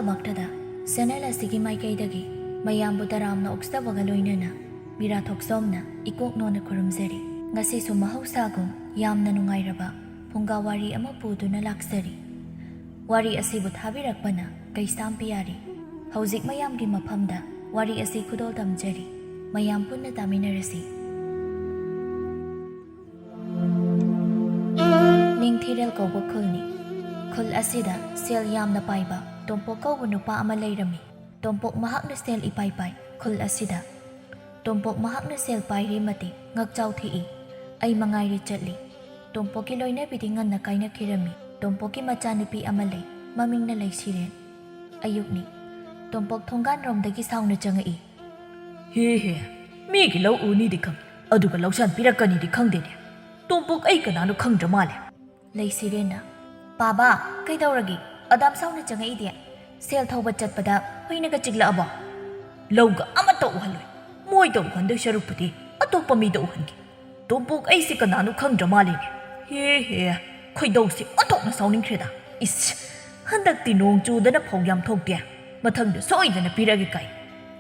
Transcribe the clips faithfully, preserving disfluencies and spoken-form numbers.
ꯃꯛꯇꯗ channel ꯑꯁꯤꯒꯤ ꯃꯥꯏꯀꯩꯗꯒꯤ ꯃꯌꯥꯝꯕꯨ ꯇꯔꯥꯝꯅ ꯑꯣꯛꯆꯕꯒ ꯂꯣꯏꯅꯅ ꯃꯤꯔꯥ ꯊꯣꯛꯆꯣꯝꯅ ꯏꯀꯣꯛ ꯅꯣꯟꯅ ꯈꯨꯔꯨꯝꯖꯔꯤ꯫ ꯉꯁꯤꯁꯨ ꯃꯍꯧꯁꯥꯒꯨꯝ ꯌꯥꯝꯅ ꯅꯨꯡꯉꯥꯏꯔꯕ ꯐꯨꯡꯒꯥ ꯋꯥꯔꯤ ꯑꯃ ꯄꯨꯗꯨꯅ ꯂꯥꯛꯆꯔꯤ꯫ ꯋꯥꯔꯤ ꯑꯁꯤꯕꯨ ꯊꯥꯕꯤꯔꯛꯄꯅ ꯀꯩꯁꯥꯝ ꯄꯤꯌꯥꯔꯤ꯫ ꯍꯧꯖꯤꯛ ꯃꯌꯥꯝꯒꯤ ꯃꯐꯝꯗ ꯋꯥꯔꯤ ꯑꯁꯤ ꯈꯨꯗꯣꯜ ꯇꯝꯖꯔꯤ꯫ ꯃꯌꯥꯝ ꯄꯨꯟꯅ ꯇꯥꯃꯤꯟꯅꯔꯁꯤ꯫ ꯅꯤꯡꯊꯤꯔꯦꯜ ꯀꯧꯕ ꯈꯨꯜꯅꯤ꯫ ꯈꯨꯜ ꯑꯁꯤꯗ ꯁꯦꯜ ꯌꯥꯝꯅ ꯄꯥꯏꯕ ꯇꯣꯝꯄꯣꯛ ꯀꯧꯕ ꯅꯨꯄꯥ ꯑꯃ ꯂꯩꯔꯝꯃꯤ꯫ ꯇꯣꯝꯄꯣꯛ ꯃꯍꯥꯛꯅ ꯁꯦꯜ ꯏꯄꯥꯏ ꯄꯥꯏ ꯈꯨꯜ ꯑꯁꯤꯗ꯫ ꯇꯣꯝꯄꯣꯛ ꯃꯍꯥꯛꯅ ꯁꯦꯜ ꯄꯥꯏꯔꯤ ꯃꯇꯤꯛ ꯉꯛꯆꯥꯎ ꯊꯦꯛꯏ꯫ ꯑꯩ ꯃꯉꯥꯏꯔꯦ ꯆꯠꯂꯤ꯫ ꯇꯣꯝꯄꯣꯛꯀꯤ ꯂꯣꯏꯅꯕꯤꯗꯤ ꯉꯟꯅ ꯀꯥꯏꯅꯈꯤꯔꯝꯃꯤ꯫ ꯇꯣꯝꯄꯣꯛꯀꯤ ꯃꯆꯥꯅꯨꯄꯤ ꯑꯃ ꯂꯩ, ꯃꯃꯤꯡꯅ ꯂꯩꯁꯤꯔꯦꯟ꯫ ꯑꯌꯨꯛꯅꯤ꯫ ꯇꯣꯝꯄꯣꯛ ꯊꯣꯡꯒꯥꯟꯔꯣꯝꯗꯒꯤ ꯁꯥꯎꯅ ꯆꯪꯉꯛꯏ꯫ ꯍꯦ ꯍꯦ, ꯃꯤꯒꯤ ꯂꯧ ꯎꯅꯤꯗꯤ ꯈꯪ, ꯑꯗꯨꯒ ꯂꯧꯁꯥꯟ ꯄꯤꯔꯛꯀꯅꯤꯗꯤ ꯈꯪꯗꯦꯅꯦ꯫ ꯇꯣꯝꯄꯣꯛ ꯑꯩ ꯀꯅꯥꯅꯣ ꯈꯪꯗ꯭ꯔ ꯃꯥꯜꯂꯦ꯫ ꯂꯩꯁꯤꯔꯦꯟꯅ, "ꯄꯥꯕ, ꯀꯩꯗꯧꯔꯒꯦ? ꯑꯗꯥꯝ ꯁꯥꯎꯅ ꯆꯪꯉꯛꯏꯗꯤ? ꯁꯦꯜ ꯊꯧꯕ ꯆꯠꯄꯗ ꯍꯨꯏꯅꯒ ꯆꯤꯛꯂꯛꯑꯕꯣ?" "ꯂꯧꯒ ꯑꯃꯠꯇ ꯎꯍꯜꯂꯣꯏ꯫ ꯃꯣꯏꯗ ꯎꯍꯟꯗꯣꯏ ꯁꯔꯨꯛꯄꯨꯗꯤ ꯑꯇꯣꯞꯄ ꯃꯤꯗ ꯎꯍꯟꯒꯦ꯫ ꯇꯣꯝꯄꯣꯛ ꯑꯩꯁꯦ ꯀꯅꯥꯅꯣ ꯈꯪꯗ꯭ꯔ ꯃꯥꯜꯂꯦꯅꯦ꯫ ꯍꯦ ꯍꯦ, ꯈꯣꯏꯗꯧꯁꯦ ꯑꯣꯟꯊꯣꯛꯅ ꯁꯥꯎꯅꯤꯡꯈ꯭ꯔꯦꯗ꯫ ꯏꯁ, ꯍꯟꯗꯛꯇꯤ ꯅꯣꯡ ꯆꯨꯗꯅ ꯐꯧ ꯌꯥꯝ ꯊꯣꯛꯇꯦ꯫ ꯃꯊꯪꯗ ꯁꯣꯏꯗꯅ ꯄꯤꯔꯛꯑꯒꯦ ꯀꯥꯏ꯫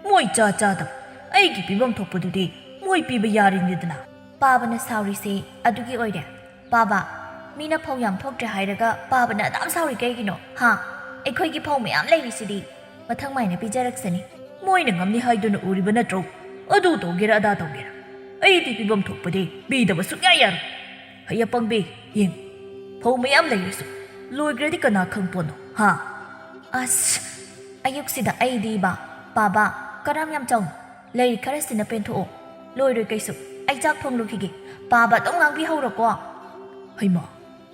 ꯃꯣꯏ ꯆꯥ ꯆꯥꯗꯕ, ꯑꯩꯒꯤ ꯄꯤꯐꯝ ꯊꯣꯛꯄꯗꯨꯗꯤ ꯃꯣꯏ ꯄꯤꯕ ꯌꯥꯔꯤꯅꯤꯗꯅ꯫" ꯄꯥꯕꯅ ꯁꯥꯎꯔꯤꯁꯦ ꯑꯗꯨꯒꯤ ꯑꯣꯏꯔꯦ꯫ "ꯄꯥꯕ, ꯃꯤꯅ ꯐꯧ ꯌꯥꯝ ꯊꯣꯛꯇ꯭ꯔꯦ ꯍꯥꯏꯔꯒ ꯄꯥꯕꯅ ꯑꯗꯥꯝ ꯁꯥꯎꯔꯤ ꯀꯩꯒꯤꯅꯣ? ꯍꯥ? ꯑꯩꯈꯣꯏꯒꯤ ꯐꯧ ꯃꯌꯥꯝ ꯂꯩꯔꯤꯁꯤꯗꯤ꯫ ꯃꯊꯪ ꯃꯥꯏꯅ ꯄꯤꯖꯔꯛꯁꯅꯤ꯫" "ꯃꯣꯏꯅ ꯉꯝꯅꯤ ꯍꯥꯏꯗꯨꯅ ꯎꯔꯤꯕ ꯅꯠꯇ꯭ꯔꯣ? ꯑꯗꯨ ꯇꯧꯒꯦꯔꯥ ꯑꯗꯥ ꯇꯧꯒꯦꯔꯥ, ꯑꯩꯗꯤ ꯄꯤꯐꯝ ꯊꯣꯛꯄꯗꯤ ꯄꯤꯗꯕ ꯁꯨꯡꯌꯥ ꯌꯥꯔꯣꯏ꯫ ꯍꯩ ꯑꯄꯪꯕꯤ, ꯌꯦꯡ, ꯐꯧ ꯃꯌꯥꯝ ꯂꯩꯔꯁꯨ ꯂꯣꯏꯈ꯭ꯔꯗꯤ ꯀꯅꯥ ꯈꯪ ꯄꯣꯠꯅꯣ, ꯍꯥ?" ꯑꯁ, ꯑꯌꯨꯛꯁꯤꯗ ꯑꯩꯗꯤꯕ, "ꯄꯥꯕ, ꯀꯔꯝ ꯌꯥꯝ ꯆꯥꯎꯅ ꯂꯩꯔꯤ ꯈꯔꯁꯤꯅ ꯄꯦꯟꯊꯣꯛꯑꯣ꯫ ꯂꯣꯏꯔꯣꯏ ꯀꯩꯁꯨ꯫ ꯑꯩ ꯆꯥꯛ ꯊꯣꯡꯂꯨꯈꯤꯒꯦ꯫ ꯄꯥꯕ ꯑꯗꯨꯝ ꯉꯥꯡꯕꯤꯍꯧꯔꯣꯀꯣ꯫" ꯍꯩꯃꯥ,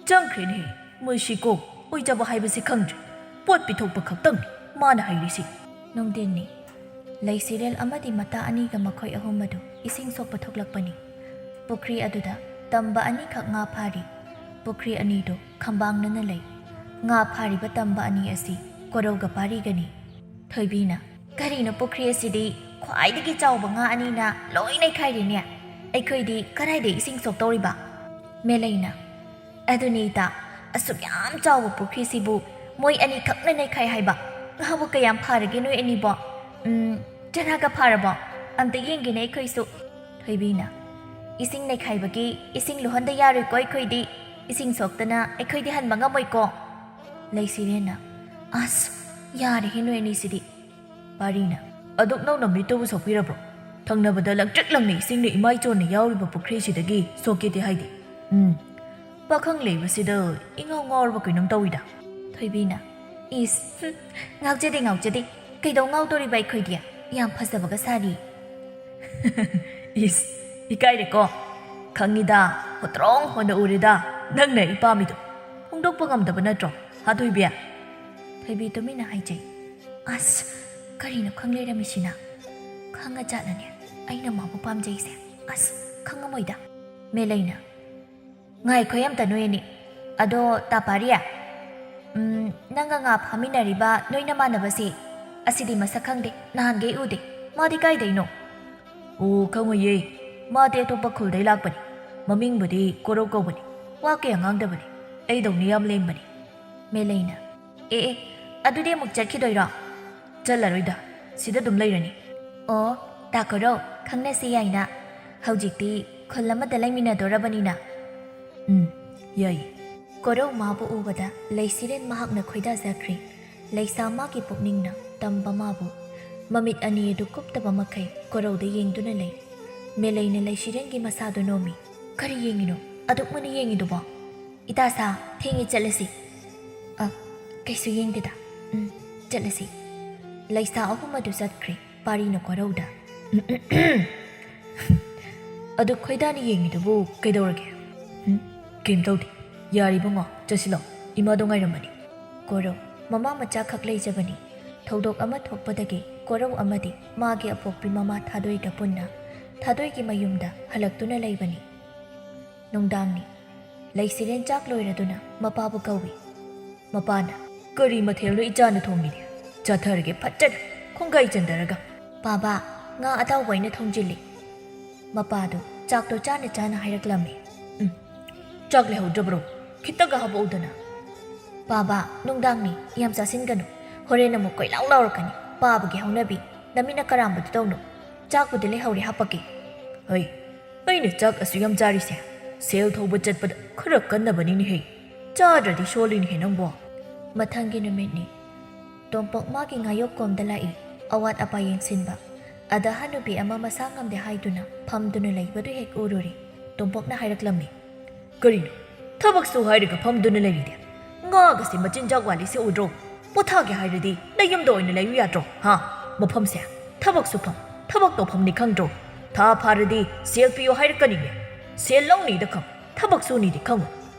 ꯆꯪꯈ꯭ꯔꯦꯅꯦꯍꯦ꯫ ꯃꯁꯤꯀꯣ ꯑꯣꯏꯖꯕ ꯍꯥꯏꯕꯁꯤ ꯈꯪꯗ꯭ꯔꯦ꯫ ꯄꯣꯠ ꯄꯤꯊꯣꯛꯄ ꯈꯛꯇꯪꯅꯤ ꯃꯥꯅ ꯍꯩꯔꯤꯁꯤ꯫ ꯅꯨꯡꯊꯤꯟꯅꯤ꯫ ꯂꯩꯁꯤꯔꯦꯜ ꯑꯃꯗꯤ ꯃꯇꯥ ꯑꯅꯤꯒ ꯃꯈꯣꯏ ꯑꯍꯨꯝ ꯑꯗꯨ ꯏꯁꯤꯡ ꯁꯣꯛꯄ ꯊꯣꯛꯂꯛꯄꯅꯤ꯫ ꯄꯨꯈ꯭ꯔꯤ ꯑꯗꯨꯗ ꯇꯝꯕ ꯑꯅꯤꯈꯛ ꯉꯥ ꯐꯥꯔꯤ꯫ ꯄꯨꯈ꯭ꯔꯤ ꯑꯅꯤꯗꯨ ꯈꯝꯕꯥꯡꯅꯅ ꯂꯩ꯫ ꯉꯥ ꯐꯥꯔꯤꯕ ꯇꯝꯕ ꯑꯅꯤ ꯑꯁꯤ ꯀꯣꯔꯧꯒ ꯄꯥꯔꯤꯒꯅꯤ꯫ ꯊꯣꯏꯕꯤꯅ, "ꯀꯔꯤꯅꯣ, ꯄꯨꯈ꯭ꯔꯤ ꯑꯁꯤꯗꯤ ꯈ꯭ꯋꯥꯏꯗꯒꯤ ꯆꯥꯎꯕ ꯉꯥ ꯑꯅꯤꯅ ꯂꯣꯏ ꯅꯩꯈꯥꯏꯔꯤꯅꯦ꯫ ꯑꯩꯈꯣꯏꯗꯤ ꯀꯗꯥꯏꯗ ꯏꯁꯤꯡ ꯁꯣꯛꯇꯧꯔꯤꯕ?" ꯃꯦꯂꯩꯅ, "ꯑꯗꯨꯅꯤ ꯏꯇꯥ, ꯑꯁꯨꯛ ꯌꯥꯝ ꯆꯥꯎꯕ ꯄꯨꯈ꯭ꯔꯤꯁꯤꯕꯨ ꯃꯣꯏ ꯑꯅꯤꯈꯛꯅ ꯅꯩꯈꯥꯏ ꯍꯥꯏꯕ? ꯉꯥꯕꯨ ꯀꯌꯥꯝ ꯐꯥꯔꯒꯦ ꯅꯣꯏ ꯑꯅꯤꯕꯣ? ꯎꯝ, ꯆꯔꯥꯒ ꯐꯥꯔꯕꯣ? ꯑꯝꯇ ꯌꯦꯡꯒꯦꯅꯦ ꯑꯩꯈꯣꯏꯁꯨ꯫ ꯊꯣꯏꯕꯤꯅ, "ꯏꯁꯤꯡ ꯅꯩꯈꯥꯏꯕꯒꯤ ꯏꯁꯤꯡ ꯂꯨꯍꯟꯗ ꯌꯥꯔꯣꯏꯀꯣ ꯑꯩꯈꯣꯏꯗꯤ꯫ ꯏꯁꯤꯡ ꯁꯣꯛꯇꯅ ꯑꯩꯈꯣꯏꯗꯤ ꯍꯟꯕ ꯉꯝꯃꯣꯏꯀꯣ꯫" ꯂꯩꯁꯤꯔꯦꯟꯅ, "ꯑꯁ, ꯌꯥꯔꯦꯍꯦ ꯅꯣꯏ ꯑꯅꯤꯁꯤꯗꯤ꯫" ꯄꯥꯔꯤꯅ, "ꯑꯗꯨꯛ ꯅꯧꯅ ꯃꯤꯠꯇꯕꯨ ꯁꯣꯛꯄꯤꯔꯕ꯭ꯔꯣ? ꯊꯪꯅꯕꯗ ꯂꯪꯇ꯭ꯔꯤꯛ ꯂꯪꯅ ꯏꯁꯤꯡꯅ ꯏꯃꯥꯏ ꯆꯣꯟꯅ ꯌꯥꯎꯔꯤꯕ ꯄꯨꯈ꯭ꯔꯤꯁꯤꯗꯒꯤ ꯁꯣꯛꯀꯦꯗꯤ ꯍꯥꯏꯗꯦ꯫ ꯎꯝ, ꯄꯥꯈꯪ ꯂꯩꯕꯁꯤꯗ ꯏꯉꯥꯎ ꯉꯥꯎꯔꯕ ꯀꯩꯅꯣꯝ ꯇꯧꯏꯗ꯫" ꯊꯣꯏꯕꯤꯅ, "ꯏꯁ, ꯍꯨꯝ, ꯉꯥꯎꯖꯗꯦ, ꯉꯥꯎꯖꯗꯦ꯫ ꯀꯩꯗꯧ ꯉꯥꯎꯗꯣꯔꯤꯕ ꯑꯩꯈꯣꯏꯗꯤ? ꯌꯥꯝ ꯐꯖꯕꯒ ꯁꯥꯔꯤ꯫" "ꯏꯁ, ꯏꯀꯥꯏꯔꯦꯀꯣ꯫ ꯈꯪꯉꯤꯗ, ꯍꯣꯇ꯭ꯔꯣꯡ ꯍꯣꯅ ꯎꯔꯦꯗ, ꯅꯪꯅ ꯏꯄꯥꯝꯃꯤꯗꯣ꯫ ꯐꯣꯡꯗꯣꯛꯄ ꯉꯝꯗꯕ ꯅꯠꯇ꯭ꯔꯣ, ꯍꯥ ꯊꯣꯏꯕꯤ?" ꯊꯣꯏꯕꯤ ꯇꯨꯃꯤꯟꯅ ꯍꯥꯏꯖꯩ꯫ "ꯑꯁ, ꯀꯔꯤꯅꯣ ꯈꯪ ꯂꯩꯔꯝꯃꯤꯁꯤꯅ? ꯈꯪꯉꯖꯥꯠꯂꯅꯦ ꯑꯩꯅ ꯃꯥꯕꯨ ꯄꯥꯝꯖꯩꯁꯦ? ꯑꯁ, ꯈꯪꯉꯝꯃꯣꯏꯗ꯫" ꯃꯦꯂꯩꯅ, "ꯉꯥꯏꯈꯣ ꯑꯝꯇ ꯅꯣꯏ ꯑꯅꯤ꯫ ꯑꯗꯣ ꯇꯥ ꯄꯥꯔꯤ, ꯎꯝ, ꯅꯪꯒ ꯉꯥ ꯐꯥꯃꯤꯟꯅꯔꯤꯕ ꯅꯣꯏ ꯅꯃꯥꯟꯅꯕꯁꯦ? ꯑꯁꯤꯗꯤ ꯃꯁꯛ ꯈꯪꯗꯦ, ꯅꯍꯥꯟꯈꯩ ꯎꯗꯦ꯫ ꯃꯥꯗꯤ ꯀꯥꯏꯗꯩꯅꯣ?" "ꯑꯣ, ꯈꯪꯉꯣꯏꯌꯦ꯫ ꯃꯥꯗꯤ ꯑꯇꯣꯞꯄ ꯈꯨꯜꯗꯩ ꯂꯥꯛꯄꯅꯤ꯫ ꯃꯃꯤꯡꯕꯨꯗꯤ ꯀꯣꯔꯧ ꯀꯧꯕꯅꯤ꯫ ꯋꯥ ꯀꯌꯥ ꯉꯥꯡꯗꯕꯅꯤ꯫ ꯑꯩꯗꯧꯅ ꯌꯥꯝ ꯂꯦꯡꯕꯅꯤ꯫" ꯃꯦꯂꯩꯅ, "ꯑꯦ ꯑꯦ, ꯑꯗꯨꯗꯤ ꯑꯃꯨꯛ ꯆꯠꯈꯤꯗꯣꯏꯔꯣ?" "ꯆꯠꯂꯔꯣꯏꯗ, ꯁꯤꯗ ꯑꯗꯨꯝ ꯂꯩꯔꯅꯤ꯫" "ꯑꯣ, ꯇꯥ ꯀꯣꯔꯧ, ꯈꯪꯅꯁꯤ ꯌꯥꯏꯅ꯫ ꯍꯧꯖꯤꯛꯇꯤ ꯈꯨꯜ ꯑꯃꯗ ꯂꯩꯃꯤꯟꯅꯗꯣꯔꯕꯅꯤꯅ꯫" "ꯎꯝ, ꯌꯥꯏ꯫" ꯀꯣꯔꯧ ꯃꯥꯕꯨ ꯎꯕꯗ ꯂꯩꯁꯤꯔꯦꯟ ꯃꯍꯥꯛꯅ ꯈꯣꯏꯗꯥꯖꯈ꯭ꯔꯦ꯫ ꯂꯩꯁꯥ ꯃꯥꯒꯤ ꯄꯨꯛꯅꯤꯡꯅ ꯇꯝꯕ ꯃꯥꯕꯨ꯫ ꯃꯃꯤꯠ ꯑꯅꯤ ꯑꯗꯨ ꯀꯨꯞꯇꯕ ꯃꯈꯩ ꯀꯣꯔꯧꯗ ꯌꯦꯡꯗꯨꯅ ꯂꯩ꯫ ꯃꯦꯂꯩꯅ ꯂꯩꯁꯤꯔꯦꯟꯒꯤ ꯃꯁꯥꯗꯨ ꯅꯣꯝꯃꯤ꯫ "ꯀꯔꯤ ꯌꯦꯡꯉꯤꯅꯣ? ꯑꯗꯨꯛ ꯃꯨꯟꯅ ꯌꯦꯡꯉꯤꯗꯨꯕꯣ?" "ꯏꯇꯥ ꯁꯥ, ꯊꯦꯡꯉꯦ, ꯆꯠꯂꯁꯤ꯫" "ꯑ, ꯀꯩꯁꯨ ꯌꯦꯡꯗꯦꯗ꯫ ꯎꯝ, ꯆꯠꯂꯁꯤ꯫" ꯂꯩꯁꯥ ꯑꯍꯨꯝ ꯑꯗꯨ ꯆꯠꯈ꯭ꯔꯦ꯫ ꯄꯥꯔꯤꯅ ꯀꯣꯔꯧꯗ, "ꯑꯗꯨ ꯈꯣꯏꯗꯥꯅ ꯌꯦꯡꯉꯤꯗꯨꯕꯨ ꯀꯩꯗꯧꯔꯒꯦ?" "ꯎꯝ, ꯀꯩꯝ ꯇꯧꯗꯦ꯫ ꯌꯥꯔꯦ ꯏꯕꯨꯡꯉꯣ, ꯆꯠꯁꯤꯜꯂꯣ꯫ ꯏꯃꯥꯗꯣ ꯉꯥꯏꯔꯝꯕꯅꯤ꯫" ꯀꯣꯔꯧ, ꯃꯃꯥ ꯃꯆꯥ ꯈꯛ ꯂꯩꯖꯕꯅꯤ꯫ ꯊꯧꯗꯣꯛ ꯑꯃ ꯊꯣꯛꯄꯗꯒꯤ ꯀꯣꯔꯧ ꯑꯃꯗꯤ ꯃꯥꯒꯤ ꯑꯄꯣꯛꯄꯤ ꯃꯃꯥ ꯊꯥꯗꯣꯏꯒ ꯄꯨꯟꯅ ꯊꯥꯗꯣꯏꯒꯤ ꯃꯌꯨꯝꯗ ꯍꯜꯂꯛꯇꯨꯅ ꯂꯩꯕꯅꯤ꯫ ꯅꯨꯡꯗꯥꯡꯅꯤ꯫ ꯂꯩꯁꯤꯔꯦꯟ ꯆꯥꯛ ꯂꯣꯏꯔꯗꯨꯅ ꯃꯄꯥꯕꯨ ꯀꯧꯏ꯫ ꯃꯄꯥꯅ, "ꯀꯔꯤ ꯃꯊꯦꯜꯅꯣ ꯏꯆꯥꯅ ꯊꯣꯡꯉꯤꯗꯤ? ꯆꯥꯊꯔꯒꯦ ꯐꯠꯇꯅ, ꯈꯣꯡꯒꯥꯏ ꯆꯟꯗꯔꯒ꯫" "ꯄꯥꯕꯥ, ꯉꯥ ꯑꯇꯥꯎꯕ ꯑꯩꯅ ꯊꯣꯡꯖꯤꯜꯂꯤ꯫" ꯃꯄꯥꯗꯨ ꯆꯥꯛꯇꯣ ꯆꯥꯅ ꯆꯥꯅ ꯍꯥꯏꯔꯛꯂꯝꯃꯤ꯫ "ꯎꯝ, ꯆꯥꯛ ꯂꯩꯍꯧꯗ꯭ꯔꯕ꯭ꯔꯣ? ꯈꯤꯇꯒ ꯍꯥꯄꯛꯎꯗꯅ꯫" "ꯄꯥꯕꯥ, ꯅꯨꯡꯗꯥꯡꯅꯤ, ꯌꯥꯝ ꯆꯥꯁꯤꯟꯒꯅꯨ꯫ ꯍꯣꯔꯦꯟ ꯑꯃꯨꯛ ꯀꯣꯏꯂꯥꯎ ꯂꯥꯎꯔꯛꯀꯅꯤ꯫ ꯄꯥꯕꯒꯤ ꯍꯧꯅꯕꯤ꯫ ꯅꯃꯤꯠꯅ ꯀꯔꯥꯝꯕꯗꯨ ꯇꯧꯅꯨ꯫ ꯆꯥꯛꯄꯨꯗꯤ ꯂꯩꯍꯧꯔꯤ, ꯍꯥꯞꯄꯛꯀꯦ꯫ ꯍꯩ, ꯑꯩꯅ ꯆꯥꯛ ꯑꯁꯨꯛ ꯌꯥꯝ ꯆꯥꯔꯤꯁꯦ ꯁꯦꯜ ꯊꯧꯕ ꯆꯠꯄꯗ ꯈꯔ ꯀꯟꯅꯕꯅꯤꯅꯦꯍꯦ꯫ ꯆꯥꯗ꯭ꯔꯗꯤ ꯁꯣꯜꯂꯤꯅꯦꯍꯦ ꯅꯪꯕꯣ꯫ ꯃꯊꯪꯒꯤ ꯅꯨꯃꯤꯠꯅꯤ꯫ ꯇꯣꯝꯄꯣꯛ ꯃꯥꯒꯤ ꯉꯥꯌꯣꯛ ꯀꯣꯝꯗ ꯂꯥꯛꯏ, ꯑꯋꯥꯠ ꯑꯄꯥ ꯌꯦꯡꯁꯤꯟꯕ꯫ ꯑꯗ ꯍꯅꯨꯕꯤ ꯑꯃ ꯃꯁꯥ ꯉꯝꯗꯦ ꯍꯥꯏꯗꯨꯅ ꯐꯝꯗꯨꯅ ꯂꯩꯕꯗꯨ ꯍꯦꯛ ꯎꯔꯨꯔꯦ꯫ ꯇꯣꯝꯄꯣꯛꯅ ꯍꯥꯏꯔꯛꯂꯝꯃꯤ, "ꯀꯔꯤꯅꯣ? ꯊꯕꯛꯁꯨ ꯍꯥꯏꯔꯒ ꯐꯝꯗꯨꯅ ꯂꯩꯔꯤꯗꯦ? ꯉꯥꯒꯁꯦ ꯃꯆꯤꯟꯖꯥꯛ ꯋꯥꯠꯂꯤꯁꯦ ꯎꯗ꯭ꯔꯣ? ꯄꯣꯊꯥꯒꯦ ꯍꯥꯏꯔꯗꯤ ꯅꯌꯨꯝꯗ ꯑꯣꯏꯅ ꯂꯩꯌꯨ ꯌꯥꯗ꯭ꯔꯣ? ꯍꯥ? ꯃꯐꯝꯁꯦ ꯊꯕꯛ ꯁꯨꯐꯝ, ꯊꯕꯛ ꯇꯧꯐꯝꯅꯤ ꯈꯪꯗ꯭ꯔꯣ? ꯊꯥ ꯐꯥꯔꯗꯤ ꯁꯦꯜ ꯄꯤꯌꯣ ꯍꯥꯏꯔꯛꯀꯅꯤꯅꯦ꯫ ꯁꯦꯜ ꯂꯧꯅꯤꯗ ꯈꯪ, ꯊꯕꯛ ꯁꯨꯅꯤꯗꯤ ꯈꯪꯉꯣꯏ꯫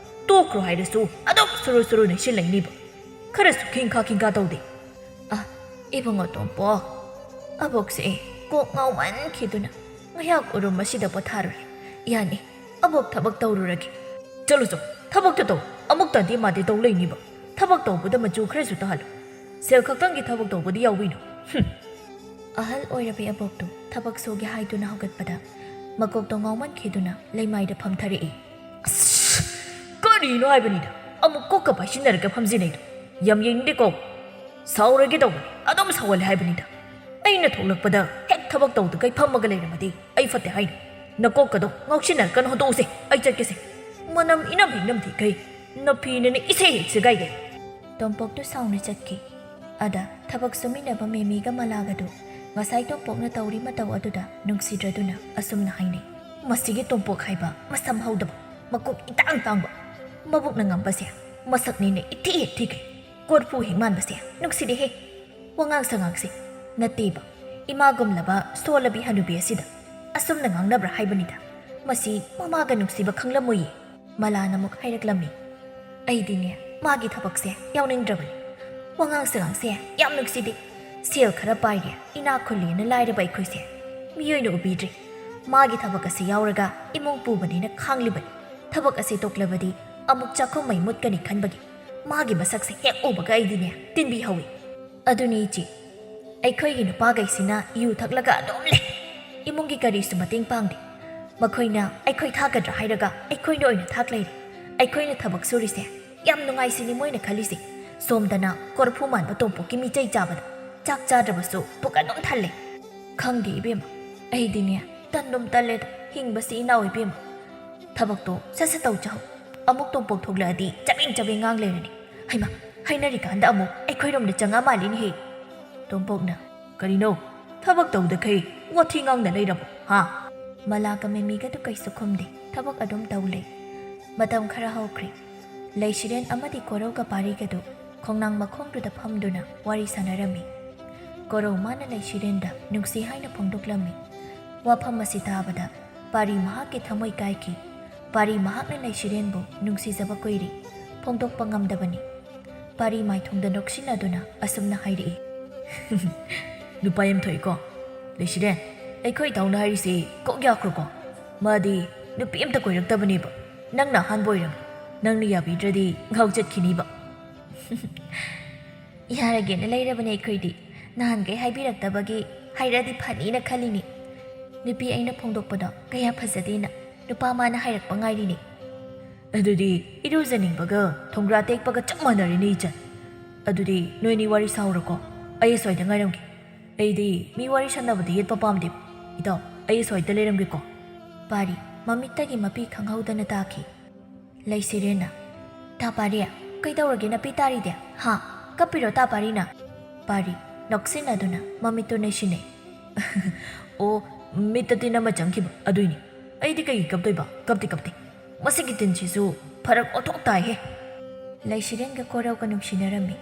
ꯇꯣꯛꯈ꯭ꯔꯣ ꯍꯥꯏꯔꯁꯨ ꯑꯗꯨꯝ ꯁꯨꯔꯨ ꯁꯨꯔꯨ ꯅꯩꯁꯤꯜꯂꯛꯏꯅꯤꯕ꯫ ꯈꯔꯁꯨ ꯈꯤꯡꯈꯥ ꯈꯤꯡꯈꯥ ꯇꯧꯗꯦ꯫" ꯑ, ꯏꯕꯨꯡꯉꯣ ꯇꯣꯝꯄꯣꯛ, ꯑꯕꯣꯛꯁꯦ ꯀꯣꯛ ꯉꯥꯎꯃꯟꯈꯤꯗꯨꯅ ꯉꯥꯏꯍꯥꯛ ꯎꯔꯨꯝ ꯑꯁꯤꯗ ꯄꯣꯊꯥꯔꯨꯔꯦ꯫ ꯌꯥꯅꯤ, ꯑꯕꯣꯛ ꯊꯕꯛ ꯇꯧꯔꯨꯔꯒꯦ꯫ ꯆꯠꯂꯨ ꯆꯣ, ꯊꯕꯛꯇꯣ ꯇꯧ꯫ ꯑꯃꯨꯛꯇꯗꯤ ꯃꯥꯗꯤ ꯇꯧ ꯂꯩꯅꯤꯕ꯫ ꯊꯕꯛ ꯇꯧꯕꯗ ꯃꯆꯨ ꯈꯔꯁꯨ ꯇꯥꯍꯜꯂꯨ꯫ ꯁꯦꯜ ꯈꯛꯇꯪꯒꯤ ꯊꯕꯛ ꯇꯧꯕꯗꯤ ꯌꯥꯎꯕꯤꯅꯨ꯫ ꯍꯨꯝ꯫ ꯑꯍꯜ ꯑꯣꯏꯔꯕꯤ ꯑꯕꯣꯛꯇꯨ ꯊꯕꯛ ꯁꯨꯒꯦ ꯍꯥꯏꯗꯨꯅ ꯍꯧꯒꯠꯄꯗ ꯃꯀꯣꯛꯇꯣ ꯉꯥꯎꯃꯟꯈꯤꯗꯨꯅ ꯂꯩꯃꯥꯏꯗ ꯐꯝꯊꯔꯛꯏ꯫ ꯑꯁ! ꯀꯔꯤꯅꯣ ꯍꯥꯏꯕꯅꯤꯗ, ꯑꯃꯨꯛ ꯀꯣꯛꯀ ꯄꯥꯏꯁꯤꯟꯅꯔꯒ ꯐꯝꯖꯤꯟꯅꯩꯗꯣ? ꯌꯥꯝ ꯌꯦꯡꯅꯤꯡꯗꯦꯀꯣ꯫ ꯁꯥꯎꯔꯒꯦ ꯇꯧꯕꯅꯤ, ꯑꯗꯨꯝ ꯁꯥꯎꯍꯜꯂꯦ ꯍꯥꯏꯕꯅꯤꯗ꯫ ꯑꯩꯅ ꯊꯣꯛꯂꯛꯄꯗ ꯍꯦꯛ ꯊꯕꯛ ꯇꯧꯗꯈꯩ ꯐꯝꯃꯒ ꯂꯩꯔꯝꯃꯗꯤ ꯑꯩ ꯐꯠꯇꯦ ꯍꯥꯏꯅꯤ꯫ ꯅꯀꯣꯛꯀꯗꯣ ꯉꯥꯎꯁꯤꯟꯅꯔꯛꯀꯅꯨ, ꯍꯟꯗꯣꯛꯎꯁꯦ, ꯑꯩ ꯆꯠꯀꯦꯁꯦ꯫ ꯃꯅꯝ ꯏꯅꯝ ꯍꯦꯛ ꯅꯝꯊꯤꯈꯩ ꯅꯐꯤꯅꯅꯦ ꯏꯁꯩ ꯍꯦꯛ ꯁꯦꯒꯥꯏꯒꯩ꯫ ꯇꯣꯝꯄꯣꯛꯇꯨ ꯁꯥꯎꯅ ꯆꯠꯈꯤ꯫ ꯑꯗ ꯊꯕꯛ ꯁꯨꯃꯤꯟꯅꯕ ꯃꯦꯃꯤꯒ ꯃꯂꯥꯒꯗꯨ ꯉꯁꯥꯏ ꯇꯣꯝꯄꯣꯛꯅ ꯇꯧꯔꯤ ꯃꯇꯧ ꯑꯗꯨꯗ ꯅꯨꯡꯁꯤꯗ꯭ꯔꯗꯨꯅ ꯑꯁꯨꯝꯅ ꯍꯥꯏꯅꯩ, "ꯃꯁꯤꯒꯤ ꯇꯣꯝꯄꯣꯛ ꯍꯥꯏꯕ ꯃꯁꯝ ꯍꯧꯗꯕ, ꯃꯀꯣꯛ ꯏꯇꯥꯡ ꯇꯥꯡꯕ, ꯃꯕꯨꯛꯅ ꯉꯝꯕꯁꯦ ꯃꯁꯛꯅꯤꯅ ꯏꯊꯤ ꯍꯦꯛ ꯊꯤꯈꯩ꯫ ꯀꯣꯔꯐꯨ ꯍꯦꯛ ꯃꯥꯟꯕꯁꯦ ꯅꯨꯡꯁꯤꯗꯦꯍꯦ꯫ ꯋꯥꯉꯥꯡ ꯁꯉꯥꯡꯁꯦ ꯅꯠꯇꯦꯕ, ꯏꯃꯥꯒꯨꯝꯂꯕ ꯁꯣꯜꯂꯕꯤ ꯍꯅꯨꯕꯤ ꯑꯁꯤꯗ ꯑꯁꯨꯝꯅ ꯉꯥꯡꯅꯕ꯭ꯔꯥ ꯍꯥꯏꯕꯅꯤꯗ꯫ ꯃꯁꯤ ꯃꯃꯥꯒ ꯅꯨꯡꯁꯤꯕ ꯈꯪꯂꯝꯃꯣꯏꯌꯦ꯫" ꯃꯂꯥꯅ ꯑꯃꯨꯛ ꯍꯥꯏꯔꯛꯂꯝꯃꯤ, "ꯑꯩꯗꯤꯅꯦ, ꯃꯥꯒꯤ ꯊꯕꯛꯁꯦ ꯌꯥꯎꯅꯤꯡꯗ꯭ꯔꯕꯅꯤ꯫ ꯋꯥꯉꯥꯡ ꯁꯉꯥꯡꯁꯦ ꯌꯥꯝ ꯅꯨꯡꯁꯤꯗꯦ꯫ ꯁꯦꯜ ꯈꯔ ꯄꯥꯏꯔꯦ, ꯏꯅꯥꯛ ꯈꯨꯜꯂꯦꯅ ꯂꯥꯏꯔꯕ ꯑꯩꯈꯣꯏꯁꯦ ꯃꯤꯑꯣꯏꯅ ꯎꯕꯤꯗ꯭ꯔꯦ꯫ ꯃꯥꯒꯤ ꯊꯕꯛ ꯑꯁꯤ ꯌꯥꯎꯔꯒ ꯏꯃꯨꯡ ꯄꯨꯕꯅꯦꯅ ꯈꯥꯡꯂꯤꯕꯅꯤ꯫ ꯊꯕꯛ ꯑꯁꯤ ꯇꯣꯛꯂꯕꯗꯤ ꯑꯃꯨꯛ ꯆꯥꯛꯈꯨꯝ ꯃꯩ ꯃꯨꯠꯀꯅꯤ ꯈꯟꯕꯒꯤ ꯃꯥꯒꯤ ꯃꯁꯛꯁꯦ ꯍꯦꯛ ꯎꯕꯒ ꯑꯩꯗꯤꯅꯦ ꯇꯤꯟꯕꯤ ꯍꯧꯏ꯫ ꯑꯗꯨꯅꯤ ꯏꯆꯦ, ꯑꯩꯈꯣꯏꯒꯤ ꯅꯨꯄꯥꯈꯩꯁꯤꯅ ꯌꯨ ꯊꯛꯂꯒ ꯑꯗꯨꯝ ꯂꯩ꯫ ꯏꯃꯨꯡꯒꯤ ꯀꯔꯤꯁꯨ ꯃꯇꯦꯡ ꯄꯥꯡꯗꯦ꯫ ꯃꯈꯣꯏꯅ ꯑꯩꯈꯣꯏ ꯊꯥꯛꯀꯗ꯭ꯔꯥ ꯍꯥꯏꯔꯒ ꯑꯩꯈꯣꯏꯅ ꯑꯣꯏꯅ ꯊꯥꯛ ꯂꯩꯔꯦ꯫ ꯑꯩꯈꯣꯏꯅ ꯊꯕꯛ ꯁꯨꯔꯤꯁꯦ ꯌꯥꯝ ꯅꯨꯡꯉꯥꯏꯁꯤꯅꯤ ꯃꯣꯏꯅ ꯈꯜꯂꯤꯁꯦ꯫ ꯁꯣꯝꯗꯅ ꯀꯣꯔꯐꯨ ꯃꯥꯟꯕ ꯇꯣꯝꯄꯣꯛꯀꯤ ꯃꯤꯆꯩ ꯆꯥꯕꯗ ꯆꯥꯛ ꯆꯥꯗ꯭ꯔꯕꯁꯨ ꯄꯨꯛ ꯑꯗꯨꯝ ꯊꯜꯂꯦ꯫ ꯈꯪꯗꯦ ꯏꯕꯦꯝꯃ, ꯑꯩꯗꯤꯅꯦ ꯇꯟꯗꯨꯝ ꯇꯜꯂꯦꯗ ꯍꯤꯡꯕꯁꯤ ꯏꯅꯥꯎ ꯏꯕꯦꯝꯃ꯫ ꯊꯕꯛꯇꯣ ꯁꯠ ꯁꯠ ꯇꯧ ꯆꯥꯍꯧ꯫ ꯑꯃꯨꯛ ꯇꯣꯝꯄꯣꯛ ꯊꯣꯛꯂꯛꯑꯗꯤ ꯆꯕꯦꯡ ꯆꯕꯦꯡ ꯉꯥꯡ ꯂꯩꯔꯅꯤ꯫ ꯍꯩꯃꯥ, ꯍꯥꯏꯅꯔꯤꯀꯥꯟꯗ ꯑꯃꯨꯛ ꯑꯩꯈꯣꯏꯔꯣꯝꯗ ꯆꯪꯉꯛꯑ ꯃꯥꯜꯂꯤꯅꯦꯍꯦ꯫ ꯇꯣꯝꯄꯣꯛꯅ, "ꯀꯔꯤꯅꯣ? ꯊꯕꯛ ꯇꯧꯗꯈꯩ ꯋꯥꯊꯤ ꯉꯥꯡꯅ ꯂꯩꯔꯕꯣ, ꯍꯥ?" ꯃꯂꯥꯒ ꯃꯦꯃꯤꯒꯗꯨ ꯀꯩꯁꯨ ꯈꯨꯝꯗꯦ, ꯊꯕꯛ ꯑꯗꯨꯝ ꯇꯧ ꯂꯩ꯫ ꯃꯇꯝ ꯈꯔ ꯍꯧꯈ꯭ꯔꯦ꯫ ꯂꯩꯁꯤꯔꯦꯟ ꯑꯃꯗꯤ ꯀꯣꯔꯧꯒ ꯄꯥꯔꯤꯒꯗꯨ ꯈꯣꯡꯅꯥꯡ ꯃꯈꯣꯡꯗꯨꯗ ꯐꯝꯗꯨꯅ ꯋꯥꯔꯤ ꯁꯥꯟꯅꯔꯝꯃꯤ꯫ ꯀꯣꯔꯧ ꯃꯥꯅ ꯂꯩꯁꯤꯔꯦꯟꯗ ꯅꯨꯡꯁꯤ ꯍꯥꯏꯅ ꯐꯣꯡꯗꯣꯛꯂꯝꯃꯤ꯫ ꯋꯥꯐꯝ ꯑꯁꯤ ꯇꯥꯕꯗ ꯄꯥꯔꯤ ꯃꯍꯥꯛꯀꯤ ꯊꯃꯣꯏ ꯀꯥꯏꯈꯤ꯫ ꯄꯥꯔꯤ ꯃꯍꯥꯛꯅ ꯂꯩꯁꯤꯔꯦꯟꯕꯨ ꯅꯨꯡꯁꯤꯖꯕ ꯀꯨꯏꯔꯦ, ꯐꯣꯡꯗꯣꯛꯄ ꯉꯝꯗꯕꯅꯤ꯫ ꯄꯥꯔꯤ ꯃꯥꯏꯊꯣꯡꯗ ꯅꯣꯛꯁꯤꯟꯅꯗꯨꯅ ꯑꯁꯨꯝꯅ ꯍꯥꯏꯔꯛꯏ, "ꯅꯨꯄꯥ ꯌꯥꯝ ꯊꯣꯛꯏꯀꯣ꯫ ꯂꯩꯁꯤꯔꯦꯟ, ꯑꯩꯈꯣꯏ ꯏꯇꯥꯎꯅ ꯍꯥꯏꯔꯤꯁꯦ ꯀꯣꯛ ꯌꯥꯈ꯭ꯔꯣꯀꯣ꯫ ꯃꯥꯗꯤ ꯅꯨꯄꯤ ꯑꯝꯇ ꯀꯣꯏꯔꯛꯇꯕꯅꯦꯕ꯫ ꯅꯪꯅ ꯑꯍꯥꯟꯕ ꯑꯣꯏꯔꯝꯃꯤ꯫ ꯅꯪꯅ ꯌꯥꯕꯤꯗ꯭ꯔꯗꯤ ꯉꯥꯎꯆꯠꯈꯤꯅꯤꯕ꯫" "ꯌꯥꯔꯒꯦꯅ ꯂꯩꯔꯕꯅꯦ ꯑꯩꯈꯣꯏꯗꯤ꯫ ꯅꯍꯥꯟꯈꯩ ꯍꯥꯏꯕꯤꯔꯛꯇꯕꯒꯤ ꯍꯥꯏꯔꯛꯑꯗꯤ ꯐꯅꯤꯅ ꯈꯜꯂꯤꯅꯤ꯫ ꯅꯨꯄꯤ ꯑꯩꯅ ꯐꯣꯡꯗꯣꯛꯄꯗꯣ ꯀꯌꯥ ꯐꯖꯗꯦꯅ ꯅꯨꯄꯥ ꯃꯥꯅ ꯍꯥꯏꯔꯛꯄ ꯉꯥꯏꯔꯤꯅꯤ꯫" "ꯑꯗꯨꯗꯤ ꯏꯔꯨꯖꯅꯤꯡꯕꯒ ꯊꯣꯡꯒ꯭ꯔꯥ ꯇꯦꯛꯄꯒ ꯆꯞ ꯃꯥꯟꯅꯔꯦꯅꯦ ꯏꯆꯟ꯫ ꯑꯗꯨꯗꯤ ꯅꯣꯏꯅꯤ ꯋꯥꯔꯤ ꯁꯥꯍꯧꯔꯣꯀꯣ, ꯑꯩ ꯑꯁ꯭ꯋꯥꯏꯗ ꯉꯥꯏꯔꯝꯒꯦ꯫ ꯑꯩꯗꯤ ꯃꯤ ꯋꯥꯔꯤ ꯁꯥꯟꯅꯕꯗ ꯌꯦꯠꯄ ꯄꯥꯝꯗꯦ꯫ ꯏꯇꯥꯎ, ꯑꯩ ꯑꯁ꯭ꯋꯥꯏꯗ ꯂꯩꯔꯝꯒꯦꯀꯣ꯫" ꯄꯥꯔꯤ ꯃꯃꯤꯠꯇꯒꯤ ꯃꯄꯤ ꯈꯪꯍꯧꯗꯅ ꯇꯥꯈꯤ꯫ ꯂꯩꯁꯤꯔꯦꯟꯅ, "ꯇꯥ ꯄꯥꯔꯤ, ꯀꯩꯗꯧꯔꯒꯦ ꯅꯄꯤ ꯇꯥꯔꯤꯗꯤ? ꯍꯥ? ꯀꯞꯄꯤꯔꯣ ꯇꯥ ꯄꯥꯔꯤꯅ?" ꯄꯥꯔꯤ ꯅꯣꯛꯁꯤꯟꯅꯗꯨꯅ ꯃꯃꯤꯠꯇꯨ ꯅꯩꯁꯤꯟꯅꯩ꯫ "ꯑꯣ, ꯃꯤꯠꯇ ꯇꯤꯟ ꯑꯃ ꯆꯪꯈꯤꯕ ꯑꯗꯨꯏꯅꯤ꯫ ꯑꯩꯗꯤ ꯀꯩꯒꯤ ꯀꯞꯇꯣꯏꯕ? ꯀꯞꯇꯦ, ꯀꯞꯇꯦ꯫ ꯃꯁꯤꯒꯤ ꯇꯤꯟꯁꯤꯁꯨ ꯐꯔꯛ ꯑꯣꯟꯊꯣꯛ ꯇꯥꯏꯍꯦ꯫" ꯂꯩꯁꯤꯔꯦꯟꯒ ꯀꯣꯔꯧꯒ ꯅꯨꯡꯁꯤꯅꯔꯝꯃꯤ꯫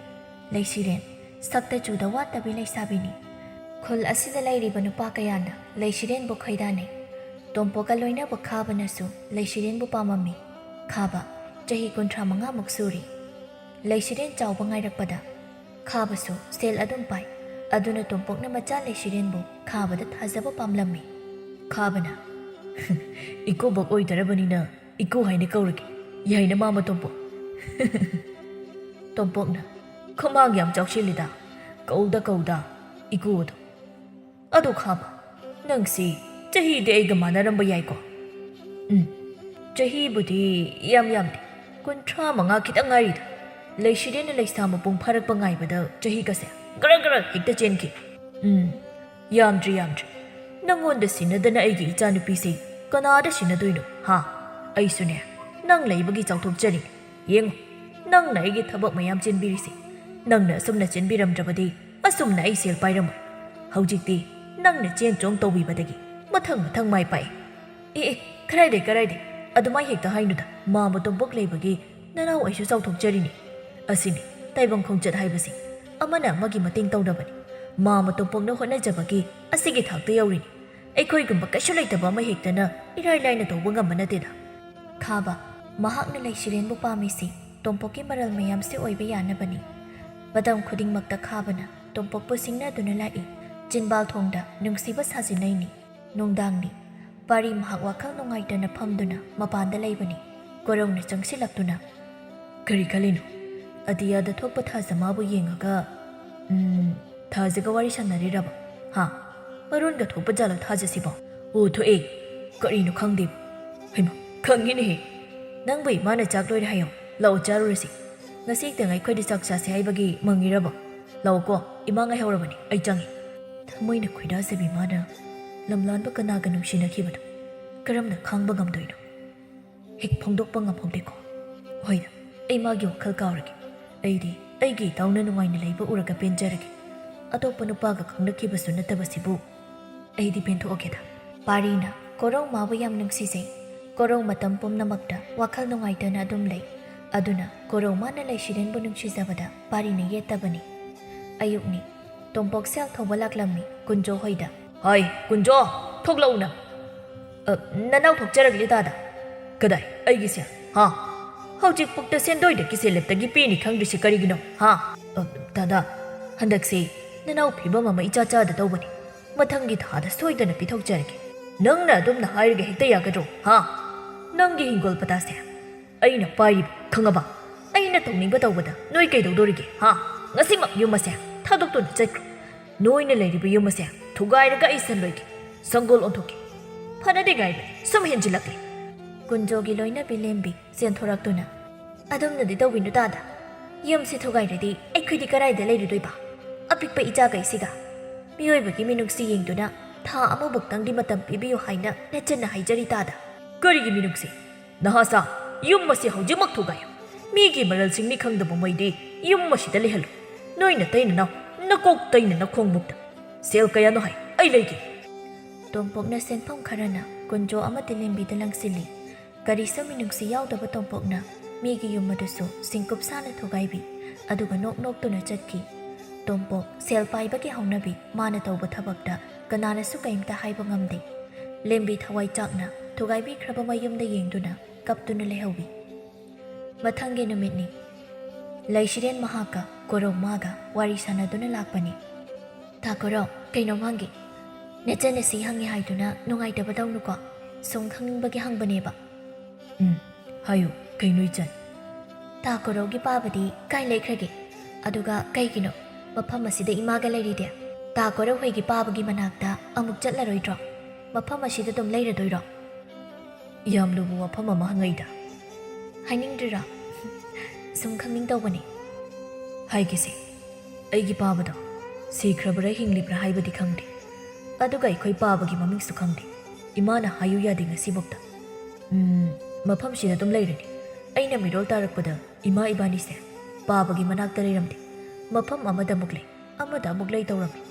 ꯂꯩꯁꯤꯔꯦꯟ ꯁꯛꯇ ꯆꯨꯗ ꯋꯥꯠꯇꯕꯤ ꯂꯩꯁꯥꯕꯤꯅꯤ꯫ ꯈꯨꯜ ꯑꯁꯤꯗ ꯂꯩꯔꯤꯕ ꯅꯨꯄꯥ ꯀꯌꯥꯅ ꯂꯩꯁꯤꯔꯦꯟꯕꯨ ꯈꯣꯏꯗꯥꯅꯩ꯫ ꯇꯣꯝꯄꯣꯛꯀ ꯂꯣꯏꯅꯕ ꯈꯥꯕꯅꯁꯨ ꯂꯩꯁꯤꯔꯦꯟꯕꯨ ꯄꯥꯝꯃꯝꯃꯤ꯫ ꯈꯥꯕ ꯆꯍꯤ ꯀꯨꯟꯊ꯭ꯔꯥ ꯃꯉꯥꯃꯨꯛ ꯁꯨꯔꯤ꯫ ꯂꯩꯁꯤꯔꯦꯟ ꯆꯥꯎꯕ ꯉꯥꯏꯔꯛꯄꯗ ꯈꯥꯕꯁꯨ ꯁꯦꯜ ꯑꯗꯨꯝ ꯄꯥꯏ꯫ ꯑꯗꯨꯅ ꯇꯣꯝꯄꯣꯛꯅ ꯃꯆꯥ ꯂꯩꯁꯤꯔꯦꯟꯕꯨ ꯈꯥꯕꯗ ꯊꯥꯖꯕ ꯄꯥꯝꯂꯝꯃꯤ꯫ ꯈꯥꯕꯅ, "ꯏꯀꯨꯕꯣꯛ ꯑꯣꯏꯗꯔꯕꯅꯤꯅ ꯏꯀꯨ ꯍꯥꯏꯅ ꯀꯧꯔꯒꯦ꯫ ꯌꯥꯏꯅ ꯃꯥꯃ ꯇꯣꯝꯄꯣꯛ?" ꯇꯣꯝꯄꯣꯛꯅ, "ꯈꯨꯃꯥꯡ ꯌꯥꯝ ꯆꯥꯎꯁꯤꯜꯂꯤꯗ, ꯀꯧꯗ ꯀꯧꯗ ꯏꯀꯨ ꯑꯗꯣ꯫ ꯑꯗꯣ ꯈꯥꯕ, ꯅꯪꯁꯤ ꯆꯍꯤꯗꯤ ꯑꯩꯒ ꯃꯥꯟꯅꯔꯝꯕ ꯌꯥꯏꯀꯣ?" "ꯎꯝ, ꯆꯍꯤꯕꯨꯗꯤ ꯌꯥꯝ ꯌꯥꯝꯗꯦ, ꯀꯨꯟꯊ꯭ꯔꯥ ꯃꯉꯥ ꯈꯤꯇꯪ ꯉꯥꯏꯔꯤꯗ꯫ ꯂꯩꯁꯤꯔꯦꯟꯅ ꯂꯩꯁꯥ ꯃꯄꯨꯡ ꯐꯥꯔꯛꯄ ꯉꯥꯏꯕꯗ ꯆꯍꯤꯒꯁꯦ ꯒꯔ ꯒꯔ ꯍꯦꯛꯇ ꯆꯦꯟꯈꯤ꯫ "ꯎꯝ, ꯌꯥꯝꯗ꯭ꯔꯤ, ꯌꯥꯝꯗ꯭ꯔꯤ꯫ ꯅꯪꯉꯣꯟꯗ ꯁꯤꯟꯅꯗꯅ ꯑꯩꯒꯤ ꯏꯆꯥꯅꯨꯄꯤꯁꯤ ꯀꯅꯥꯗ ꯁꯤꯟꯅꯗꯣꯏꯅꯣ, ꯍꯥ? ꯑꯩꯁꯨꯅꯦ, ꯅꯪ ꯂꯩꯕꯒꯤ ꯆꯥꯎꯊꯣꯛꯆꯔꯤ꯫ ꯌꯦꯡꯉꯨ, ꯅꯪꯅ ꯑꯩꯒꯤ ꯊꯕꯛ ꯃꯌꯥꯝ ꯆꯦꯟꯕꯤꯔꯤꯁꯤ꯫ ꯅꯪꯅ ꯑꯁꯨꯝꯅ ꯆꯦꯟꯕꯤꯔꯝꯗ꯭ꯔꯕꯗꯤ ꯑꯁꯨꯝꯅ ꯑꯩ ꯁꯦꯜ ꯄꯥꯏꯔꯝꯃꯣꯏ꯫ ꯍꯧꯖꯤꯛꯇꯤ ꯅꯪꯅ ꯆꯦꯟ ꯆꯣꯡ ꯇꯧꯕꯤꯕꯗꯒꯤ ꯃꯊꯪ ꯃꯊꯪ ꯃꯥꯏ ꯄꯥꯛꯏ꯫" "ꯑꯦ, ꯑꯦ, ꯀꯔꯥꯏꯗꯩ, ꯀꯔꯥꯏꯗꯩ? ꯑꯗꯨꯃꯥꯏ ꯍꯦꯛꯇ ꯍꯥꯏꯅꯨꯗ꯫ ꯃꯥꯝꯃ ꯇꯣꯝꯄꯣꯛ ꯂꯩꯕꯒꯤ ꯅꯅꯥꯎ ꯑꯩꯁꯨ ꯆꯥꯎꯊꯣꯛꯆꯔꯤꯅꯤ꯫ ꯑꯁꯤꯅꯤ ꯇꯥꯏꯕꯪ ꯈꯣꯡꯆꯠ ꯍꯥꯏꯕꯁꯤ꯫ ꯑꯃꯅ ꯑꯃꯒꯤ ꯃꯇꯦꯡ ꯇꯧꯅꯕꯅꯤ꯫ ꯃꯥꯝꯃ ꯇꯣꯝꯄꯣꯛꯅ ꯍꯣꯠꯅꯖꯕꯒꯤ ꯑꯁꯤꯒꯤ ꯊꯥꯛꯇ ꯌꯧꯔꯤꯅꯤ꯫ ꯑꯩꯈꯣꯏꯒꯨꯝꯕ ꯀꯩꯁꯨ ꯂꯩꯇꯕ ꯑꯃ ꯍꯦꯛꯇꯅ ꯏꯔꯥꯏ ꯂꯥꯏꯅ ꯇꯧꯕ ꯉꯝꯕ ꯅꯠꯇꯦꯗ꯫" ꯈꯥꯕ, ꯃꯍꯥꯛꯅ ꯂꯩꯁꯤꯔꯦꯟꯕꯨ ꯄꯥꯝꯃꯤꯁꯤ ꯇꯣꯝꯄꯣꯛꯀꯤ ꯃꯔꯜ ꯃꯌꯥꯝꯁꯤ ꯑꯣꯏꯕ ꯌꯥꯅꯕꯅꯤ꯫ ꯃꯇꯝ ꯈꯨꯗꯤꯡꯃꯛꯇ ꯈꯥꯕꯅ ꯇꯣꯝꯄꯣꯛꯄꯨ ꯁꯤꯡꯅꯗꯨꯅ ꯂꯥꯛꯏ꯫ ꯆꯤꯟꯕꯥꯜ ꯊꯣꯡꯗ ꯅꯨꯡꯁꯤꯕ ꯁꯥꯖꯤꯟꯅꯩꯅꯤ꯫ ꯅꯨꯡꯗꯥꯡꯅꯤ꯫ ꯄꯥꯔꯤ ꯃꯍꯥꯛ ꯋꯥꯈꯜ ꯅꯨꯡꯉꯥꯏꯇꯅ ꯐꯝꯗꯨꯅ ꯃꯄꯥꯟꯗ ꯂꯩꯕꯅꯤ꯫ ꯀꯣꯔꯧꯅ ꯆꯪꯁꯤꯜꯂꯛꯇꯨꯅ, "ꯀꯔꯤ ꯈꯜꯂꯤꯅꯣ?" ꯑꯇꯤꯌꯥꯗ ꯊꯣꯛꯄ ꯊꯥꯖ ꯃꯥꯕꯨ ꯌꯦꯡꯉꯒ, "ꯎꯝ, ꯊꯥꯖꯒ ꯋꯥꯔꯤ ꯁꯥꯟꯅꯔꯤꯔꯕ? ꯍꯥ? ꯃꯔꯣꯟꯒ ꯊꯣꯛꯄ ꯖꯥꯠꯂꯣ ꯊꯥꯖꯁꯤꯕꯣ?" "ꯑꯣ, ꯊꯣꯛꯑꯦ꯫ ꯀꯔꯤꯅꯣ ꯈꯪꯗꯦ꯫ ꯍꯩꯃꯥ, ꯈꯪꯉꯤꯅꯦꯍꯦ꯫ ꯅꯪꯕꯨ ꯏꯃꯥꯅ ꯆꯥꯛ ꯂꯣꯏꯔꯦ ꯍꯥꯏꯌꯣ꯫ ꯂꯥꯛꯑꯣ, ꯆꯥꯔꯨꯔꯁꯤ꯫ ꯉꯁꯤ ꯈꯛꯇꯪ ꯑꯩꯈꯣꯏꯗ ꯆꯥꯛ ꯆꯥꯁꯦ ꯍꯥꯏꯕꯒꯤ ꯃꯪꯉꯤꯔꯕ? ꯂꯥꯛꯑꯣꯀꯣ, ꯏꯃꯥ ꯉꯥꯏꯍꯧꯔꯕꯅꯤ, ꯑꯩ ꯆꯪꯉꯤ꯫" ꯊꯃꯣꯏꯅ ꯈꯣꯏꯗꯥꯖꯕꯤ ꯃꯥꯅ ꯂꯝꯂꯥꯟꯕ ꯀꯅꯥꯒ ꯅꯨꯡꯁꯤꯅꯈꯤꯕꯅꯣ? ꯀꯔꯝꯅ ꯈꯥꯡꯕ ꯉꯝꯗꯣꯏꯅꯣ? ꯍꯦꯛ ꯐꯣꯡꯗꯣꯛꯄ ꯉꯝꯍꯧꯗꯦꯀꯣ꯫ ꯍꯣꯏꯗ, ꯑꯩ ꯃꯥꯒꯤ ꯋꯥꯈꯜ ꯀꯥꯎꯔꯒꯦ꯫ ꯑꯩꯗꯤ ꯑꯩꯒꯤ ꯏꯇꯥꯎꯅ ꯅꯨꯡꯉꯥꯏꯅ ꯂꯩꯕ ꯎꯔꯒ ꯄꯦꯟꯖꯔꯒꯦ꯫ ꯑꯇꯣꯞꯄ ꯅꯨꯄꯥꯒ ꯈꯪꯅꯈꯤꯕꯁꯨ ꯅꯠꯇꯕꯁꯤꯕꯨ꯫ ꯑꯩꯗꯤ ꯄꯦꯟꯊꯣꯛꯑꯒꯦꯗ꯫ ꯄꯥꯔꯤꯅ ꯀꯣꯔꯧ ꯃꯥꯕꯨ ꯌꯥꯝ ꯅꯨꯡꯁꯤꯖꯩ꯫ ꯀꯣꯔꯧ ꯃꯇꯝ ꯄꯨꯝꯅꯃꯛꯇ ꯋꯥꯈꯜ ꯅꯨꯡꯉꯥꯏꯇꯅ ꯑꯗꯨꯝ ꯂꯩ꯫ ꯑꯗꯨꯅ ꯀꯣꯔꯧ ꯃꯥꯅ ꯂꯩꯁꯤꯔꯦꯟꯕꯨ ꯅꯨꯡꯁꯤꯖꯕꯗ ꯄꯥꯔꯤꯅ ꯌꯦꯠꯇꯕꯅꯤ꯫ ꯑꯌꯨꯛꯅꯤ꯫ ꯇꯣꯝꯄꯣꯛ ꯁꯦꯜ ꯊꯧꯕ ꯂꯥꯛꯂꯝꯃꯤ ꯀꯨꯟꯖꯣ ꯍꯣꯏꯗ꯫ "ꯍꯥꯏ, ꯀꯨꯟꯖꯣ, ꯊꯣꯛꯂꯛꯎꯅ꯫" "ꯑ, ꯅꯅꯥꯎ ꯊꯣꯛꯆꯔꯛꯂꯤ, ꯗꯥꯗꯥ꯫" "ꯀꯗꯥꯏ? ꯑꯩꯒꯤꯁꯦ? ꯍꯥ? ꯍꯧꯖꯤꯛ ꯄꯨꯛꯇ ꯁꯦꯟꯗꯣꯏꯗ ꯀꯤꯁꯦꯜꯂꯦꯞꯇꯒꯤ ꯄꯤꯅꯤ ꯈꯪꯗ꯭ꯔꯤꯁꯦ ꯀꯔꯤꯒꯤꯅꯣ? ꯍꯥ?" "ꯑ, ꯗꯥꯗꯥ, ꯍꯟꯗꯛꯁꯦ ꯅꯅꯥꯎ ꯐꯤꯕꯝ ꯑꯃ ꯏꯆꯥ ꯆꯥꯗ ꯇꯧꯕꯅꯤ꯫ ꯃꯊꯪꯒꯤ ꯊꯥꯗ ꯁꯣꯏꯗꯅ ꯄꯤꯊꯣꯛꯆꯔꯒꯦ꯫ ꯅꯪꯅ ꯑꯗꯨꯝꯅ ꯍꯥꯏꯔꯒ ꯍꯦꯛꯇ ꯌꯥꯒꯗ꯭ꯔꯣ? ꯍꯥ? ꯅꯪꯒꯤ ꯍꯤꯡꯒꯣꯜ ꯄꯇꯥꯁꯦ ꯑꯩꯅ ꯄꯥꯏꯔꯤꯕ, ꯈꯪꯉꯕ? ꯑꯩꯅ ꯇꯧꯅꯤꯡꯕ ꯇꯧꯕꯗ ꯅꯣꯏ ꯀꯩꯗꯧꯗꯣꯔꯤꯒꯦ, ꯍꯥ? ꯉꯁꯤꯃꯛ ꯌꯨꯝ ꯑꯁꯦ ꯊꯥꯗꯣꯛꯇꯨꯅ ꯆꯠꯈ꯭ꯔꯣ꯫ ꯅꯣꯏꯅ ꯂꯩꯔꯤꯕ ꯌꯨꯝ ꯑꯁꯦ ꯊꯨꯒꯥꯏꯔꯒ ꯑꯩ ꯁꯟ ꯂꯣꯏꯒꯦ, ꯁꯪꯒꯣꯜ ꯑꯣꯟꯊꯣꯛꯀꯦ꯫ ꯐꯅꯗꯤ ꯉꯥꯏꯕꯅꯤ, ꯁꯨꯝ ꯍꯦꯟꯖꯤꯜꯂꯛꯂꯦ꯫" ꯀꯨꯟꯖꯣꯒꯤ ꯂꯣꯏꯅꯕꯤ ꯂꯦꯝꯕꯤ ꯆꯦꯟꯊꯣꯔꯛꯇꯨꯅ, "ꯑꯗꯨꯝꯅꯗꯤ ꯇꯧꯕꯤꯅꯨ, ꯗꯥꯗꯥ꯫ "ꯌꯨꯝꯁꯤ ꯊꯨꯒꯥꯏꯔꯗꯤ ꯑꯩꯈꯣꯏꯗꯤ ꯀꯗꯥꯏꯗ ꯂꯩꯔꯨꯗꯣꯏꯕ? ꯑꯄꯤꯛꯄ ꯏꯆꯥꯈꯩꯁꯤꯒ?" "ꯃꯤꯑꯣꯏꯕꯒꯤ ꯃꯤꯅꯨꯡꯁꯤ ꯌꯦꯡꯗꯨꯅ ꯊꯥ ꯑꯃꯕꯨꯛꯇꯪꯗꯤ ꯃꯇꯝ ꯄꯤꯕꯤꯌꯨ ꯍꯥꯏꯅ ꯅꯆꯟꯅ ꯍꯥꯏꯖꯔꯤ ꯇꯥꯗ꯫" "ꯀꯔꯤꯒꯤ ꯃꯤꯅꯨꯡꯁꯤ? ꯅꯍꯥꯁꯥ, ꯌꯨꯝ ꯑꯁꯤ ꯍꯧꯖꯤꯛꯃꯛ ꯊꯨꯒꯥꯏꯌꯨ꯫ ꯃꯤꯒꯤ ꯃꯔꯜꯁꯤꯡꯅꯤ ꯈꯪꯗꯕ ꯃꯩꯗꯤ ꯌꯨꯝ ꯑꯁꯤꯗ ꯂꯩꯍꯜꯂꯨ꯫ ꯅꯣꯏ ꯅꯇꯩ ꯅꯅꯥꯎ, ꯅꯀꯣꯛ ꯇꯩꯅ ꯅꯈꯣꯡꯕꯨꯛꯇ꯫ ꯁꯦꯜ ꯀꯌꯥꯅꯣ ꯍꯥꯏ, ꯑꯩ ꯂꯩꯒꯦ꯫" ꯇꯣꯝꯄꯣꯛꯅ ꯁꯦꯟꯐꯝ ꯈꯔꯅ ꯀꯨꯟꯖꯣ ꯑꯃꯗꯤ ꯂꯦꯝꯕꯤꯗ ꯂꯪꯁꯤꯜꯂꯤ꯫ ꯀꯔꯤꯁꯨ ꯃꯤꯅꯨꯡꯁꯤ ꯌꯥꯎꯗꯕ ꯇꯣꯝꯄꯣꯛꯅ ꯃꯤꯒꯤ ꯌꯨꯝ ꯑꯗꯨꯁꯨ ꯁꯤꯡꯀꯨꯞ ꯁꯥꯅ ꯊꯨꯒꯥꯏꯕꯤ, ꯑꯗꯨꯒ ꯅꯣꯛ ꯅꯣꯛꯇꯨꯅ ꯆꯠꯈꯤ꯫ ꯇꯣꯝꯄꯣꯛ ꯁꯦꯜ ꯄꯥꯏꯕꯒꯤ ꯍꯧꯅꯕꯤ ꯃꯥꯅ ꯇꯧꯕ ꯊꯕꯛꯇ ꯀꯅꯥꯅꯁꯨ ꯀꯩꯝꯇ ꯍꯥꯏꯕ ꯉꯝꯗꯦ꯫ ꯂꯦꯝꯕꯤ ꯊꯋꯥꯏ ꯆꯥꯛꯅ ꯊꯨꯒꯥꯏꯕꯤꯈ꯭ꯔꯕ ꯃꯌꯨꯝꯗ ꯌꯦꯡꯗꯨꯅ ꯀꯞꯇꯨꯅ ꯂꯩꯍꯧꯋꯤ꯫ ꯃꯊꯪꯒꯤ ꯅꯨꯃꯤꯠꯅꯤ꯫ ꯂꯩꯁꯤꯔꯦꯟ ꯃꯍꯥꯛꯀ ꯀꯣꯔꯧ ꯃꯥꯒ ꯋꯥꯔꯤ ꯁꯥꯟꯅꯗꯨꯅ ꯂꯥꯛꯄꯅꯤ꯫ "ꯇꯥ ꯀꯣꯔꯧ, ꯀꯩꯅꯣꯝ ꯍꯪꯒꯦ꯫ ꯅꯆꯟꯅ ꯁꯤ ꯍꯪꯉꯤ ꯍꯥꯏꯗꯨꯅ ꯅꯨꯡꯉꯥꯏꯇꯕ ꯇꯧꯅꯨꯀꯣ꯫ ꯁꯨꯝ ꯈꯪꯅꯤꯡꯕꯒꯤ ꯍꯪꯕꯅꯦꯕ꯫" "ꯎꯝ, ꯍꯥꯏꯌꯨ, ꯀꯩꯅꯣ ꯏꯆꯟ?" "ꯇꯥ ꯀꯣꯔꯧꯒꯤ ꯄꯥꯕꯗꯤ ꯀꯥꯏ ꯂꯩꯈ꯭ꯔꯒꯦ? ꯑꯗꯨꯒ ꯀꯩꯒꯤꯅꯣ ꯃꯐꯝ ꯑꯁꯤꯗ ꯏꯃꯥꯒ ꯂꯩꯔꯤꯗꯤ? ꯇꯥ ꯀꯣꯔꯧ ꯍꯣꯏꯒꯤ ꯄꯥꯕꯒꯤ ꯃꯅꯥꯛꯇ ꯑꯃꯨꯛ ꯆꯠꯂꯔꯣꯏꯗ꯭ꯔꯣ? ꯃꯐꯝ ꯑꯁꯤꯗ ꯑꯗꯨꯝ ꯂꯩꯔꯗꯣꯏꯔꯣ?" "ꯌꯥꯝ ꯂꯨꯕ ꯋꯥꯐꯝ ꯑꯃ ꯍꯪꯉꯛꯏꯗ꯫" "ꯍꯥꯏꯅꯤꯡꯗ꯭ꯔꯤꯔꯣ?" "ꯁꯨꯝ ꯈꯪꯅꯤꯡ ꯇꯧꯕꯅꯤ꯫" "ꯍꯥꯏꯒꯦꯁꯦ, ꯑꯩꯒꯤ ꯄꯥꯕꯗꯣ ꯁꯤꯈ꯭ꯔꯕ꯭ꯔꯥ ꯍꯤꯡꯂꯤꯕ꯭ꯔꯥ ꯍꯥꯏꯕꯗꯤ ꯈꯪꯗꯦ, ꯑꯗꯨꯒ ꯑꯩꯈꯣꯏ ꯄꯥꯕꯒꯤ ꯃꯃꯤꯡꯁꯨ ꯈꯪꯗꯦ꯫ ꯏꯃꯥꯅ ꯍꯥꯏꯌꯨ ꯌꯥꯗꯦ ꯉꯁꯤꯐꯥꯎꯗ꯫ ꯎꯝ, ꯃꯐꯝꯁꯤꯗ ꯑꯗꯨꯝ ꯂꯩꯔꯅꯤ꯫ ꯑꯩꯅ ꯃꯤꯔꯣꯜ ꯇꯥꯔꯛꯄꯗ ꯏꯃꯥ ꯏꯕꯥꯅꯤꯁꯦ ꯄꯥꯕꯒꯤ ꯃꯅꯥꯛꯇ ꯂꯩꯔꯝꯗꯦ꯫ ꯃꯐꯝ ꯑꯃꯗ ꯑꯃꯨꯛ ꯂꯩ, ꯑꯃꯗ ꯑꯃꯨꯛ ꯂꯩ ꯇꯧꯔꯝꯃꯤ꯫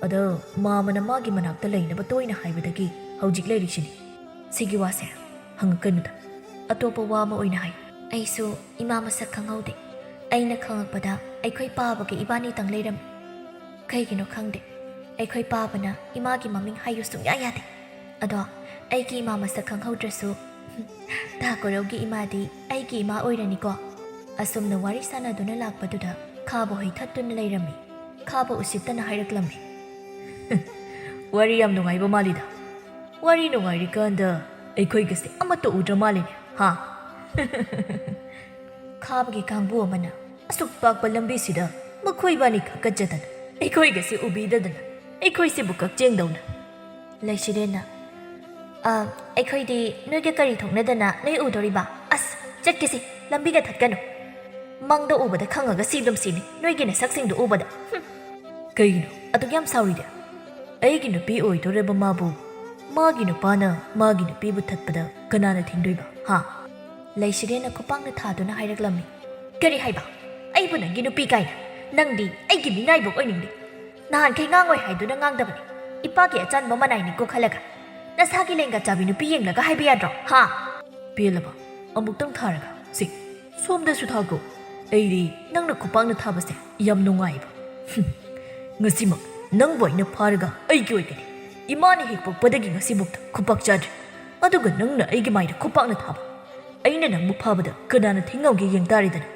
ꯑꯗꯣ ꯃꯥꯃꯅ ꯃꯥꯒꯤ ꯃꯅꯥꯛꯇ ꯂꯩꯅꯕ ꯇꯣꯏꯅ ꯍꯥꯏꯕꯗꯒꯤ ꯍꯧꯖꯤꯛ ꯂꯩꯔꯤꯁꯤꯅꯤ꯫ ꯁꯤꯒꯤ ꯋꯥꯁꯦ ꯍꯪꯉꯛꯀꯅꯨꯗ, ꯑꯇꯣꯞꯄ ꯋꯥ ꯑꯃ ꯑꯣꯏꯅ ꯍꯥꯏꯌꯨ꯫" "ꯑꯩꯁꯨ ꯏꯃꯥ ꯃꯁꯛ ꯈꯪꯍꯧꯗꯦ꯫ ꯑꯩꯅ ꯈꯪꯉꯛꯄꯗ ꯑꯩꯈꯣꯏ ꯄꯥꯕꯒ ꯏꯕꯥꯅꯤꯇꯪ ꯂꯩꯔꯝꯃꯤ꯫ ꯀꯩꯒꯤꯅꯣ ꯈꯪꯗꯦ, ꯑꯩꯈꯣꯏ ꯄꯥꯕꯅ ꯏꯃꯥꯒꯤ ꯃꯃꯤꯡ ꯍꯥꯏꯌꯨ ꯁꯨꯡꯌꯥ ꯌꯥꯗꯦ꯫ ꯑꯗꯣ ꯑꯩꯒꯤ ꯏꯃꯥ ꯃꯁꯛ ꯈꯪꯍꯧꯗ꯭ꯔꯁꯨ, ꯇꯥ ꯀꯣꯔꯧꯒꯤ ꯏꯃꯥꯗꯤ ꯑꯩꯒꯤ ꯏꯃꯥ ꯑꯣꯏꯔꯅꯤꯀꯣ꯫" ꯑꯁꯨꯝꯅ ꯋꯥꯔꯤ ꯁꯥꯟꯅꯗꯨꯅ ꯂꯥꯛꯄꯗꯨꯗ ꯈꯥꯕ ꯍꯣꯏ ꯊꯠꯇꯨꯅ ꯂꯩꯔꯝꯃꯤ꯫ ꯈꯥꯕ ꯎꯁꯤꯠꯇꯅ ꯍꯥꯏꯔꯛꯂꯝꯃꯤ꯫ "ꯋꯥꯔꯤ ꯌꯥꯝ ꯅꯨꯡꯉꯥꯏꯕ ꯃꯥꯜꯂꯤꯗ꯫ ꯋꯥꯔꯤ ꯅꯨꯡꯉꯥꯏꯔꯤꯀꯥꯟꯗ ꯑꯩꯈꯣꯏꯒꯁꯦ ꯑꯃꯠꯇ ꯎꯗ꯭ꯔ ꯃꯥꯜꯂꯤꯅꯦ, ꯍꯥ?" ꯈꯥꯕꯒꯤ ꯀꯥꯡꯕꯨ ꯑꯃꯅ ꯑꯁꯨꯛ ꯄꯥꯛꯄ ꯂꯝꯕꯤꯁꯤꯗ ꯃꯈꯣꯏꯕꯥꯅꯤ ꯈꯛꯀꯠꯆꯗꯅ, ꯑꯩꯈꯣꯏꯒꯁꯦ ꯎꯕꯤꯗꯗꯅ, ꯑꯩꯈꯣꯏꯁꯤꯕꯨ ꯀꯛꯆꯦꯡꯗꯧꯅ꯫ ꯂꯩꯁꯤꯔꯦꯟꯅ, "ꯑ, ꯑꯩꯈꯣꯏꯗꯤ ꯅꯣꯏꯒ ꯀꯔꯤ ꯊꯣꯛꯅꯗꯅ ꯅꯣꯏ ꯎꯗꯣꯔꯤꯕ? ꯑꯁ, ꯆꯠꯀꯦꯁꯤ, ꯂꯝꯕꯤꯒ ꯊꯠꯀꯅꯨ꯫" ꯃꯪꯗ ꯎꯕꯗ ꯈꯪꯉꯒ ꯁꯤ ꯑꯗꯨꯝ ꯁꯤꯅꯤ, ꯅꯣꯏꯒꯤ ꯅꯁꯛꯁꯤꯡꯗꯣ ꯎꯕꯗ꯫ ꯍꯨꯝ꯫ ꯀꯩꯒꯤꯅꯣ ꯑꯗꯨꯛ ꯌꯥꯝ ꯁꯥꯎꯔꯤꯗꯤ? ꯑꯩꯒꯤ ꯅꯨꯄꯤ ꯑꯣꯏꯗꯣꯔꯕ ꯃꯥꯕꯨ ꯃꯥꯒꯤ ꯅꯨꯄꯥꯅ ꯃꯥꯒꯤ ꯅꯨꯄꯤꯕꯨ ꯊꯠꯄꯗ ꯀꯅꯥꯅ ꯊꯤꯡꯗꯣꯏꯕ, ꯍꯥ? ꯂꯩꯁꯤꯔꯦꯟꯅ ꯈꯨꯄꯥꯛꯅ ꯊꯥꯗꯨꯅ ꯍꯥꯏꯔꯛꯂꯝꯃꯤ꯫ ꯀꯔꯤ ꯍꯥꯏꯕ? ꯑꯩꯕꯨ ꯅꯪꯒꯤ ꯅꯨꯄꯤ ꯀꯥꯏꯅ? ꯅꯪꯗꯤ ꯑꯩꯒꯤ ꯃꯤꯅꯥꯏꯕ ꯑꯣꯏꯅꯤꯡꯗꯦ꯫ ꯅꯍꯥꯟꯈꯩ ꯉꯥꯡꯉꯣꯏ ꯍꯥꯏꯗꯨꯅ ꯉꯥꯡꯗꯕꯅꯤ꯫ ꯏꯄꯥꯒꯤ ꯑꯆꯥꯟꯕ ꯃꯅꯥꯏꯅꯤꯀꯣ ꯈꯜꯂꯒ꯫ ꯅꯁꯥꯒꯤ ꯂꯦꯡꯒꯥ ꯆꯥꯕꯤ ꯅꯨꯄꯤ ꯌꯦꯡꯂꯒ ꯍꯥꯏꯕ ꯌꯥꯗ꯭ꯔꯣ, ꯍꯥ? ꯄꯦꯜꯂꯕ? ꯑꯃꯨꯛꯇꯪ ꯊꯥꯔꯒ꯫ ꯁꯤ, ꯁꯣꯝꯗꯁꯨ ꯊꯥꯈꯣ꯫ ꯑꯩꯗꯤ ꯅꯪꯅ ꯈꯨꯄꯥꯛꯅ ꯊꯥꯕꯁꯦ ꯌꯥꯝ ꯅꯨꯡꯉꯥꯏꯕ꯫ ꯍꯨꯝ, ꯉꯁꯤꯃꯛ ꯅꯪꯕꯨ ꯑꯩꯅ ꯐꯥꯔꯒ ꯑꯩꯒꯤ ꯑꯣꯏꯒꯅꯤ꯫ ꯏꯃꯥꯅ ꯍꯦꯛ ꯄꯣꯛꯄꯗꯒꯤ ꯉꯁꯤꯐꯥꯎꯗ ꯈꯨꯄꯥꯛ ꯆꯥꯗ꯭ꯔꯤ꯫ ꯑꯗꯨꯒ ꯅꯪꯅ ꯑꯩꯒꯤ ꯃꯥꯏꯗ ꯈꯨꯄꯥꯛꯅ ꯊꯥꯕ꯫ ꯑꯩꯅ ꯅꯪꯕꯨ ꯐꯥꯕꯗ ꯀꯅꯥꯅ ꯊꯤꯡꯉꯝꯒꯦ ꯌꯦꯡ ꯇꯥꯔꯦꯗꯅ꯫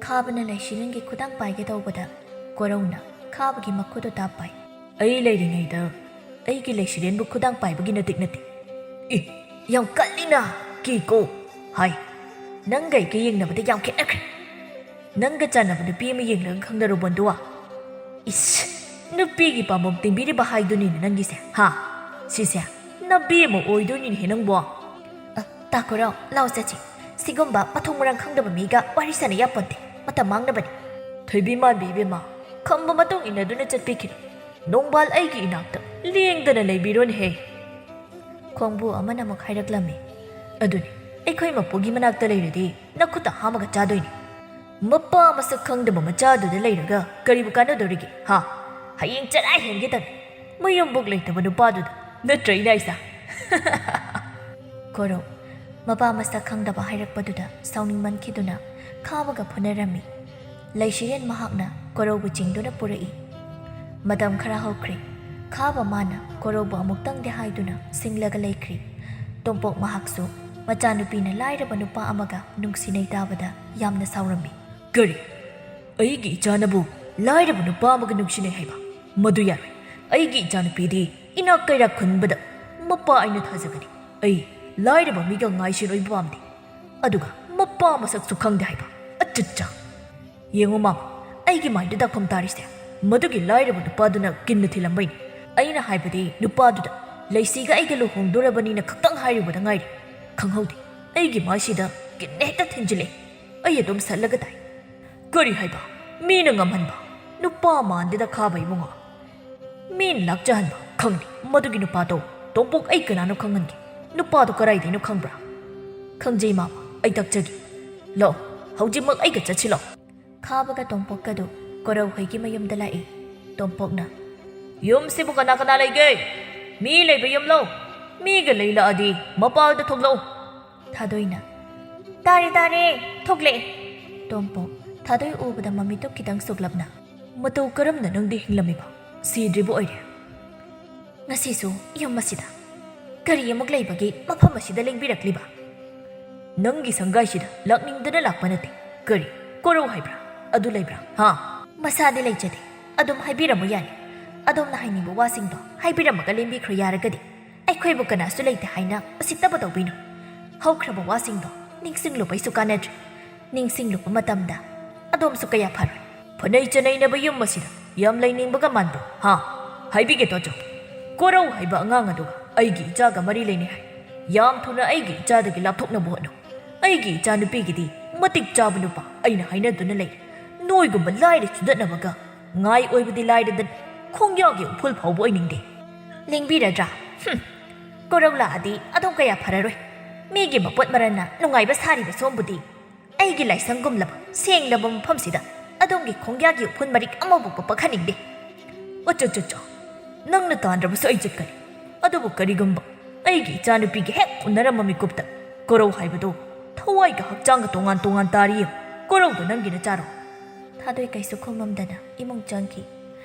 ꯈꯥꯕꯅ ꯂꯩꯁꯤꯔꯦꯟꯒꯤ ꯈꯨꯗꯥꯡ ꯄꯥꯏꯒꯦ ꯇꯧꯕꯗ ꯀꯣꯔꯧꯅ ꯈꯥꯕꯒꯤ ꯃꯈꯨꯠꯇꯨ ꯇꯥꯞ ꯄꯥꯏ꯫ ꯑꯩ ꯂꯩꯔꯤꯉꯩꯗ ꯑꯩꯒꯤ ꯂꯩꯁꯤꯔꯦꯟꯕꯨ ꯈꯨꯗꯥꯡ ꯄꯥꯏꯕꯒꯤ ꯅꯇꯤꯛ ꯅꯠꯇꯦ꯫ ꯏ, ꯌꯥꯝ ꯀꯜꯂꯤꯅ, ꯀꯤꯀꯣ꯫ ꯍꯥꯏ, ꯅꯪꯒ ꯑꯩꯒ ꯌꯦꯡꯅꯕꯗ ꯌꯥꯝ ꯈꯦꯠꯅꯈ꯭ꯔꯦ꯫ ꯅꯪꯒ ꯆꯥꯟꯅꯕ ꯅꯨꯄꯤ ꯑꯃ ꯌꯦꯡꯂꯒ ꯈꯪꯅꯔꯣ, ꯕꯣꯟꯗꯨꯋꯥ꯫ ꯏꯁ, ꯅꯨꯄꯤꯒꯤ ꯄꯥꯝꯕꯣꯝ ꯇꯤꯡꯕꯤꯔꯤꯕ ꯍꯥꯏꯗꯨꯅꯤꯅꯦ ꯅꯪꯒꯤꯁꯦ, ꯍꯥ? ꯁꯤꯁꯦ ꯅꯕꯤ ꯑꯃ ꯑꯣꯏꯗꯣꯏꯅꯤꯅꯦꯍꯦ ꯅꯪꯕꯣ꯫ ꯑ, ꯇꯥꯈꯣꯔꯣ, ꯂꯥꯎ ꯆꯠꯁꯤ꯫ ꯁꯤꯒꯨꯝꯕ ꯃꯊꯣꯡ ꯃꯔꯝ ꯈꯪꯗꯕ ꯃꯤꯒ ꯋꯥꯔꯤ ꯁꯥꯟꯅ ꯌꯥꯄꯣꯟꯇꯦ, ꯃꯇꯝ ꯃꯥꯡꯅꯕꯅꯤ꯫ ꯊꯣꯏꯕꯤ ꯃꯥꯟꯕꯤ ꯏꯕꯦꯝꯃ, ꯈꯝꯕ ꯃꯇꯨꯡ ꯏꯟꯅꯗꯨꯅ ꯆꯠꯄꯤꯈꯤꯅꯨ꯫ ꯅꯣꯡꯕꯥꯜ ꯑꯩꯒꯤ ꯏꯅꯥꯛꯇ ꯂꯦꯡꯗꯅ ꯂꯩꯕꯤꯔꯣꯅꯦꯍꯦ꯫ ꯈꯣꯡꯕꯨ ꯑꯃꯅ ꯑꯃꯨꯛ ꯍꯥꯏꯔꯛꯂꯝꯃꯤ꯫ ꯑꯗꯨꯅꯤ, ꯑꯩꯈꯣꯏ ꯃꯄꯨꯒꯤ ꯃꯅꯥꯛꯇ ꯂꯩꯔꯗꯤ ꯅꯈꯨꯠꯇ ꯍꯥꯝꯃꯒ ꯆꯥꯗꯣꯏꯅꯤ꯫ ꯃꯄꯥ ꯃꯁꯛ ꯈꯪꯗꯕ ꯃꯆꯥꯗꯨꯗ ꯂꯩꯔꯒ ꯀꯔꯤꯕꯨ ꯀꯥꯟꯅꯗꯧꯔꯤꯒꯦ, ꯍꯥ? ꯍꯌꯦꯡ ꯆꯔꯥ ꯍꯦꯟꯒꯦ ꯇꯧꯏ꯫ ꯃꯌꯨꯝꯕꯣꯛ ꯂꯩꯇꯕ ꯅꯨꯄꯥꯗꯨꯗ, ꯅꯠꯇ꯭ꯔ ꯏꯅꯥꯏꯁꯥ? ꯀꯣꯔꯧ, ꯃꯄꯥ ꯃꯁꯛ ꯈꯪꯗꯕ ꯍꯥꯏꯔꯛꯄꯗꯨꯗ ꯁꯥꯎꯅꯤꯡꯃꯟꯈꯤꯗꯨꯅ ꯈꯥꯕꯒ ꯐꯨꯅꯔꯝꯃꯤ꯫ ꯂꯩꯁꯤꯔꯦꯟ ꯃꯍꯥꯛꯅ ꯀꯣꯔꯧꯕꯨ ꯆꯤꯡꯗꯨꯅ ꯄꯨꯔꯛꯏ꯫ ꯃꯇꯝ ꯈꯔ ꯍꯧꯈ꯭ꯔꯦ꯫ ꯈꯥꯕ ꯃꯥꯅ ꯀꯣꯔꯧꯕꯨ ꯑꯃꯨꯛꯇꯪꯗꯤ ꯍꯥꯏꯗꯨꯅ ꯁꯤꯡꯂꯒ ꯂꯩꯈ꯭ꯔꯤ꯫ ꯇꯣꯝꯄꯣꯛ ꯃꯍꯥꯛꯁꯨ ꯃꯆꯥꯅꯨꯄꯤꯅ ꯂꯥꯏꯔꯕ ꯅꯨꯄꯥ ꯑꯃꯒ ꯅꯨꯡꯁꯤꯅꯩ ꯇꯥꯕꯗ ꯌꯥꯝꯅ ꯁꯥꯎꯔꯝꯃꯤ꯫ ꯀꯔꯤ? ꯑꯩꯒꯤ ꯏꯆꯥꯅꯕꯨ ꯂꯥꯏꯔꯕ ꯅꯨꯄꯥ ꯑꯃꯒ ꯅꯨꯡꯁꯤꯅꯩ ꯍꯥꯏꯕ? ꯃꯗꯨ ꯌꯥꯔꯣꯏ꯫ ꯑꯩꯒꯤ ꯏꯆꯥꯅꯨꯄꯤꯗꯤ ꯏꯅꯥꯛ ꯀꯩꯔꯥꯛ ꯈꯨꯟꯕꯗ ꯃꯄꯥ ꯑꯩꯅ ꯊꯥꯖꯒꯅꯤ꯫ ꯑꯩ ꯂꯥꯏꯔꯕ ꯃꯤꯒ ꯉꯥꯏꯁꯤꯟ ꯑꯣꯏꯕ ꯄꯥꯝꯗꯦ꯫ ꯑꯗꯨꯒ ꯃꯄꯥ ꯃꯁꯛꯁꯨ ꯈꯪꯗꯦ ꯍꯥꯏꯕ꯫ ꯑꯆꯨꯠꯆꯥ! ꯌꯦꯡꯉꯨ ꯃꯥꯃ, ꯑꯩꯒꯤ ꯃꯥꯏꯗ ꯗꯥꯛꯐꯝ ꯇꯥꯔꯤꯁꯦ꯫ ꯃꯗꯨꯒꯤ ꯂꯥꯏꯔꯕ ꯅꯨꯄꯥꯗꯨꯅ ꯀꯤꯟꯅ ꯊꯤꯜꯂꯝꯕꯩꯅꯤ꯫ ꯑꯩꯅ ꯍꯥꯏꯕꯗꯤ ꯅꯨꯄꯥꯗꯨꯗ ꯂꯩꯁꯤꯒ ꯑꯩꯒ ꯂꯨꯍꯣꯡꯗꯣꯔꯕꯅꯤꯅ ꯈꯛꯇꯪ ꯍꯥꯏꯔꯨꯕꯗ ꯉꯥꯏꯔꯤ꯫ ꯈꯪꯍꯧꯗꯦ, ꯑꯩꯒꯤ ꯃꯥꯏꯁꯤꯗ ꯀꯤꯟꯅ ꯍꯦꯛꯇ ꯊꯤꯟꯖꯤꯜꯂꯦ꯫ ꯑꯩ ꯑꯗꯨꯝ ꯁꯠꯂꯒ ꯇꯥꯏ꯫ ꯀꯔꯤ ꯍꯥꯏꯕ? ꯃꯤꯅ ꯉꯝꯍꯟꯕ? ꯅꯨꯄꯥ ꯃꯥꯟꯗꯦꯗ ꯈꯥꯕ ꯏꯕꯨꯡꯉꯣ꯫ ꯃꯤꯅ ꯂꯥꯛꯆꯍꯟꯕ? ꯈꯪꯗꯦ꯫ ꯃꯗꯨꯒꯤ ꯅꯨꯄꯥꯗꯣ ꯇꯣꯝꯄꯣꯛ ꯑꯩ ꯀꯅꯥꯅꯣ ꯈꯪꯍꯟꯒꯦ꯫ ꯅꯨꯄꯥꯗꯣ ꯀꯔꯥꯏꯗꯩꯅꯣ ꯈꯪꯕ꯭ꯔꯥ? ꯈꯪꯖꯩ ꯃꯥꯃ, ꯑꯩ ꯇꯛꯆꯒꯦ꯫ ꯂꯥꯛꯑꯣ, ꯍꯧꯖꯤꯛꯃꯛ ꯑꯩꯒ ꯆꯠꯁꯤ ꯂꯥꯛꯑꯣ꯫ ꯈꯥꯕꯒ ꯇꯣꯝꯄꯣꯛꯀꯗꯨ ꯀꯣꯔꯧ ꯍꯣꯏꯒꯤ ꯃꯌꯨꯝꯗ ꯂꯥꯛꯏ꯫ ꯇꯣꯝꯄꯣꯛꯅ, "ꯌꯨꯝꯁꯤꯕꯨ ꯀꯅꯥ ꯀꯅꯥ ꯂꯩꯒꯦ? ꯃꯤ ꯂꯩꯕ ꯌꯨꯝꯂꯣ? ꯃꯤꯒ ꯂꯩꯂꯛꯑꯗꯤ ꯃꯄꯥꯜꯗ ꯊꯣꯛꯂꯛꯎ꯫" ꯊꯥꯗꯣꯏꯅ, "ꯇꯥꯔꯦ ꯇꯥꯔꯦ, ꯊꯣꯛꯂꯛꯑꯦ꯫" ꯇꯣꯝꯄꯣꯛ ꯊꯥꯗꯣꯏ ꯎꯕꯗ ꯃꯃꯤꯠꯇꯨ ꯈꯤꯇꯪ ꯁꯨꯛꯂꯞꯅ, "ꯃꯇꯧ ꯀꯔꯝꯅ ꯅꯪꯗꯤ ꯍꯤꯡꯂꯝꯃꯤꯕ? ꯁꯤꯗ꯭ꯔꯤꯕ ꯑꯣꯏꯔꯦ?" "ꯉꯁꯤꯁꯨ ꯌꯨꯝ ꯑꯁꯤꯗ ꯀꯔꯤ ꯑꯃꯨꯛ ꯂꯩꯕꯒꯤ ꯃꯐꯝ ꯑꯁꯤꯗ ꯂꯦꯡꯕꯤꯔꯛꯂꯤꯕ?" "ꯅꯪꯒꯤ ꯁꯪꯒꯥꯏꯁꯤꯗ ꯂꯥꯛꯅꯤꯡꯗꯅ ꯂꯥꯛꯄ ꯅꯠꯇꯦ꯫ ꯀꯔꯤ ꯀꯣꯔꯧ ꯍꯥꯏꯕ꯭ꯔꯥ? ꯑꯗꯨ ꯂꯩꯕ꯭ꯔꯥ? ꯍꯥ?" "ꯃꯁꯥꯗꯤ ꯂꯩꯖꯗꯦ꯫ ꯑꯗꯨꯝ ꯍꯥꯏꯕꯤꯔꯝꯃꯨ ꯌꯥꯅꯤ꯫ ꯑꯗꯣꯝꯅ ꯍꯥꯏꯅꯤꯡꯕ ꯋꯥꯁꯤꯡꯗꯣ ꯍꯥꯏꯕꯤꯔꯝꯃꯒ ꯂꯦꯡꯕꯤꯈ꯭ꯔꯣ ꯌꯥꯔꯒꯗꯤ꯫ ꯑꯩꯈꯣꯏꯕꯨ ꯀꯅꯥꯁꯨ ꯂꯩꯇꯦ ꯍꯥꯏꯅ ꯎꯁꯤꯠꯇꯕ ꯇꯧꯕꯤꯅꯨ꯫ ꯍꯧꯈ꯭ꯔꯕ ꯋꯥꯁꯤꯡꯗꯣ ꯅꯤꯡꯁꯤꯡꯂꯨꯕꯩꯁꯨ ꯀꯥꯟꯅꯗ꯭ꯔꯦ꯫ ꯅꯤꯡꯁꯤꯡꯂꯨꯕ ꯃꯇꯝꯗ ꯑꯗꯣꯝꯁꯨ ꯀꯌꯥ ꯐꯔꯣꯏ꯫" "ꯐꯅꯩ ꯆꯅꯩꯅꯕ ꯌꯨꯝ ꯑꯁꯤꯗ ꯌꯥꯝ ꯂꯩꯅꯤꯡꯕꯒ ꯃꯥꯟꯕ꯭ꯔꯣ? ꯍꯥ? ꯍꯥꯏꯕꯤꯒꯦ ꯇꯣꯆꯧ, ꯀꯣꯔꯧ ꯍꯥꯏꯕ ꯑꯉꯥꯡ ꯑꯗꯨꯒ ꯑꯩꯒꯤ ꯏꯆꯥꯒ ꯃꯔꯤ ꯂꯩꯅꯩ ꯍꯥꯏ꯫ ꯌꯥꯝ ꯊꯨꯅ ꯑꯩꯒꯤ ꯏꯆꯥꯗꯒꯤ ꯂꯥꯞꯊꯣꯛꯅꯕ ꯍꯣꯠꯅꯧ꯫ ꯑꯩꯒꯤ ꯏꯆꯥꯅꯨꯄꯤꯒꯤꯗꯤ ꯃꯇꯤꯛ ꯆꯥꯕ ꯅꯨꯄꯥ ꯑꯩꯅ ꯍꯥꯏꯅꯗꯨꯅ ꯂꯩꯔꯦ꯫ ꯅꯣꯏꯒꯨꯝꯕ ꯂꯥꯏꯔ ꯆꯨꯗꯠꯅꯕꯒ ꯉꯥꯏ ꯑꯣꯏꯕꯗꯤ ꯂꯥꯏꯔꯗꯅ ꯈꯣꯡꯌꯥꯒꯤ ꯎꯐꯨꯜ ꯐꯥꯎꯕ ꯑꯣꯏꯅꯤꯡꯗꯦ꯫" "ꯂꯦꯡꯕꯤꯔꯗ꯭ꯔꯥ? ꯍꯨꯝ, ꯀꯣꯔꯧ ꯂꯥꯛꯑꯗꯤ ꯑꯗꯨꯝ ꯀꯌꯥ ꯐꯔꯔꯣꯏ꯫ ꯃꯤꯒꯤ ꯃꯄꯣꯠ ꯃꯔꯟꯅ ꯅꯨꯡꯉꯥꯏꯕ ꯁꯥꯔꯤꯕ ꯁꯣꯝꯕꯨꯗꯤ ꯑꯩꯒꯤ ꯂꯥꯏꯁꯪꯒꯨꯝꯂꯕ ꯁꯦꯡꯂꯕ ꯃꯐꯝꯁꯤꯗ ꯑꯗꯣꯝꯒꯤ ꯈꯣꯡꯌꯥꯒꯤ ꯎꯐꯨꯜ ꯃꯔꯤꯛ ꯑꯃꯕꯨ ꯄꯛꯄ ꯈꯟꯅꯤꯡꯗꯦ꯫" "ꯑꯆ ꯆ ꯆ, ꯅꯪꯅ ꯇꯥꯟꯗ꯭ꯔꯕꯁꯨ ꯑꯩ ꯆꯠꯀꯅꯤ꯫ ꯑꯗꯨꯕꯨ ꯀꯔꯤꯒꯨꯝꯕ ꯑꯩꯒꯤ ꯏꯆꯥꯅꯨꯄꯤꯒ ꯍꯦꯛ ꯎꯅꯔꯝꯕ ꯃꯤꯀꯨꯞꯇ ꯀꯣꯔꯧ ꯍꯥꯏꯕꯗꯣ ꯊꯋꯥꯏꯒ ꯍꯛꯆꯥꯡꯒ ꯇꯣꯉꯥꯟ ꯇꯣꯉꯥꯟ ꯇꯥꯔꯤ ꯌꯦꯡꯉꯨ꯫ ꯀꯣꯔꯧꯗꯣ ꯅꯪꯒꯤ ꯅꯆꯥꯔꯣ?" ꯊꯥꯗꯣꯏ ꯀꯩꯁꯨ ꯈꯨꯝꯃꯝꯗꯅ ꯏꯃꯨꯡ ꯆꯪꯈꯤ꯫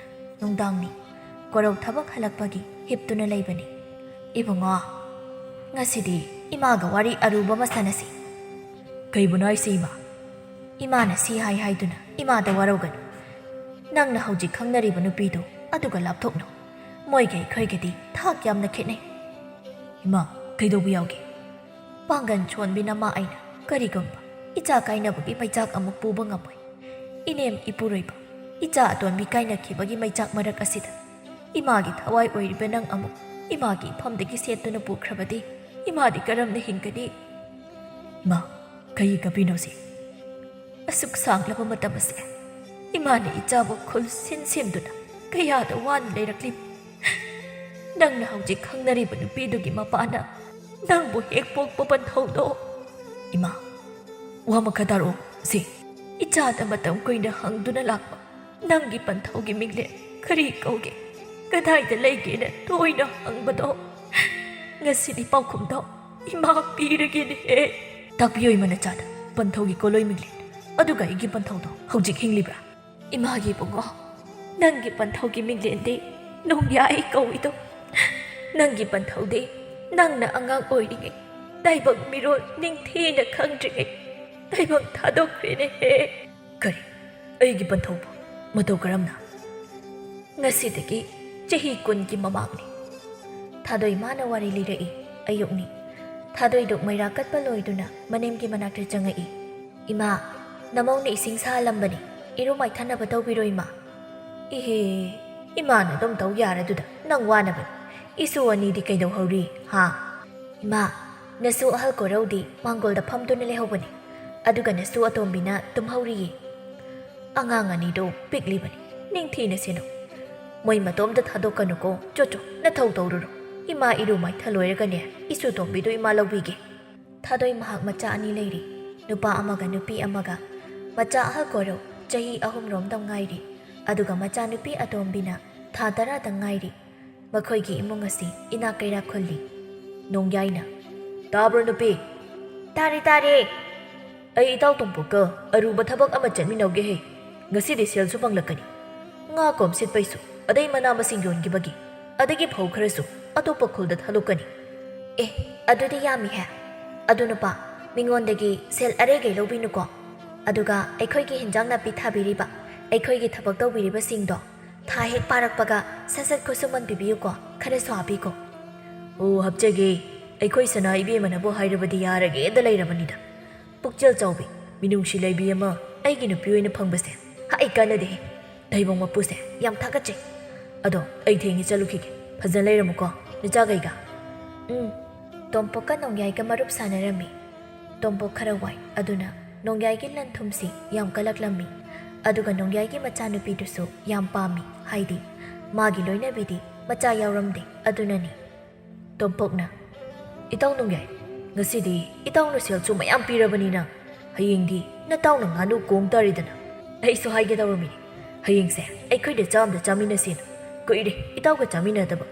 ꯅꯨꯡꯗꯥꯡꯅꯤ꯫ ꯀꯣꯔꯧ ꯊꯕꯛ ꯍꯜꯂꯛꯄꯒꯤ ꯍꯤꯞꯇꯨꯅ ꯂꯩꯕꯅꯤ꯫ "ꯏꯕꯨꯡꯉꯣ, ꯉꯁꯤꯗꯤ ꯏꯃꯥꯒ ꯋꯥꯔꯤ ꯑꯔꯨꯕ ꯑꯃ ꯁꯥꯟꯅꯁꯤ꯫" "ꯀꯩꯕꯨꯅꯣ ꯍꯥꯏꯁꯦ ꯏꯃꯥ?" "ꯏꯃꯥꯅ ꯁꯤ ꯍꯥꯏ ꯍꯥꯏꯗꯨꯅ ꯏꯃꯥꯗ ꯋꯥꯔꯧꯒꯅꯨ꯫ ꯅꯪꯅ ꯍꯧꯖꯤꯛ ꯈꯪꯅꯔꯤꯕ ꯅꯨꯄꯤꯗꯣ ꯑꯗꯨꯒ ꯂꯥꯞꯊꯣꯛꯅꯧ꯫ ꯃꯣꯏꯒ ꯑꯩꯈꯣꯏꯒꯗꯤ ꯊꯥꯛ ꯌꯥꯝꯅ ꯈꯦꯠꯅꯩ꯫" "ꯏꯃꯥ, ꯀꯩꯗꯧꯕ ꯌꯥꯎꯒꯦ?" "ꯄꯥꯡꯒꯟ ꯁꯣꯟꯕꯤ ꯅꯃꯥ ꯑꯩꯅ ꯀꯔꯤꯒꯨꯝꯕ ꯏꯆꯥ ꯀꯥꯏꯅꯕꯒꯤ ꯃꯩꯆꯥꯛ ꯑꯃꯨꯛ ꯄꯨꯕ ꯉꯝꯃꯣꯏ꯫ ꯏꯅꯦꯝ ꯏꯄꯨꯔꯣꯏꯕ, ꯏꯆꯥ ꯑꯇꯣꯟꯕꯤ ꯀꯥꯏꯅꯈꯤꯕꯒꯤ ꯃꯩꯆꯥꯛ ꯃꯔꯛ ꯑꯁꯤꯗ ꯏꯃꯥꯒꯤ ꯊꯋꯥꯏ ꯑꯣꯏꯔꯤꯕ ꯅꯪ ꯑꯃꯨꯛ ꯏꯃꯥꯒꯤ ꯏꯐꯝꯗꯒꯤ ꯁꯦꯠꯇꯨꯅ ꯄꯨꯈ꯭ꯔꯕꯗꯤ ꯏꯃꯥꯗꯤ ꯀꯔꯝꯅ ꯍꯤꯡꯒꯅꯤ?" "ꯏꯃꯥ, ꯀꯩ ꯀꯞꯄꯤꯅꯣ ꯁꯤ?" ꯑꯁꯨꯛ ꯁꯥꯡꯂꯕ ꯃꯇꯝ ꯑꯁꯦ ꯏꯃꯥꯅ ꯏꯆꯥꯕꯨ ꯈꯨꯜ ꯁꯤꯟ ꯁꯦꯝꯗꯨꯅ ꯀꯌꯥꯗ ꯋꯥꯅ ꯂꯩꯔꯛꯂꯤꯕ? ꯅꯪꯅ ꯍꯧꯖꯤꯛ ꯈꯪꯅꯔꯤꯕ ꯅꯨꯄꯤꯗꯨꯒꯤ ꯃꯄꯥꯅ ꯅꯪꯕꯨ ꯍꯦꯛ ꯄꯣꯛꯄ ꯄꯟꯊꯧꯗꯣ꯫ ꯏꯃꯥ, ꯋꯥ ꯃꯈꯥ ꯇꯥꯔꯛꯑꯣ ꯁꯤ꯫ ꯏꯆꯥꯗ ꯃꯇꯝ ꯀꯨꯏꯅ ꯍꯪꯗꯨꯅ ꯂꯥꯛꯄ ꯅꯪꯒꯤ ꯄꯟꯊꯧꯒꯤ ꯃꯤꯡꯂꯦꯟ ꯀꯔꯤ ꯀꯧꯒꯦ? ꯀꯗꯥꯏꯗ ꯂꯩꯒꯦꯅ ꯇꯣꯏꯅ ꯍꯪꯕꯗꯣ, ꯉꯁꯤꯗꯤ ꯄꯥꯎꯈꯨꯝꯗꯣ ꯏꯃꯥ ꯄꯤꯔꯒꯦꯅꯦꯍꯦ꯫ ꯇꯥꯛꯄꯤꯌꯣ ꯏꯃꯥ ꯅꯆꯥꯗ ꯄꯟꯊꯧꯒꯤ ꯀꯣꯂꯣꯏ ꯃꯤꯡꯂꯦꯟ, ꯑꯗꯨꯒ ꯑꯩꯒꯤ ꯄꯟꯊꯧꯗꯣ ꯍꯧꯖꯤꯛ ꯍꯤꯡꯂꯤꯕ꯭ꯔꯥ? ꯏꯃꯥꯒꯤ ꯏꯕꯨꯡꯉꯣ, ꯅꯪꯒꯤ ꯄꯟꯊꯧꯒꯤ ꯃꯤꯡꯂꯦꯟꯗꯤ ꯅꯣꯡꯌꯥꯏ ꯀꯧꯏꯗꯣ꯫ ꯅꯪꯒꯤ ꯄꯟꯊꯧꯗꯤ ꯅꯪꯅ ꯑꯉꯥꯡ ꯑꯣꯏꯔꯤꯉꯩ ꯇꯥꯏꯕꯪ ꯃꯤꯔꯣꯜ ꯅꯤꯡꯊꯤꯅ ꯈꯪꯗ꯭ꯔꯤꯉꯩ ꯇꯥꯏꯕꯪ ꯊꯥꯗꯣꯛꯈ꯭ꯔꯦꯅꯦꯍꯦ꯫ ꯀꯔꯤ? ꯑꯩꯒꯤ ꯄꯟꯊꯧꯕꯨ? ꯃꯇꯧ ꯀꯔꯝꯅ? ꯉꯁꯤꯗꯒꯤ ꯆꯍꯤ ꯀꯨꯟꯒꯤ ꯃꯃꯥꯡꯅꯤ꯫ ꯊꯥꯗꯣꯏ ꯃꯥꯅ ꯋꯥꯔꯤ ꯂꯤꯔꯛꯏ꯫ ꯑꯌꯨꯛꯅꯤ꯫ ꯊꯥꯗꯣꯏꯗꯨ ꯃꯩꯔꯥ ꯀꯠꯄ ꯂꯣꯏꯗꯨꯅ ꯃꯅꯦꯝꯒꯤ ꯃꯅꯥꯛꯇ ꯆꯪꯉꯛꯏ꯫ "ꯏꯃꯥ, ꯅꯃꯧꯅ ꯏꯁꯤꯡ ꯁꯥꯍꯜꯂꯝꯕꯅꯤ꯫ ꯏꯔꯨ ꯃꯥꯏꯊꯅꯕ ꯇꯧꯕꯤꯔꯣ, ꯏꯃꯥ꯫" "ꯏꯍꯦ, ꯏꯃꯥꯅ ꯑꯗꯨꯝ ꯇꯧ ꯌꯥꯔꯗꯨꯗ ꯅꯪ ꯋꯥꯅꯕꯅꯤ꯫ ꯏꯁꯨ ꯑꯅꯤꯗꯤ ꯀꯩꯗꯧꯍꯧꯔꯤ, ꯍꯥ?" "ꯏꯃꯥ, ꯅꯁꯨ ꯑꯍꯜ ꯀꯣꯔꯧꯗꯤ ꯃꯥꯡꯒꯣꯜꯗ ꯐꯝꯗꯨꯅ ꯂꯩꯍꯧꯕꯅꯤ, ꯑꯗꯨꯒ ꯅꯁꯨ ꯑꯇꯣꯝꯕꯤꯅ ꯇꯨꯝꯍꯧꯔꯤꯌꯦ꯫" "ꯑꯉꯥꯡ ꯑꯅꯤꯗꯣ ꯄꯤꯛꯂꯤꯕꯅꯤ, ꯅꯤꯡꯊꯤꯅ ꯁꯦꯟꯅꯧ꯫ ꯃꯣꯏ ꯃꯇꯣꯝꯇ ꯊꯥꯗꯣꯛꯀꯅꯨꯀꯣ꯫ ꯆꯣ ꯆꯣ, ꯅꯊꯧ ꯇꯧꯔꯨꯔꯣ꯫ ꯏꯃꯥ ꯏꯔꯨ ꯃꯥꯏꯊ ꯂꯣꯏꯔꯒꯅꯦ, ꯏꯁꯨ ꯇꯣꯝꯕꯤꯗꯣ ꯏꯃꯥ ꯂꯧꯕꯤꯒꯦ꯫" ꯊꯥꯗꯣꯏ ꯃꯍꯥꯛ ꯃꯆꯥ ꯑꯅꯤ ꯂꯩꯔꯤ, ꯅꯨꯄꯥ ꯑꯃꯒ ꯅꯨꯄꯤ ꯑꯃꯒ꯫ ꯃꯆꯥ ꯑꯍꯜ ꯀꯣꯔꯧ ꯆꯍꯤ ꯑꯍꯨꯝ ꯔꯣꯝꯗ ꯉꯥꯏꯔꯤ, ꯑꯗꯨꯒ ꯃꯆꯥꯅꯨꯄꯤ ꯑꯇꯣꯝꯕꯤꯅ ꯊꯥ ꯇꯔꯥꯗ ꯉꯥꯏꯔꯤ꯫ ꯃꯈꯣꯏꯒꯤ ꯏꯃꯨꯡ ꯑꯁꯤ ꯏꯅꯥꯛ ꯀꯩꯔꯥꯛ ꯈꯨꯜꯂꯤ꯫ ꯅꯣꯡꯌꯥꯏꯅ, "ꯇꯥꯕ꯭ꯔꯣ ꯅꯨꯄꯤ?" "ꯇꯥꯔꯦ, ꯇꯥꯔꯦ꯫" "ꯑꯩ ꯏꯇꯥꯎ ꯇꯣꯝꯄꯣꯛꯀ ꯑꯔꯨꯕ ꯊꯕꯛ ꯑꯃ ꯆꯠꯃꯤꯟꯅꯧꯒꯦ ꯍꯦ꯫ ꯉꯁꯤꯗꯤ ꯁꯦꯜꯁꯨ ꯐꯪꯂꯛꯀꯅꯤ꯫ ꯉꯥ ꯀꯣꯝ ꯁꯤꯠꯄꯩꯁꯨ, ꯑꯗꯩ ꯃꯅꯥ ꯃꯁꯤꯡ ꯌꯣꯟꯈꯤꯕꯒꯤ, ꯑꯗꯒꯤ ꯐꯧ ꯈꯔꯁꯨ ꯑꯇꯣꯞꯄ ꯈꯨꯜꯗ ꯊꯥꯗꯣꯛꯀꯅꯤ꯫" "ꯑꯦ, ꯑꯗꯨꯗꯤ ꯌꯥꯝꯃꯤꯍꯦ꯫ ꯑꯗꯨ ꯅꯨꯄꯥ, ꯃꯤꯉꯣꯟꯗꯒꯤ ꯁꯦꯜ ꯑꯔꯩꯒꯩ ꯂꯧꯕꯤꯅꯨꯀꯣ꯫ ꯑꯗꯨꯒ ꯑꯩꯈꯣꯏꯒꯤ ꯍꯤꯟꯖꯥꯡ ꯅꯥꯄꯤ ꯊꯥꯕꯤꯔꯤꯕ, ꯑꯩꯈꯣꯏꯒꯤ ꯊꯕꯛ ꯇꯧꯕꯤꯔꯤꯕꯁꯤꯡꯗꯣ ꯊꯥ ꯍꯦꯛ ꯄꯥꯔꯛꯄꯒ ꯁꯠ ꯁꯠ ꯈꯨꯠꯁꯨꯃꯟ ꯄꯤꯕꯤꯌꯨꯀꯣ, ꯈꯔꯁꯨ ꯍꯥꯞꯄꯤꯀꯣ꯫" "ꯑꯣ, ꯍꯥꯞꯆꯒꯦ꯫ ꯑꯩꯈꯣꯏ ꯁꯅꯥ ꯏꯕꯦꯝꯃꯅꯕꯨ ꯍꯥꯏꯔꯕꯗꯤ ꯌꯥꯔꯒꯦꯗ ꯂꯩꯔꯕꯅꯤꯗ꯫ ꯄꯨꯛꯆꯦꯜ ꯆꯥꯎꯕꯤ, ꯃꯤꯅꯨꯡꯁꯤ ꯂꯩꯕꯤ ꯑꯃ ꯑꯩꯒꯤ ꯅꯨꯄꯤ ꯑꯣꯏꯅ ꯐꯪꯕꯁꯦ ꯍꯥꯏ ꯀꯥꯟꯅꯗꯦꯍꯦ꯫ ꯇꯥꯏꯕꯪ ꯃꯄꯨꯁꯦ ꯌꯥꯝ ꯊꯥꯒꯠꯆꯩ꯫ ꯑꯗꯣ ꯑꯩ ꯊꯦꯡꯉꯦ, ꯆꯠꯂꯨꯈꯤꯒꯦ꯫ ꯐꯖꯅ ꯂꯩꯔꯝꯃꯨꯀꯣ, ꯅꯆꯥꯈꯩꯒ꯫" ꯎꯝ꯫ ꯇꯣꯝꯄꯣꯛꯀ ꯅꯣꯡꯌꯥꯏꯒ ꯃꯔꯨꯞ ꯁꯥꯟꯅꯔꯝꯃꯤ꯫ ꯇꯣꯝꯄꯣꯛ ꯈꯔ ꯋꯥꯏ, ꯑꯗꯨꯅ ꯅꯣꯡꯌꯥꯏꯒꯤ ꯂꯟ ꯊꯨꯝꯁꯤ ꯌꯥꯝ ꯀꯜꯂꯛꯂꯝꯃꯤ꯫ ꯑꯗꯨꯒ ꯅꯣꯡꯌꯥꯏꯒꯤ ꯃꯆꯥꯅꯨꯄꯤꯗꯨꯁꯨ ꯌꯥꯝ ꯄꯥꯝꯃꯤ, ꯍꯥꯏꯗꯤ ꯃꯥꯒꯤ ꯂꯣꯏꯅꯕꯤꯗꯤ ꯃꯆꯥ ꯌꯥꯎꯔꯝꯗꯦ, ꯑꯗꯨꯅꯅꯤ꯫ ꯇꯣꯝꯄꯣꯛꯅ, "ꯏꯇꯥꯎ ꯅꯣꯡꯌꯥꯏ, ꯉꯁꯤꯗꯤ ꯏꯇꯥꯎꯅ ꯁꯦꯜꯁꯨ ꯃꯌꯥꯝ ꯄꯤꯔꯕꯅꯤꯅ ꯍꯌꯦꯡꯗꯤ ꯅꯇꯥꯎꯅ ꯉꯥꯅꯨ ꯀꯣꯡ ꯇꯥꯔꯦꯗꯅ꯫ ꯑꯩꯁꯨ ꯍꯥꯏꯒꯦ ꯇꯧꯔꯝꯃꯤꯅꯤ, ꯍꯌꯦꯡꯁꯦ ꯑꯩꯈꯣꯏꯗ ꯆꯥꯛ ꯑꯝꯗ ꯆꯥꯃꯤꯟꯅꯁꯦꯅ꯫ ꯀꯨꯏꯔꯦ ꯏꯇꯥꯎꯒ ꯆꯥꯃꯤꯟꯅꯗꯕ꯫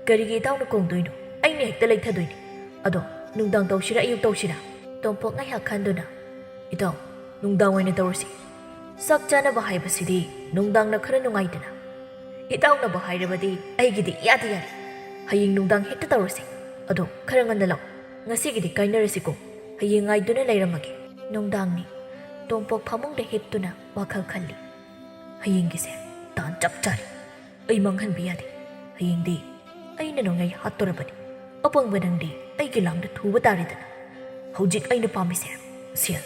ꯀꯔꯤꯒꯤ ꯏꯇꯥꯎꯅ ꯀꯣꯡꯗꯣꯏꯅꯣ? ꯑꯩꯅ ꯍꯦꯛꯇ ꯂꯩꯊꯗꯣꯏꯅꯤ꯫ ꯑꯗꯣ ꯅꯨꯡꯗꯥꯡ ꯇꯧꯁꯤꯔꯥ ꯑꯌꯨꯛ ꯇꯧꯁꯤꯔꯥ?" ꯇꯣꯝꯄꯣꯛ ꯉꯥꯏꯍꯥꯛ ꯈꯟꯗꯨꯅ, "ꯏꯇꯥꯎ, ꯅꯨꯡꯗꯥꯡ ꯑꯣꯏꯅ ꯇꯧꯔꯁꯤ꯫ ꯆꯥꯛ ꯆꯥꯅꯕ ꯍꯥꯏꯕꯁꯤꯗꯤ ꯅꯨꯡꯗꯥꯡꯅ ꯈꯔ ꯅꯨꯡꯉꯥꯏꯗꯅ꯫ ꯏꯇꯥꯎꯅꯕꯨ ꯍꯥꯏꯔꯕꯗꯤ ꯑꯩꯒꯤꯗꯤ ꯏꯌꯥꯗ ꯌꯥꯔꯦ꯫ ꯍꯌꯦꯡ ꯅꯨꯡꯗꯥꯡ ꯍꯦꯛꯇ ꯇꯧꯔꯁꯤ꯫ ꯑꯗꯣ ꯈꯔ ꯉꯟꯅ ꯂꯥꯛꯑꯣ꯫ ꯉꯁꯤꯒꯤꯗꯤ ꯀꯥꯏꯅꯔꯁꯤꯀꯣ꯫ ꯍꯌꯦꯡ ꯉꯥꯏꯗꯨꯅ ꯂꯩꯔꯝꯃꯒꯦ꯫" ꯅꯨꯡꯗꯥꯡꯅꯤ꯫ ꯇꯣꯝꯄꯣꯛ ꯐꯃꯨꯡꯗ ꯍꯤꯞꯇꯨꯅ ꯋꯥꯈꯜ ꯈꯜꯂꯤ꯫ "ꯍꯌꯦꯡꯒꯤꯁꯦ ꯇꯥꯟ ꯆꯞ ꯆꯥꯔꯦ꯫ ꯑꯩ ꯃꯥꯡꯍꯟꯕ ꯌꯥꯗꯦ꯫ ꯍꯌꯦꯡꯗꯤ ꯑꯩꯅ ꯅꯣꯡꯌꯥꯏ ꯍꯥꯠꯇꯣꯔꯕꯅꯤ꯫ ꯑꯄꯪꯕ ꯅꯪꯗꯤ ꯑꯩꯒꯤ ꯂꯥꯡꯗ ꯊꯨꯕ ꯇꯥꯔꯦꯗꯅ꯫ ꯍꯧꯖꯤꯛ ꯑꯩꯅ ꯄꯥꯝꯃꯤꯁꯦ ꯁꯦꯜ꯫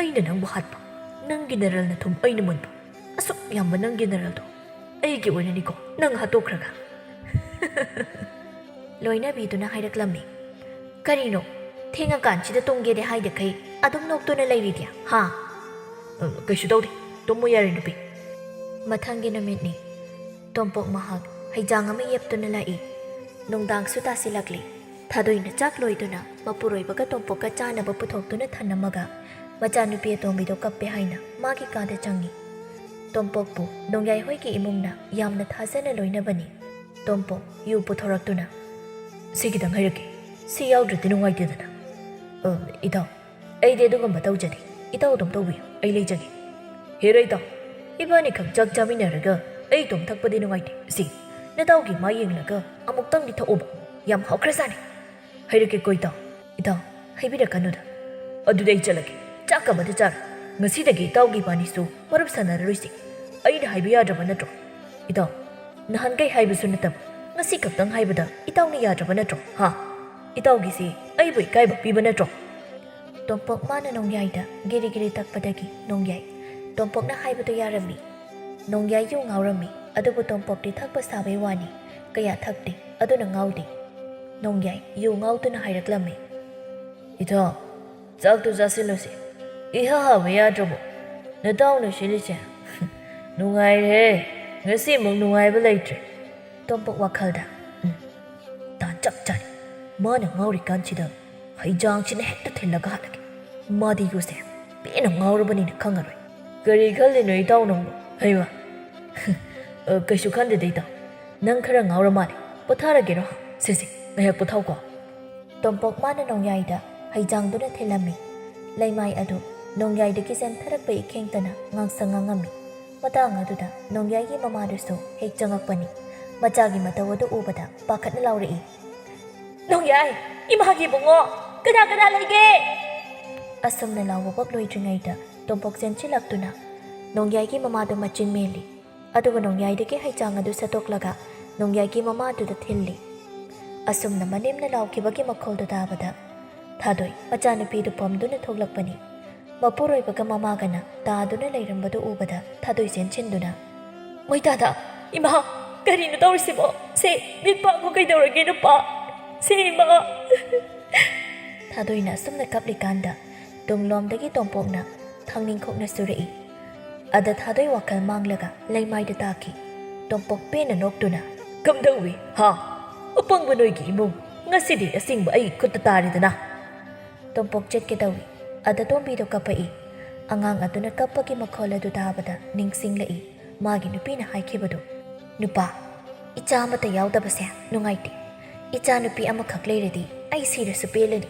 ꯑꯩꯅ ꯅꯪꯕꯨ ꯍꯥꯠꯄ, ꯅꯪꯒꯤ ꯅꯔꯜꯅ ꯊꯨꯝ ꯑꯩꯅ ꯃꯨꯟꯕ꯫ ꯑꯁꯨꯛ ꯌꯥꯝꯕ ꯅꯪꯒꯤ ꯅꯔꯜꯗꯣ ꯑꯩꯒꯤ ꯑꯣꯏꯔꯅꯤꯀꯣ, ꯅꯪ ꯍꯥꯠꯇꯣꯛꯈ꯭ꯔꯒ꯫" ꯂꯣꯏꯅꯕꯤꯗꯨꯅ ꯍꯥꯏꯔꯛꯂꯝꯃꯤ꯫ "ꯀꯔꯤꯅꯣ? ꯊꯦꯡꯉꯀꯥꯟꯁꯤꯗ ꯇꯨꯝꯒꯦꯗꯤ ꯍꯥꯏꯗꯈꯩ ꯑꯗꯨꯝ ꯅꯣꯛꯇꯨꯅ ꯂꯩꯔꯤꯗꯤ, ꯍꯥ?" "ꯑ, ꯀꯩꯁꯨ ꯇꯧꯗꯦ꯫ ꯇꯨꯝꯃꯨ ꯌꯥꯔꯦ, ꯅꯨꯄꯤ꯫" ꯃꯊꯪꯒꯤ ꯅꯨꯃꯤꯠꯅꯤ꯫ ꯇꯣꯝꯄꯣꯛ ꯃꯍꯥꯛ ꯍꯩꯖꯥꯡ ꯑꯃ ꯌꯦꯞꯇꯨꯅ ꯂꯥꯛꯏ꯫ ꯅꯨꯡꯗꯥꯡꯁꯨ ꯇꯥꯁꯤꯜꯂꯛꯂꯤ꯫ ꯊꯥꯗꯣꯏꯅ ꯆꯥꯛ ꯂꯣꯏꯗꯨꯅ ꯃꯄꯨꯔꯣꯏꯕꯒ ꯇꯣꯝꯄꯣꯛꯀ ꯆꯥꯅꯕ ꯄꯨꯊꯣꯛꯇꯨꯅ ꯊꯝꯂꯝꯃꯒ ꯃꯆꯥꯅꯨꯄꯤ ꯑꯇꯣꯝꯕꯤꯗꯣ ꯀꯞꯄꯦ ꯍꯥꯏꯅ ꯃꯥꯒꯤ ꯀꯥꯗ ꯆꯪꯉꯤ꯫ ꯇꯣꯝꯄꯣꯛꯄꯨ ꯅꯣꯡꯌꯥꯏ ꯍꯣꯏꯒꯤ ꯏꯃꯨꯡꯅ ꯌꯥꯝꯅ ꯊꯥꯖꯅ ꯂꯣꯏꯅꯕꯅꯤ꯫ ꯇꯣꯝꯄꯣꯛ ꯌꯨ ꯄꯨꯊꯣꯔꯛꯇꯨꯅ, "ꯁꯤ ꯈꯤꯇꯪ ꯍꯩꯔꯛꯀꯦ, ꯁꯤ ꯌꯥꯎꯗ꯭ꯔꯗꯤ ꯅꯨꯡꯉꯥꯏꯇꯦꯗꯅ꯫" "ꯑ, ꯏꯇꯥꯎ, ꯑꯩꯗꯤ ꯑꯗꯨꯒꯨꯝꯕ ꯇꯧꯖꯗꯦ꯫ ꯏꯇꯥꯎ ꯑꯗꯨꯝ ꯇꯧꯕꯤꯌꯨ, ꯑꯩ ꯂꯩꯖꯒꯦ꯫" "ꯍꯦꯔꯥ ꯏꯇꯥꯎ, ꯏꯕꯥꯅꯤ ꯈꯛ ꯆꯥꯛ ꯆꯥꯃꯤꯟꯅꯔꯒ ꯑꯩ ꯏꯇꯣꯝ ꯊꯛꯄꯗꯤ ꯅꯨꯡꯉꯥꯏꯇꯦ꯫ ꯁꯤ, ꯅꯇꯥꯎꯒꯤ ꯃꯥꯏ ꯌꯦꯡꯂꯒ ꯑꯃꯨꯛꯇꯪꯗꯤ ꯊꯛꯑꯣꯕ, ꯌꯥꯝ ꯍꯥꯎꯈ꯭ꯔꯖꯥꯠꯅꯤ꯫" "ꯍꯩꯔꯛꯀꯦꯀꯣ ꯏꯇꯥꯎ꯫" "ꯏꯇꯥꯎ, ꯍꯩꯕꯤꯔꯛꯀꯅꯨꯗ꯫" "ꯑꯗꯨꯗꯤ ꯑꯩ ꯆꯠꯂꯒꯦ, ꯆꯥꯛ ꯑꯃꯗ ꯆꯥꯔꯣ꯫ ꯉꯁꯤꯗꯒꯤ ꯏꯇꯥꯎꯒꯤ ꯏꯕꯥꯅꯤꯁꯨ ꯃꯔꯨꯞ ꯁꯥꯟꯅꯔꯔꯣꯏꯁꯤ꯫ ꯑꯩꯅ ꯍꯥꯏꯕ ꯌꯥꯗ꯭ꯔꯕ ꯅꯠꯇ꯭ꯔꯣ? ꯏꯇꯥꯎ, ꯅꯍꯥꯟꯈꯩ ꯍꯥꯏꯕꯁꯨ ꯅꯠꯇꯕ, ꯉꯁꯤ ꯈꯛꯇꯪ ꯍꯥꯏꯕꯗ ꯏꯇꯥꯎꯅ ꯌꯥꯗ꯭ꯔꯕ ꯅꯠꯇ꯭ꯔꯣ? ꯍꯥ? ꯏꯇꯥꯎꯒꯤꯁꯤ ꯑꯩꯕꯨ ꯏꯀꯥꯏꯕ ꯄꯤꯕ ꯅꯠꯇ꯭ꯔꯣ?" ꯇꯣꯝꯄꯣꯛ ꯃꯥꯅ ꯅꯣꯡꯌꯥꯏꯗ ꯒꯤꯔꯤ ꯒꯤꯔꯤ ꯇꯛꯄꯗꯒꯤ ꯅꯣꯡꯌꯥꯏ ꯇꯣꯝꯄꯣꯛꯅ ꯍꯥꯏꯕꯗꯨ ꯌꯥꯔꯝꯃꯤ꯫ ꯅꯣꯡꯌꯥꯏ ꯌꯨ ꯉꯥꯎꯔꯝꯃꯤ, ꯑꯗꯨꯕꯨ ꯇꯣꯝꯄꯣꯛꯇꯤ ꯊꯛꯄ ꯁꯥꯕꯩ ꯋꯥꯅꯤ, ꯀꯌꯥ ꯊꯛꯇꯦ, ꯑꯗꯨꯅ ꯉꯥꯎꯗꯦ꯫ ꯅꯣꯡꯌꯥꯏ ꯌꯨ ꯉꯥꯎꯗꯨꯅ ꯍꯥꯏꯔꯛꯂꯝꯃꯤ꯫ "ꯏꯇꯥꯎ, ꯆꯥꯛꯇꯨ ꯆꯥꯁꯤꯜꯂꯁꯤ꯫ ꯏꯍꯥ ꯍꯥꯕ ꯌꯥꯗ꯭ꯔꯕꯣ ꯅꯇꯥꯎꯅ ꯁꯤꯜꯂꯤꯁꯦ? ꯅꯨꯡꯉꯥꯏꯔꯦꯍꯦ, ꯉꯁꯤꯃꯨꯛ ꯅꯨꯡꯉꯥꯏꯕ ꯂꯩꯇ꯭ꯔꯦ꯫ ꯇꯣꯝꯄꯣꯛ ꯋꯥꯈꯜꯗ, "ꯎꯝ, ꯇꯥꯟ ꯆꯞ ꯆꯥꯔꯦ꯫ ꯃꯥꯅ ꯉꯥꯎꯔꯤꯀꯥꯟꯁꯤꯗ ꯍꯩꯖꯥꯡꯁꯤꯅ ꯍꯦꯛꯇ ꯊꯤꯜꯂꯒ ꯍꯜꯂꯒꯦ꯫ ꯃꯥꯗꯤ ꯌꯨꯁꯦ ꯄꯦꯟꯅ ꯉꯥꯎꯔꯕꯅꯤꯅ ꯈꯪꯉꯔꯣꯏ꯫ ꯀꯔꯤ ꯈꯜꯂꯤꯅꯣ ꯏꯇꯥꯎ ꯅꯪꯕꯨ? ꯍꯩꯃ, ꯑ, ꯀꯩꯁꯨ ꯈꯟꯗꯦꯗ ꯏꯇꯥꯎ꯫ ꯅꯪ ꯈꯔ ꯉꯥꯎꯔ ꯃꯥꯜꯂꯦ꯫ ꯄꯣꯊꯥꯔꯒꯦꯔꯣ? ꯁꯦ ꯁꯦ, ꯉꯥꯏꯍꯥꯛ ꯄꯣꯊꯥꯎꯀꯣ꯫" ꯇꯣꯝꯄꯣꯛ ꯃꯥꯅ ꯅꯣꯡꯌꯥꯏꯗ ꯍꯩꯖꯥꯡꯗꯨꯅ ꯊꯤꯜꯂꯝꯃꯤ꯫ ꯂꯩꯃꯥꯏ ꯑꯗꯨ ꯅꯣꯡꯌꯥꯏꯗꯒꯤ ꯆꯦꯟꯊꯔꯛꯄ ꯏꯈꯦꯡꯇꯅ ꯉꯥꯡꯁꯪ ꯉꯥꯡꯉꯝꯃꯤ꯫ ꯃꯇꯥꯡ ꯑꯗꯨꯗ ꯅꯣꯡꯌꯥꯏꯒꯤ ꯃꯃꯥꯗꯨꯁꯨ ꯍꯦꯛ ꯆꯪꯉꯛꯄꯅꯤ꯫ ꯃꯆꯥꯒꯤ ꯃꯇꯧ ꯑꯗꯨ ꯎꯕꯗ ꯄꯥꯈꯠꯅ ꯂꯥꯎꯔꯛꯏ, "ꯅꯣꯡꯌꯥꯏ! ꯏꯃꯥꯒꯤ ꯏꯕꯨꯡꯉꯣ! ꯀꯅꯥ ꯀꯅꯥ ꯂꯩꯒꯦ?" ꯑꯁꯨꯝꯅ ꯂꯥꯎꯕꯃꯛ ꯂꯣꯏꯗ꯭ꯔꯤꯉꯩꯗ ꯇꯣꯝꯄꯣꯛ ꯆꯦꯟꯁꯤꯜꯂꯛꯇꯨꯅ ꯅꯣꯡꯌꯥꯏꯒꯤ ꯃꯃꯥꯗꯨ ꯃꯆꯤꯟ ꯃꯦꯜꯂꯤ꯫ ꯑꯗꯨꯒ ꯅꯣꯡꯌꯥꯏꯗꯒꯤ ꯍꯩꯆꯥꯡ ꯑꯗꯨ ꯁꯠꯇꯣꯛꯂꯒ ꯅꯣꯡꯌꯥꯏꯒꯤ ꯃꯃꯥꯗꯨꯗ ꯊꯤꯜꯂꯤ꯫ ꯑꯁꯨꯝꯅ ꯃꯅꯦꯝꯅ ꯂꯥꯎꯈꯤꯕꯒꯤ ꯃꯈꯣꯜꯗꯨ ꯇꯥꯕꯗ ꯊꯥꯗꯣꯏ ꯃꯆꯥꯅꯨꯄꯤꯗꯨ ꯄꯝꯗꯨꯅ ꯊꯣꯛꯂꯛꯄꯅꯤ꯫ ꯃꯄꯨꯔꯣꯏꯕꯒ ꯃꯃꯥꯒꯅ ꯇꯥꯗꯨꯅ ꯂꯩꯔꯝꯕꯗꯨ ꯎꯕꯗ ꯊꯥꯗꯣꯏ ꯆꯦꯟꯁꯤꯟꯗꯨꯅ, "ꯃꯣꯏꯇꯥꯗ, ꯏꯃꯥ, ꯀꯔꯤꯅꯣ ꯇꯧꯔꯤꯁꯤꯕꯣ? ꯁꯦ, ꯃꯤꯠ ꯄꯥꯡꯉꯨ, ꯀꯩꯗꯧꯔꯒꯦ ꯅꯨꯄꯥ? ꯁꯦ, ꯏꯃꯥ!" ꯊꯥꯗꯣꯏꯅ ꯑꯁꯨꯝꯅ ꯀꯞꯂꯤꯀꯥꯟꯗ ꯇꯨꯡꯂꯣꯝꯗꯒꯤ ꯇꯣꯝꯄꯣꯛꯅ ꯊꯥꯡꯅꯤꯡꯈꯣꯛꯅ ꯁꯨꯔꯛꯏ꯫ ꯑꯗ ꯊꯥꯗꯣꯏ ꯋꯥꯈꯜ ꯃꯥꯡꯂꯒ ꯂꯩꯃꯥꯏꯗ ꯇꯥꯈꯤ꯫ ꯇꯣꯝꯄꯣꯛ ꯄꯦꯟꯅ ꯅꯣꯛꯇꯨꯅ, "ꯀꯝꯗꯧꯏ, ꯍꯥ? ꯑꯄꯪꯕ ꯅꯣꯏꯒꯤ ꯏꯃꯨꯡ, ꯉꯁꯤꯗꯤ ꯑꯁꯤꯡꯕ ꯑꯩ ꯈꯨꯠꯇ ꯇꯥꯔꯦꯗꯅ!" ꯇꯣꯝꯄꯣꯛ ꯆꯠꯀꯦ ꯇꯧꯏ꯫ ꯑꯗ ꯇꯣꯝꯕꯤꯗꯣ ꯀꯞꯄꯛꯏ꯫ ꯑꯉꯥꯡ ꯑꯗꯨꯅ ꯀꯞꯄꯒꯤ ꯃꯈꯣꯜ ꯑꯗꯨ ꯇꯥꯕꯗ ꯅꯤꯡꯁꯤꯡꯂꯛꯏ ꯃꯥꯒꯤ ꯅꯨꯄꯤꯅ ꯍꯥꯏꯈꯤꯕꯗꯨ, "ꯅꯨꯄꯥ, ꯏꯆꯥ ꯑꯃꯠꯇ ꯌꯥꯎꯗꯕꯁꯦ ꯅꯨꯡꯉꯥꯏꯇꯦ꯫ ꯏꯆꯥ ꯅꯨꯄꯤ ꯑꯃꯈꯛ ꯂꯩꯔꯗꯤ ꯑꯩ ꯁꯤꯔꯁꯨ ꯄꯦꯜꯂꯅꯤ꯫"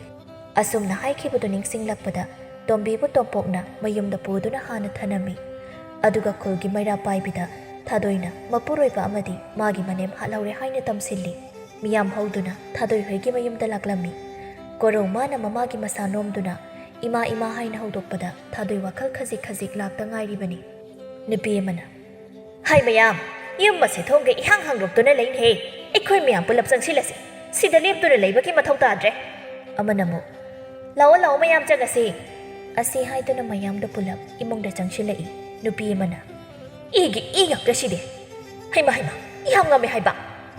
ꯑꯁꯨꯝꯅ ꯍꯥꯏꯈꯤꯕꯗꯨ ꯅꯤꯡꯁꯤꯡꯂꯛꯄꯗ ꯇꯣꯝꯕꯤꯕꯨ ꯇꯣꯝꯄꯣꯛꯅ ꯃꯌꯨꯝꯗ ꯄꯨꯗꯨꯅ ꯍꯥꯟꯅ ꯊꯅꯝꯃꯤ꯫ ꯑꯗꯨꯒ ꯈꯨꯜꯒꯤ ꯃꯩꯔꯥ ꯄꯥꯏꯕꯤꯗ ꯊꯥꯗꯣꯏꯅ ꯃꯄꯨꯔꯣꯏꯕ ꯑꯃꯗꯤ ꯃꯥꯒꯤ ꯃꯅꯦꯝ ꯍꯥꯠꯍꯧꯔꯦ ꯍꯥꯏꯅ ꯇꯝꯁꯤꯜꯂꯤ꯫ ꯃꯤꯌꯥꯝ ꯍꯧꯗꯨꯅ ꯊꯥꯗꯣꯏ ꯍꯣꯏꯒꯤ ꯃꯌꯨꯝꯗ ꯂꯥꯛꯂꯝꯃꯤ꯫ ꯀꯣꯔꯧ ꯃꯥꯅ ꯃꯃꯥꯒꯤ ꯃꯁꯥ ꯅꯣꯝꯗꯨꯅ, "ꯏꯃꯥ, ꯏꯃꯥ" ꯍꯥꯏꯅ ꯍꯧꯗꯣꯛꯄꯗ ꯊꯥꯗꯣꯏ ꯋꯥꯈꯜ ꯈꯖꯤꯛ ꯈꯖꯤꯛ ꯂꯥꯛꯇ ꯉꯥꯏꯔꯤꯕꯅꯤ꯫ ꯅꯨꯄꯤ ꯑꯃꯅ, "ꯍꯥꯏ ꯃꯌꯥꯝ, ꯌꯨꯝ ꯑꯁꯦ ꯊꯣꯡꯒ ꯏꯍꯥꯡ ꯍꯥꯡꯗꯣꯛꯇꯨꯅ ꯂꯩꯅꯦꯍꯦ꯫ ꯑꯩꯈꯣꯏ ꯃꯌꯥꯝ ꯄꯨꯂꯞ ꯆꯪꯁꯤꯜꯂꯁꯤ꯫ ꯁꯤꯗ ꯂꯦꯞꯇꯨꯅ ꯂꯩꯕꯒꯤ ꯃꯊꯧ ꯇꯥꯗ꯭ꯔꯦ꯫" ꯑꯃꯅ ꯑꯃꯨꯛ, "ꯂꯥꯛꯑꯣ, ꯂꯥꯛꯑꯣ, ꯃꯌꯥꯝ ꯆꯪꯉꯁꯤ꯫" ꯑꯁꯤ ꯍꯥꯏꯗꯨꯅ ꯃꯌꯥꯝꯗꯣ ꯄꯨꯂꯞ ꯏꯃꯨꯡꯗ ꯆꯪꯁꯤꯜꯂꯛꯏ꯫ ꯅꯨꯄꯤ ꯑꯃꯅ, "ꯏꯒꯤ ꯏ ꯉꯥꯛꯇ ꯁꯤꯗꯤ꯫ ꯍꯩꯃꯥ, ꯍꯩꯃꯥ, ꯏ ꯌꯥꯝ ꯉꯝꯃꯦ ꯍꯥꯏꯕ꯫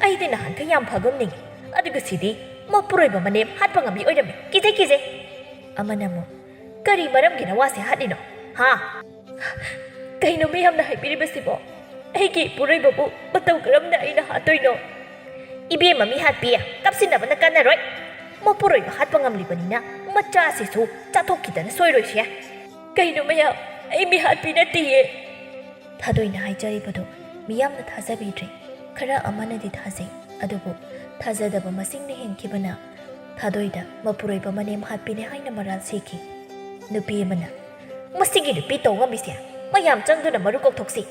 ꯑꯩꯗꯤ ꯅꯍꯥꯟꯈꯩ ꯌꯥꯝ ꯐꯒꯨꯝ ꯅꯤꯡꯉꯤ꯫ ꯑꯗꯨꯒ ꯁꯤꯗꯤ ꯃꯄꯨꯔꯣꯏꯕ ꯃꯅꯦꯝ ꯍꯥꯠꯄ ꯉꯝꯕꯤ ꯑꯣꯏꯔꯝꯃꯦ꯫ ꯀꯤꯖꯩ, ꯀꯤꯖꯩ꯫" ꯑꯃꯅ ꯑꯃꯨꯛ, ꯀꯔꯤ ꯃꯔꯝꯒꯤ ꯅꯋꯥꯁꯦ ꯍꯥꯠꯂꯤꯅꯣ? ꯍꯥ? ꯀꯩꯅꯣ ꯃꯤꯌꯥꯝꯅ ꯍꯥꯏꯕꯤꯔꯤꯕꯁꯤꯕꯣ? ꯑꯩꯒꯤ ꯏꯄꯨꯔꯣꯏꯕꯕꯨ ꯃꯇꯧ ꯀꯔꯝꯅ ꯑꯩꯅ ꯍꯥꯠꯇꯣꯏꯅꯣ? ꯏꯕꯦꯝꯃ ꯃꯤꯍꯥꯠꯄꯤ, ꯀꯞꯁꯤꯟꯅꯕꯅ ꯀꯥꯟꯅꯔꯣꯏ꯫ ꯃꯄꯨꯔꯣꯏꯕ ꯍꯥꯠꯄ ꯉꯝꯂꯤꯕꯅꯤꯅ ꯃꯆꯥꯁꯤꯁꯨ ꯆꯥꯊꯣꯛꯈꯤꯗꯅ ꯁꯣꯏꯔꯣꯏꯁꯦ꯫ ꯀꯩꯅꯣ ꯃꯌꯥꯝ, ꯑꯩ ꯃꯤꯍꯥꯠꯄꯤ ꯅꯠꯇꯤꯌꯦ꯫ ꯊꯥꯗꯣꯏꯅ ꯍꯥꯏꯖꯔꯤꯕꯗꯨ ꯃꯤꯌꯥꯝꯅ ꯊꯥꯖꯕꯤꯗ꯭ꯔꯦ꯫ ꯈꯔ ꯑꯃꯅꯗꯤ ꯊꯥꯖꯩ, ꯑꯗꯨꯕꯨ ꯊꯥꯖꯗꯕ ꯃꯁꯤꯡꯅ ꯍꯦꯟꯈꯤꯕꯅ ꯊꯥꯗꯣꯏꯗ ꯃꯄꯨꯔꯣꯏꯕ ꯃꯅꯦꯝ ꯍꯥꯠꯄꯤꯅꯦ ꯍꯥꯏꯅ ꯃꯔꯥꯜ ꯁꯤꯈꯤ꯫ ꯅꯨꯄꯤ ꯑꯃꯅ, "ꯃꯁꯤꯒꯤ ꯅꯨꯄꯤ ꯇꯧ ꯉꯝꯃꯤꯁꯦ ꯃꯌꯥꯝ ꯆꯪꯗꯨꯅ ꯃꯔꯨ ꯀꯣꯛꯊꯣꯛꯁꯤ,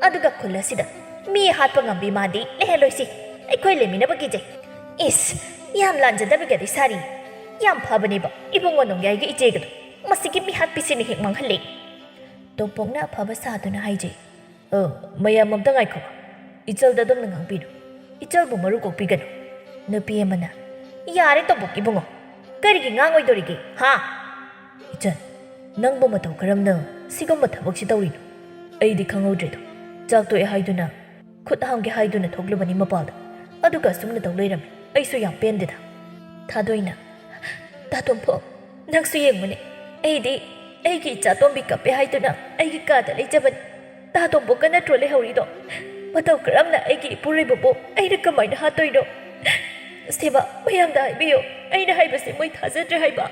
ꯑꯗꯨꯒ ꯈꯨꯜ ꯑꯁꯤꯗ ꯃꯤ ꯍꯥꯠꯄ ꯉꯝꯕꯤ ꯃꯥꯗꯤ ꯂꯩꯍꯜꯂꯣꯏꯁꯤ꯫ ꯑꯩꯈꯣꯏ ꯂꯩꯃꯤꯟꯅꯕ ꯀꯤꯖꯩ꯫ ꯏꯁ, ꯌꯥꯝ ꯂꯥꯟꯖꯗꯕꯤꯒꯗꯤ ꯁꯥꯔꯤ꯫ ꯌꯥꯝ ꯐꯕꯅꯦꯕ ꯏꯕꯨꯡꯉꯣ ꯅꯣꯡꯌꯥꯏꯒꯤ ꯏꯆꯦꯒꯗꯣ꯫ ꯃꯁꯤꯒꯤ ꯃꯤꯍꯥꯠꯄꯤꯁꯤꯅ ꯍꯦꯛ ꯃꯥꯡꯍꯜꯂꯦ꯫" ꯇꯣꯝꯄꯣꯛꯅ ꯑꯐꯕ ꯁꯥꯗꯨꯅ ꯍꯥꯏꯖꯩ, "ꯑ, ꯃꯌꯥꯝ ꯑꯝꯇ ꯉꯥꯏꯈꯣ꯫ ꯏꯆꯜꯗ ꯑꯗꯨꯝꯅ ꯉꯥꯡꯕꯤꯅꯨ꯫ ꯏꯆꯜꯕꯨ ꯃꯔꯨ ꯀꯣꯛꯄꯤꯒꯅꯨ꯫" ꯅꯨꯄꯤ ꯑꯃꯅ, "ꯌꯥꯔꯦ ꯇꯣꯝꯄꯣꯛ ꯏꯕꯨꯡꯉꯣ, ꯀꯔꯤꯒꯤ ꯉꯥꯡꯉꯣꯏꯗꯣꯔꯤꯒꯦ, ꯍꯥ?" "ꯏꯆꯟ, ꯅꯪꯕꯨ ꯃꯇꯧ ꯀꯔꯝꯅ ꯁꯤꯒꯨꯝꯕ ꯊꯕꯛꯁꯤ ꯇꯧꯔꯤꯅꯣ? ꯑꯩꯗꯤ ꯈꯪꯍꯧꯗ꯭ꯔꯦꯗꯣ꯫ ꯆꯥꯛ ꯇꯣꯛꯑꯦ ꯍꯥꯏꯗꯨꯅ, ꯈꯨꯠ ꯍꯥꯝꯒꯦ ꯍꯥꯏꯗꯨꯅ ꯊꯣꯛꯂꯨꯕꯅꯤ ꯃꯄꯥꯜꯗ, ꯑꯗꯨꯒ ꯑꯁꯨꯝꯅ ꯇꯧ ꯂꯩꯔꯝꯃꯤ꯫ ꯑꯩꯁꯨ ꯌꯥꯝ ꯄꯦꯟꯗꯦꯗ꯫" ꯊꯥꯗꯣꯏꯅ, "ꯇꯥ ꯇꯣꯝꯄꯣꯛ, ꯅꯪꯁꯨ ꯌꯦꯡꯉꯨꯅꯦ꯫ ꯑꯩꯗꯤ ꯑꯩꯒꯤ ꯏꯆꯥ ꯇꯣꯝꯕꯤ ꯀꯞꯄꯦ ꯍꯥꯏꯗꯨꯅ ꯑꯩꯒꯤ ꯀꯥꯗ ꯂꯩꯖꯕꯅꯤ꯫ ꯇꯥ ꯇꯣꯝꯄꯣꯛꯀ ꯅꯠꯇ꯭ꯔꯣ ꯂꯩꯍꯧꯔꯤꯗꯣ? ꯃꯇꯧ ꯀꯔꯝꯅ ꯑꯩꯒꯤ ꯏꯄꯨꯔꯣꯏꯕꯕꯨ ꯑꯩꯅ ꯀꯃꯥꯏꯅ ꯍꯥꯠꯇꯣꯏꯅꯣ? ꯁꯦꯕꯥ, ꯃꯌꯥꯝꯗ ꯍꯥꯏꯕꯤꯌꯨ, ꯑꯩꯅ ꯍꯥꯏꯕꯁꯦ ꯃꯣꯏ ꯊꯥꯖꯗ꯭ꯔꯦ ꯍꯥꯏꯕ꯫"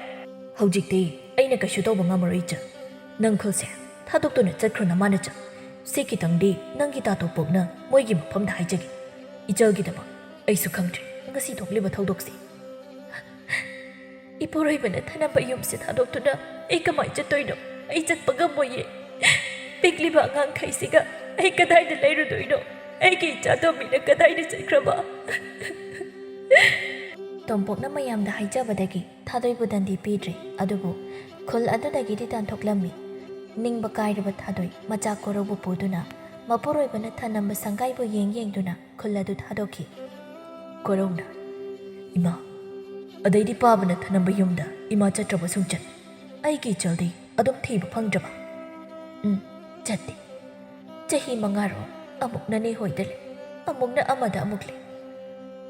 "ꯍꯧꯖꯤꯛꯇꯤ ꯑꯩꯅ ꯀꯩꯁꯨ ꯇꯧꯕ ꯉꯝꯃꯔꯣꯏ, ꯏꯆꯟ꯫ ꯅꯪ ꯈꯨꯜꯁꯦ ꯊꯥꯗꯣꯛꯇꯨꯅ ꯆꯠꯈ꯭ꯔꯣ, ꯅꯃꯥꯅ ꯆꯠ꯫ ꯁꯤ ꯈꯤꯇꯪꯗꯤ ꯅꯪꯒꯤ ꯇꯥ ꯇꯣꯝꯄꯣꯛꯅ ꯃꯣꯏꯒꯤ ꯃꯐꯝꯗ ꯍꯥꯏꯖꯒꯦ꯫ ꯏꯆꯜꯒꯤꯗꯃꯛ ꯑꯩꯁꯨ ꯈꯪꯗ꯭ꯔꯦ ꯉꯁꯤ ꯊꯣꯛꯂꯤꯕ ꯊꯧꯗꯣꯛꯁꯦ꯫" "ꯏꯄꯨꯔꯣꯏꯕꯅ ꯊꯅꯝꯕ ꯌꯨꯝꯁꯦ ꯊꯥꯗꯣꯛꯇꯨꯅ ꯑꯩ ꯀꯃꯥꯏ ꯆꯠꯇꯣꯏꯅꯣ? ꯑꯩ ꯆꯠꯄ ꯉꯝꯃꯣꯏꯌꯦ꯫ ꯄꯤꯛꯂꯤꯕ ꯑꯉꯥꯡꯈꯩꯁꯤꯒ ꯑꯩ ꯀꯗꯥꯏꯗ ꯂꯩꯔꯨꯗꯣꯏꯅꯣ? ꯑꯩꯒꯤ ꯏꯆꯥ ꯇꯣꯝꯕꯤꯅ ꯀꯗꯥꯏꯗ ꯆꯠꯈ꯭ꯔꯕ?" ꯇꯣꯝꯄꯣꯛꯅ ꯃꯌꯥꯝꯗ ꯍꯥꯏꯖꯕꯗꯒꯤ ꯊꯥꯗꯣꯏꯕꯨ ꯗꯟꯗꯤ ꯄꯤꯗ꯭ꯔꯦ꯫ ꯑꯗꯨꯕꯨ ꯈꯨꯜ ꯑꯗꯨꯗꯒꯤꯗꯤ ꯇꯥꯟꯊꯣꯛꯂꯝꯃꯤ꯫ ꯅꯤꯡꯕ ꯀꯥꯏꯔꯕ ꯊꯥꯗꯣꯏ ꯃꯆꯥ ꯀꯣꯔꯧꯕꯨ ꯄꯨꯗꯨꯅ ꯃꯄꯨꯔꯣꯏꯕꯅ ꯊꯅꯝꯕ ꯁꯪꯒꯥꯏꯕꯨ ꯌꯦꯡ ꯌꯦꯡꯗꯨꯅ ꯈꯨꯜ ꯑꯗꯨ ꯊꯥꯗꯣꯛꯈꯤ꯫ ꯀꯣꯔꯧꯅ, "ꯏꯃꯥ, ꯑꯗꯩꯗꯤ ꯄꯥꯕꯅ ꯊꯅꯝꯕ ꯌꯨꯝꯗ ꯏꯃꯥ ꯆꯠꯇ꯭ꯔꯕ ꯁꯨꯡꯆꯠ? ꯑꯩꯒꯤ ꯏꯆꯜꯗꯤ ꯑꯗꯨꯝ ꯊꯤꯕ ꯐꯪꯗ꯭ꯔꯕ?" "ꯎꯝ, ꯆꯠꯇꯦ꯫ ꯆꯍꯤ ꯃꯉꯥꯔꯣꯝ ꯑꯃꯨꯛ ꯅꯅꯦ ꯍꯣꯏꯗ ꯂꯩ, ꯑꯃꯨꯛꯅ ꯑꯃꯗ ꯑꯃꯨꯛ ꯂꯩ꯫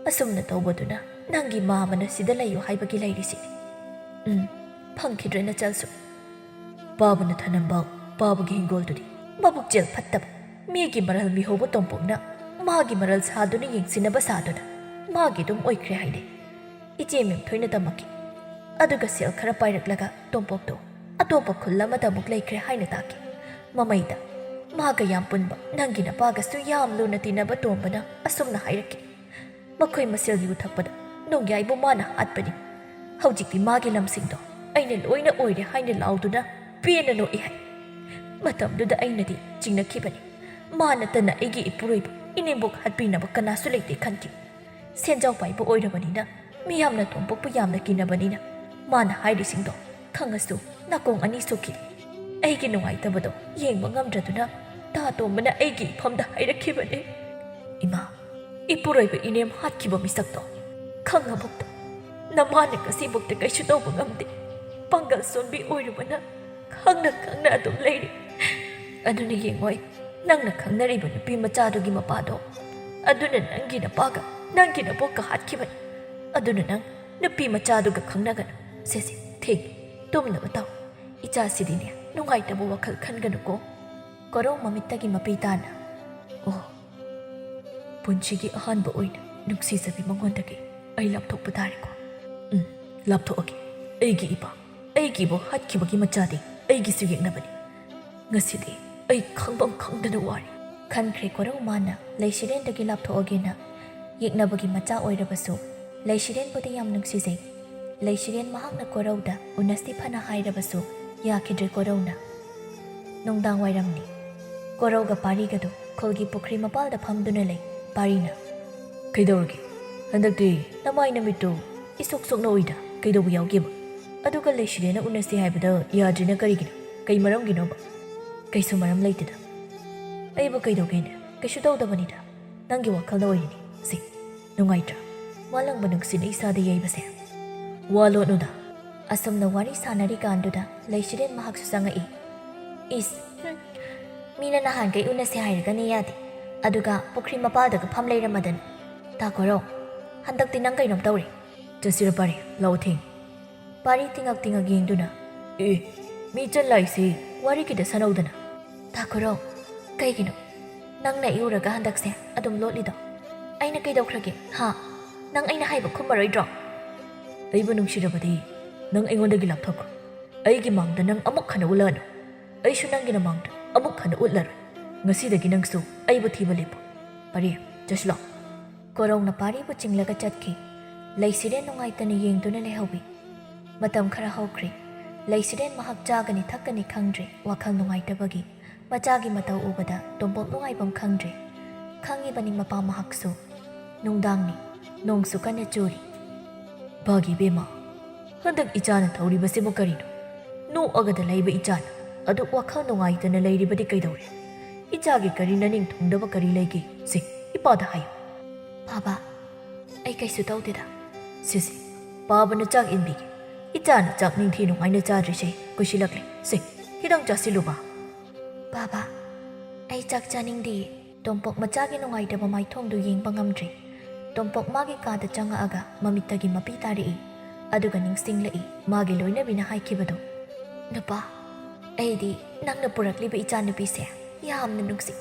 ꯑꯁꯨꯝꯅ ꯇꯧꯕꯗꯨꯅ ꯅꯪꯒꯤ ꯃꯥꯃꯅ ꯁꯤꯗ ꯂꯩꯌꯨ ꯍꯥꯏꯕꯒꯤ ꯂꯩꯔꯤꯁꯤꯅꯤ꯫ ꯎꯝ, ꯐꯪꯈꯤꯗ꯭ꯔꯦ ꯅꯆꯜꯁꯨ꯫ ꯄꯥꯕꯨꯅ ꯊꯅꯝꯕ ꯄꯥꯕꯨꯒꯤ ꯍꯤꯡꯒꯣꯜꯗꯨꯗꯤ ꯃꯕꯨꯛꯆꯦꯜ ꯐꯠꯇꯕ, ꯃꯤꯒꯤ ꯃꯔꯜ ꯃꯤꯍꯧꯕ ꯇꯣꯝꯄꯣꯛꯅ ꯃꯥꯒꯤ ꯃꯔꯜ ꯁꯥꯗꯨꯅ ꯌꯦꯡꯁꯤꯟꯅꯕ ꯁꯥꯗꯨꯅ ꯃꯥꯒꯤ ꯑꯗꯨꯝ ꯑꯣꯏꯈ꯭ꯔꯦ ꯍꯥꯏꯅꯩ꯫ ꯏꯆꯦ ꯃꯦꯝꯊꯣꯏꯅ ꯇꯝꯃꯛꯈꯤ꯫ ꯑꯗꯨꯒ ꯁꯦꯜ ꯈꯔ ꯄꯥꯏꯔꯛꯂꯒ ꯇꯣꯝꯄꯣꯛꯇꯣ ꯑꯇꯣꯞꯄ ꯈꯨꯜ ꯑꯃꯗ ꯑꯃꯨꯛ ꯂꯩꯈ꯭ꯔꯦ ꯍꯥꯏꯅ ꯇꯥꯈꯤ꯫ ꯃꯃꯩꯗ, "ꯃꯥꯒ ꯌꯥꯝ ꯄꯨꯟꯕ ꯅꯪꯒꯤ ꯅꯄꯥꯒꯁꯨ ꯌꯥꯝ ꯂꯨꯅ ꯇꯤꯟꯅꯕ ꯇꯣꯝꯕꯅ ꯑꯁꯨꯝꯅ ꯍꯥꯏꯔꯛꯈꯤ, ꯃꯈꯣꯏ ꯃꯁꯦꯜ ꯌꯨ ꯊꯛꯄꯗ ꯅꯣꯡꯌꯥꯏꯕꯨ ꯃꯥꯅ ꯍꯥꯠꯄꯅꯤ꯫ ꯍꯧꯖꯤꯛꯇꯤ ꯃꯥꯒꯤ ꯂꯝꯁꯤꯡꯗꯣ ꯑꯩꯅ ꯂꯣꯏꯅ ꯑꯣꯏꯔꯦ" ꯍꯥꯏꯅ ꯂꯥꯎꯗꯨꯅ ꯄꯦꯟꯅ ꯅꯣꯛꯏ ꯍꯥꯏ꯫ ꯃꯇꯝꯗꯨꯗ ꯑꯩꯅꯗꯤ ꯆꯤꯡꯅꯈꯤꯕꯅꯤ꯫ ꯃꯥ ꯅꯠꯇꯅ ꯑꯩꯒꯤ ꯏꯄꯨꯔꯣꯏꯕ ꯏꯅꯦꯝꯕꯣꯛ ꯍꯥꯠꯄꯤꯅꯕ ꯀꯅꯥꯁꯨ ꯂꯩꯇꯦ ꯈꯟꯈꯤ꯫ ꯁꯦꯟꯖꯥꯎ ꯄꯥꯏꯕ ꯑꯣꯏꯔꯕꯅꯤꯅ ꯃꯤꯌꯥꯝꯅ ꯇꯣꯝꯄꯣꯛꯄꯨ ꯌꯥꯝꯅ ꯀꯤꯅꯕꯅꯤꯅ ꯃꯥꯅ ꯍꯥꯏꯔꯤꯁꯤꯡꯗꯣ ꯈꯪꯉꯁꯨ ꯅꯥꯀꯣꯡ ꯑꯅꯤ ꯁꯨꯈꯤ꯫ ꯑꯩꯒꯤ ꯅꯨꯡꯉꯥꯏꯇꯕꯗꯣ ꯌꯦꯡꯕ ꯉꯝꯗ꯭ꯔꯗꯨꯅ ꯇꯥ ꯇꯣꯝꯕꯅ ꯑꯩꯒꯤ ꯏꯐꯝꯗ ꯍꯥꯏꯔꯛꯈꯤꯕꯅꯤ꯫ ꯏꯃꯥ, ꯏꯄꯨꯔꯣꯏꯕ ꯏꯅꯦꯝ ꯍꯥꯠꯈꯤꯕ ꯃꯤꯁꯛꯇꯣ ꯈꯪꯉꯕꯧꯇ ꯅꯃꯥꯅ ꯉꯁꯤꯕꯧꯇ ꯀꯩꯁꯨ ꯇꯧꯕ ꯉꯝꯗꯦ꯫ ꯄꯥꯡꯒꯜ ꯁꯣꯟꯕꯤ ꯑꯣꯏꯔꯨꯕꯅ ꯈꯪꯅ ꯈꯪꯅ ꯑꯗꯨꯝ ꯂꯩꯔꯤ꯫ ꯑꯗꯨꯅ ꯌꯦꯡꯉꯣꯏ, ꯅꯪꯅ ꯈꯪꯅꯔꯤꯕ ꯅꯨꯄꯤ ꯃꯆꯥꯗꯨꯒꯤ ꯃꯄꯥꯗꯣ, ꯑꯗꯨꯅ ꯅꯪꯒꯤ ꯅꯄꯥꯒ ꯅꯪꯒꯤ ꯅꯕꯣꯛꯀ ꯍꯥꯠꯈꯤꯕꯅꯤ꯫ ꯑꯗꯨꯅ ꯅꯪ ꯅꯨꯄꯤ ꯃꯆꯥꯗꯨꯒ ꯈꯪꯅꯒꯅꯨ꯫ ꯁꯦ ꯁꯦ, ꯊꯦꯡꯉꯦ, ꯇꯨꯝꯅꯕ ꯇꯧ꯫ ꯏꯆꯥꯁꯤꯗꯤꯅꯦ, ꯅꯨꯡꯉꯥꯏꯇꯕ ꯋꯥꯈꯜ ꯈꯟꯒꯅꯨꯀꯣ꯫ ꯀꯣꯔꯧ ꯃꯃꯤꯠꯇꯒꯤ ꯃꯄꯤ ꯇꯥꯅ, "ꯑꯣ, ꯄꯨꯟꯁꯤꯒꯤ ꯑꯍꯥꯟꯕ ꯑꯣꯏꯅ ꯅꯨꯡꯁꯤꯖꯕꯤ ꯃꯉꯣꯟꯗꯒꯤ ꯑꯩ ꯂꯥꯞꯊꯣꯛꯄ ꯇꯥꯔꯦꯀꯣ꯫ ꯎꯝ, ꯂꯥꯞꯊꯣꯛꯑꯒꯦ꯫ ꯑꯩꯒꯤ ꯏꯄꯥ, ꯑꯩꯒꯤ ꯏꯕꯣꯛ ꯍꯥꯠꯈꯤꯕꯒꯤ ꯃꯆꯥꯗꯤ ꯑꯩꯒꯤꯁꯨ ꯌꯦꯛꯅꯕꯅꯤ꯫ ꯉꯁꯤꯗꯤ ꯑꯩ ꯈꯪꯐꯝ ꯈꯪꯗꯅ ꯋꯥꯔꯦ" ꯈꯟꯈ꯭ꯔꯦ ꯀꯣꯔꯧ ꯃꯥꯅ ꯂꯩꯁꯤꯔꯦꯟꯗꯒꯤ ꯂꯥꯞꯊꯣꯛꯑꯒꯦꯅ꯫ ꯌꯦꯛꯅꯕꯒꯤ ꯃꯆꯥ ꯑꯣꯏꯔꯕꯁꯨ ꯂꯩꯁꯤꯔꯦꯟꯕꯨꯗꯤ ꯌꯥꯝ ꯅꯨꯡꯁꯤꯖꯩ꯫ ꯂꯩꯁꯤꯔꯦꯟ ꯃꯍꯥꯛꯅ ꯀꯣꯔꯧꯗ ꯎꯅꯁꯤ ꯐꯅ ꯍꯥꯏꯔꯕꯁꯨ ꯌꯥꯈꯤꯗ꯭ꯔꯦ ꯀꯣꯔꯧꯅ꯫ ꯅꯨꯡꯗꯥꯡ ꯋꯥꯏꯔꯝꯅꯤ꯫ ꯀꯣꯔꯧꯒ ꯄꯥꯔꯤꯒꯗꯨ ꯈꯨꯜꯒꯤ ꯄꯨꯈ꯭ꯔꯤ ꯃꯄꯥꯜꯗ ꯐꯝꯗꯨꯅ ꯂꯩ꯫ ꯄꯥꯔꯤꯅ, "ꯀꯩꯗꯧꯔꯒꯦ? ꯍꯟꯗꯛꯇꯤ ꯅꯃꯥꯏ ꯅꯃꯤꯠꯇꯨ ꯏꯁꯣꯛ ꯁꯣꯛꯅ ꯎꯏꯗ, ꯀꯩꯗꯧꯕ ꯌꯥꯎꯒꯦꯕ? ꯑꯗꯨꯒ ꯂꯩꯁꯤꯔꯦꯟꯅ ꯎꯅꯁꯤ ꯍꯥꯏꯕꯗ ꯌꯥꯗ꯭ꯔꯤꯅ ꯀꯔꯤꯒꯤꯅꯣ? ꯀꯩ ꯃꯔꯝꯒꯤꯅꯣꯕ?" "ꯀꯩꯁꯨ ꯃꯔꯝ ꯂꯩꯇꯦꯗ꯫ ꯑꯩꯕꯨ ꯀꯩꯗꯧꯒꯦꯅꯦ? ꯀꯩꯁꯨ ꯇꯧꯗꯕꯅꯤꯗ꯫ ꯅꯪꯒꯤ ꯋꯥꯈꯜꯗ ꯑꯣꯏꯔꯤꯅꯤ꯫ ꯁꯤ, ꯅꯨꯡꯉꯥꯏꯇ꯭ꯔꯥ? ꯋꯥꯂꯪꯕ ꯅꯨꯡꯁꯤꯠꯅ ꯏꯁꯥꯗ ꯌꯩꯕꯁꯦ꯫ ꯋꯥ ꯂꯣꯠꯅꯨꯗ꯫" ꯑꯁꯨꯝꯅ ꯋꯥꯔꯤ ꯁꯥꯟꯅꯔꯤꯀꯥꯟꯗꯨꯗ ꯂꯩꯁꯤꯔꯦꯟ ꯃꯍꯥꯛꯁꯨ ꯆꯪꯉꯛꯏ꯫ "ꯏꯁ, ꯍꯨꯝ, ꯃꯤꯅ ꯅꯍꯥꯟꯈꯩ ꯎꯅꯁꯦ ꯍꯥꯏꯔꯒꯅꯦ ꯌꯥꯗꯦ, ꯑꯗꯨꯒ ꯄꯨꯈ꯭ꯔꯤ ꯃꯄꯥꯜꯗꯒ ꯐꯝ ꯂꯩꯔꯝꯃꯗꯅ꯫ ꯇꯥ ꯀꯣꯔꯧ, ꯍꯟꯗꯛꯇꯤ ꯅꯪ ꯀꯩꯅꯣꯝ ꯇꯧꯔꯦ꯫" "ꯆꯠꯁꯤꯔ ꯄꯥꯔꯤ, ꯂꯥꯛꯑꯣ ꯊꯦꯡ꯫" ꯄꯥꯔꯤ ꯇꯤꯉꯛ ꯇꯤꯉꯛ ꯌꯦꯡꯗꯨꯅ, "ꯑꯦ, ꯃꯤ ꯆꯜꯂꯥꯏꯁꯤ ꯋꯥꯔꯤꯒꯤꯗ ꯁꯥꯟꯅꯧꯗꯅ꯫ ꯇꯥꯈꯨꯔꯣ, ꯀꯩꯒꯤꯅꯣ ꯅꯪꯅ ꯑꯩ ꯎꯔꯒ ꯍꯟꯗꯛꯁꯦ ꯑꯗꯨꯝ ꯂꯣꯠꯂꯤꯗꯣ? ꯑꯩꯅ ꯀꯩꯗꯧꯈ꯭ꯔꯒꯦ, ꯍꯥ? ꯅꯪ ꯑꯩꯅ ꯍꯥꯏꯕ ꯈꯨꯝꯃꯔꯣꯏꯗ꯭ꯔꯣ? ꯑꯩꯕꯨ ꯅꯨꯡꯁꯤꯔꯕꯗꯤ ꯅꯪ ꯑꯩꯉꯣꯟꯗꯒꯤ ꯂꯥꯞꯊꯣꯛꯈ꯭ꯔꯣ꯫ ꯑꯩꯒꯤ ꯃꯥꯡꯗ ꯅꯪ ꯑꯃꯨꯛ ꯍꯟꯅ ꯎꯠꯂꯛꯑꯅꯨ꯫ ꯑꯩꯁꯨ ꯅꯪꯒꯤ ꯅꯃꯥꯡꯗ ꯑꯃꯨꯛ ꯍꯟꯅ ꯎꯠꯂꯔꯣꯏ꯫ ꯉꯁꯤꯗꯒꯤ ꯅꯪꯁꯨ ꯑꯩꯕꯨ ꯊꯤꯕ ꯂꯦꯞꯄꯨ꯫ ꯄꯔꯤ, ꯆꯠꯁꯤꯂꯣ꯫ ꯀꯣꯔꯧꯅ ꯄꯥꯔꯤꯕꯨ ꯆꯤꯡꯂꯒ ꯆꯠꯈꯤ꯫ ꯂꯩꯁꯤꯔꯦꯟ ꯅꯨꯡꯉꯥꯏꯇꯅ ꯌꯦꯡꯗꯨꯅ ꯂꯩꯍꯧꯏ꯫ ꯃꯇꯝ ꯈꯔ ꯍꯧꯈ꯭ꯔꯦ꯫ ꯂꯩꯁꯤꯔꯦꯟ ꯃꯍꯥꯛ ꯆꯥꯒꯅꯤ ꯊꯛꯀꯅꯤ ꯈꯪꯗ꯭ꯔꯦ, ꯋꯥꯈꯜ ꯅꯨꯡꯉꯥꯏꯇꯕꯒꯤ꯫ ꯃꯆꯥꯒꯤ ꯃꯇꯧ ꯎꯕꯗ ꯇꯣꯝꯄꯣꯛ ꯅꯨꯡꯉꯥꯏꯐꯝ ꯈꯪꯗ꯭ꯔꯦ꯫ ꯈꯪꯉꯤꯕꯅꯤ ꯃꯄꯥ ꯃꯍꯥꯛꯁꯨ꯫ ꯅꯨꯡꯗꯥꯡꯅꯤ, ꯅꯣꯡꯁꯨ ꯀꯟꯅ ꯆꯨꯔꯤ꯫ ꯕꯥꯒꯤ ꯕꯦꯝꯃ, ꯍꯟꯗꯛ ꯏꯆꯥꯅ ꯇꯧꯔꯤꯕꯁꯤꯕꯨ ꯀꯔꯤꯅꯣ? ꯅꯣꯛꯑꯒꯗ ꯂꯩꯕ ꯏꯆꯥꯅ ꯑꯗꯨꯛ ꯋꯥꯈꯜ ꯅꯨꯡꯉꯥꯏꯇꯅ ꯂꯩꯔꯤꯕꯗꯤ ꯀꯩꯗꯧꯔꯦ? ꯏꯆꯥꯒꯤ ꯀꯔꯤ ꯅꯅꯤꯡ ꯊꯨꯡꯗꯕ ꯀꯔꯤ ꯂꯩꯒꯦ? ꯁꯦ, ꯏꯄꯥꯗ ꯍꯥꯏꯌꯨ꯫ ꯕꯥꯕꯥ, ꯑꯩ ꯀꯩꯁꯨ ꯇꯧꯗꯦꯗ꯫ ꯁꯤꯁꯦ, ꯄꯥꯕꯅ ꯆꯥꯛ ꯏꯟꯕꯤꯒꯦ꯫ ꯏꯆꯥꯅ ꯆꯥꯛ ꯅꯤꯡꯊꯤ ꯅꯨꯡꯉꯥꯏꯅ ꯆꯥꯗ꯭ꯔꯤꯁꯦ ꯀꯨꯏꯁꯤꯜꯂꯛꯂꯦ꯫ ꯁꯦ, ꯈꯤꯇꯪ ꯆꯥꯁꯤꯜꯂꯨꯕ꯫ ꯕꯥꯕꯥ, ꯑꯩ ꯆꯥꯛ ꯆꯥꯅꯤꯡꯗꯤꯌꯦ꯫ ꯇꯣꯝꯄꯣꯛ ꯃꯆꯥꯒꯤ ꯅꯨꯡꯉꯥꯏꯇꯕ ꯃꯥꯏꯊꯣꯡꯗꯨ ꯌꯦꯡꯕ ꯉꯝꯗ꯭ꯔꯦ꯫ ꯇꯣꯝꯄꯣꯛ ꯃꯥꯒꯤ ꯀꯥꯗ ꯆꯪꯉꯛꯑꯒ ꯃꯃꯤꯠꯇꯒꯤ ꯃꯄꯤ ꯇꯥꯔꯛꯏ꯫ ꯑꯗꯨꯒ ꯅꯤꯡꯁꯤꯡꯂꯛꯏ ꯃꯥꯒꯤ ꯂꯣꯏꯅꯕꯤꯅ ꯍꯥꯏꯈꯤꯕꯗꯨ꯫ ꯅꯨꯄꯥ, ꯑꯩꯗꯤ ꯅꯪꯅ ꯄꯨꯔꯛꯂꯤꯕ ꯏꯆꯥꯅꯨꯄꯤꯁꯦ ꯌꯥꯝꯅ ꯅꯨꯡꯁꯤ꯫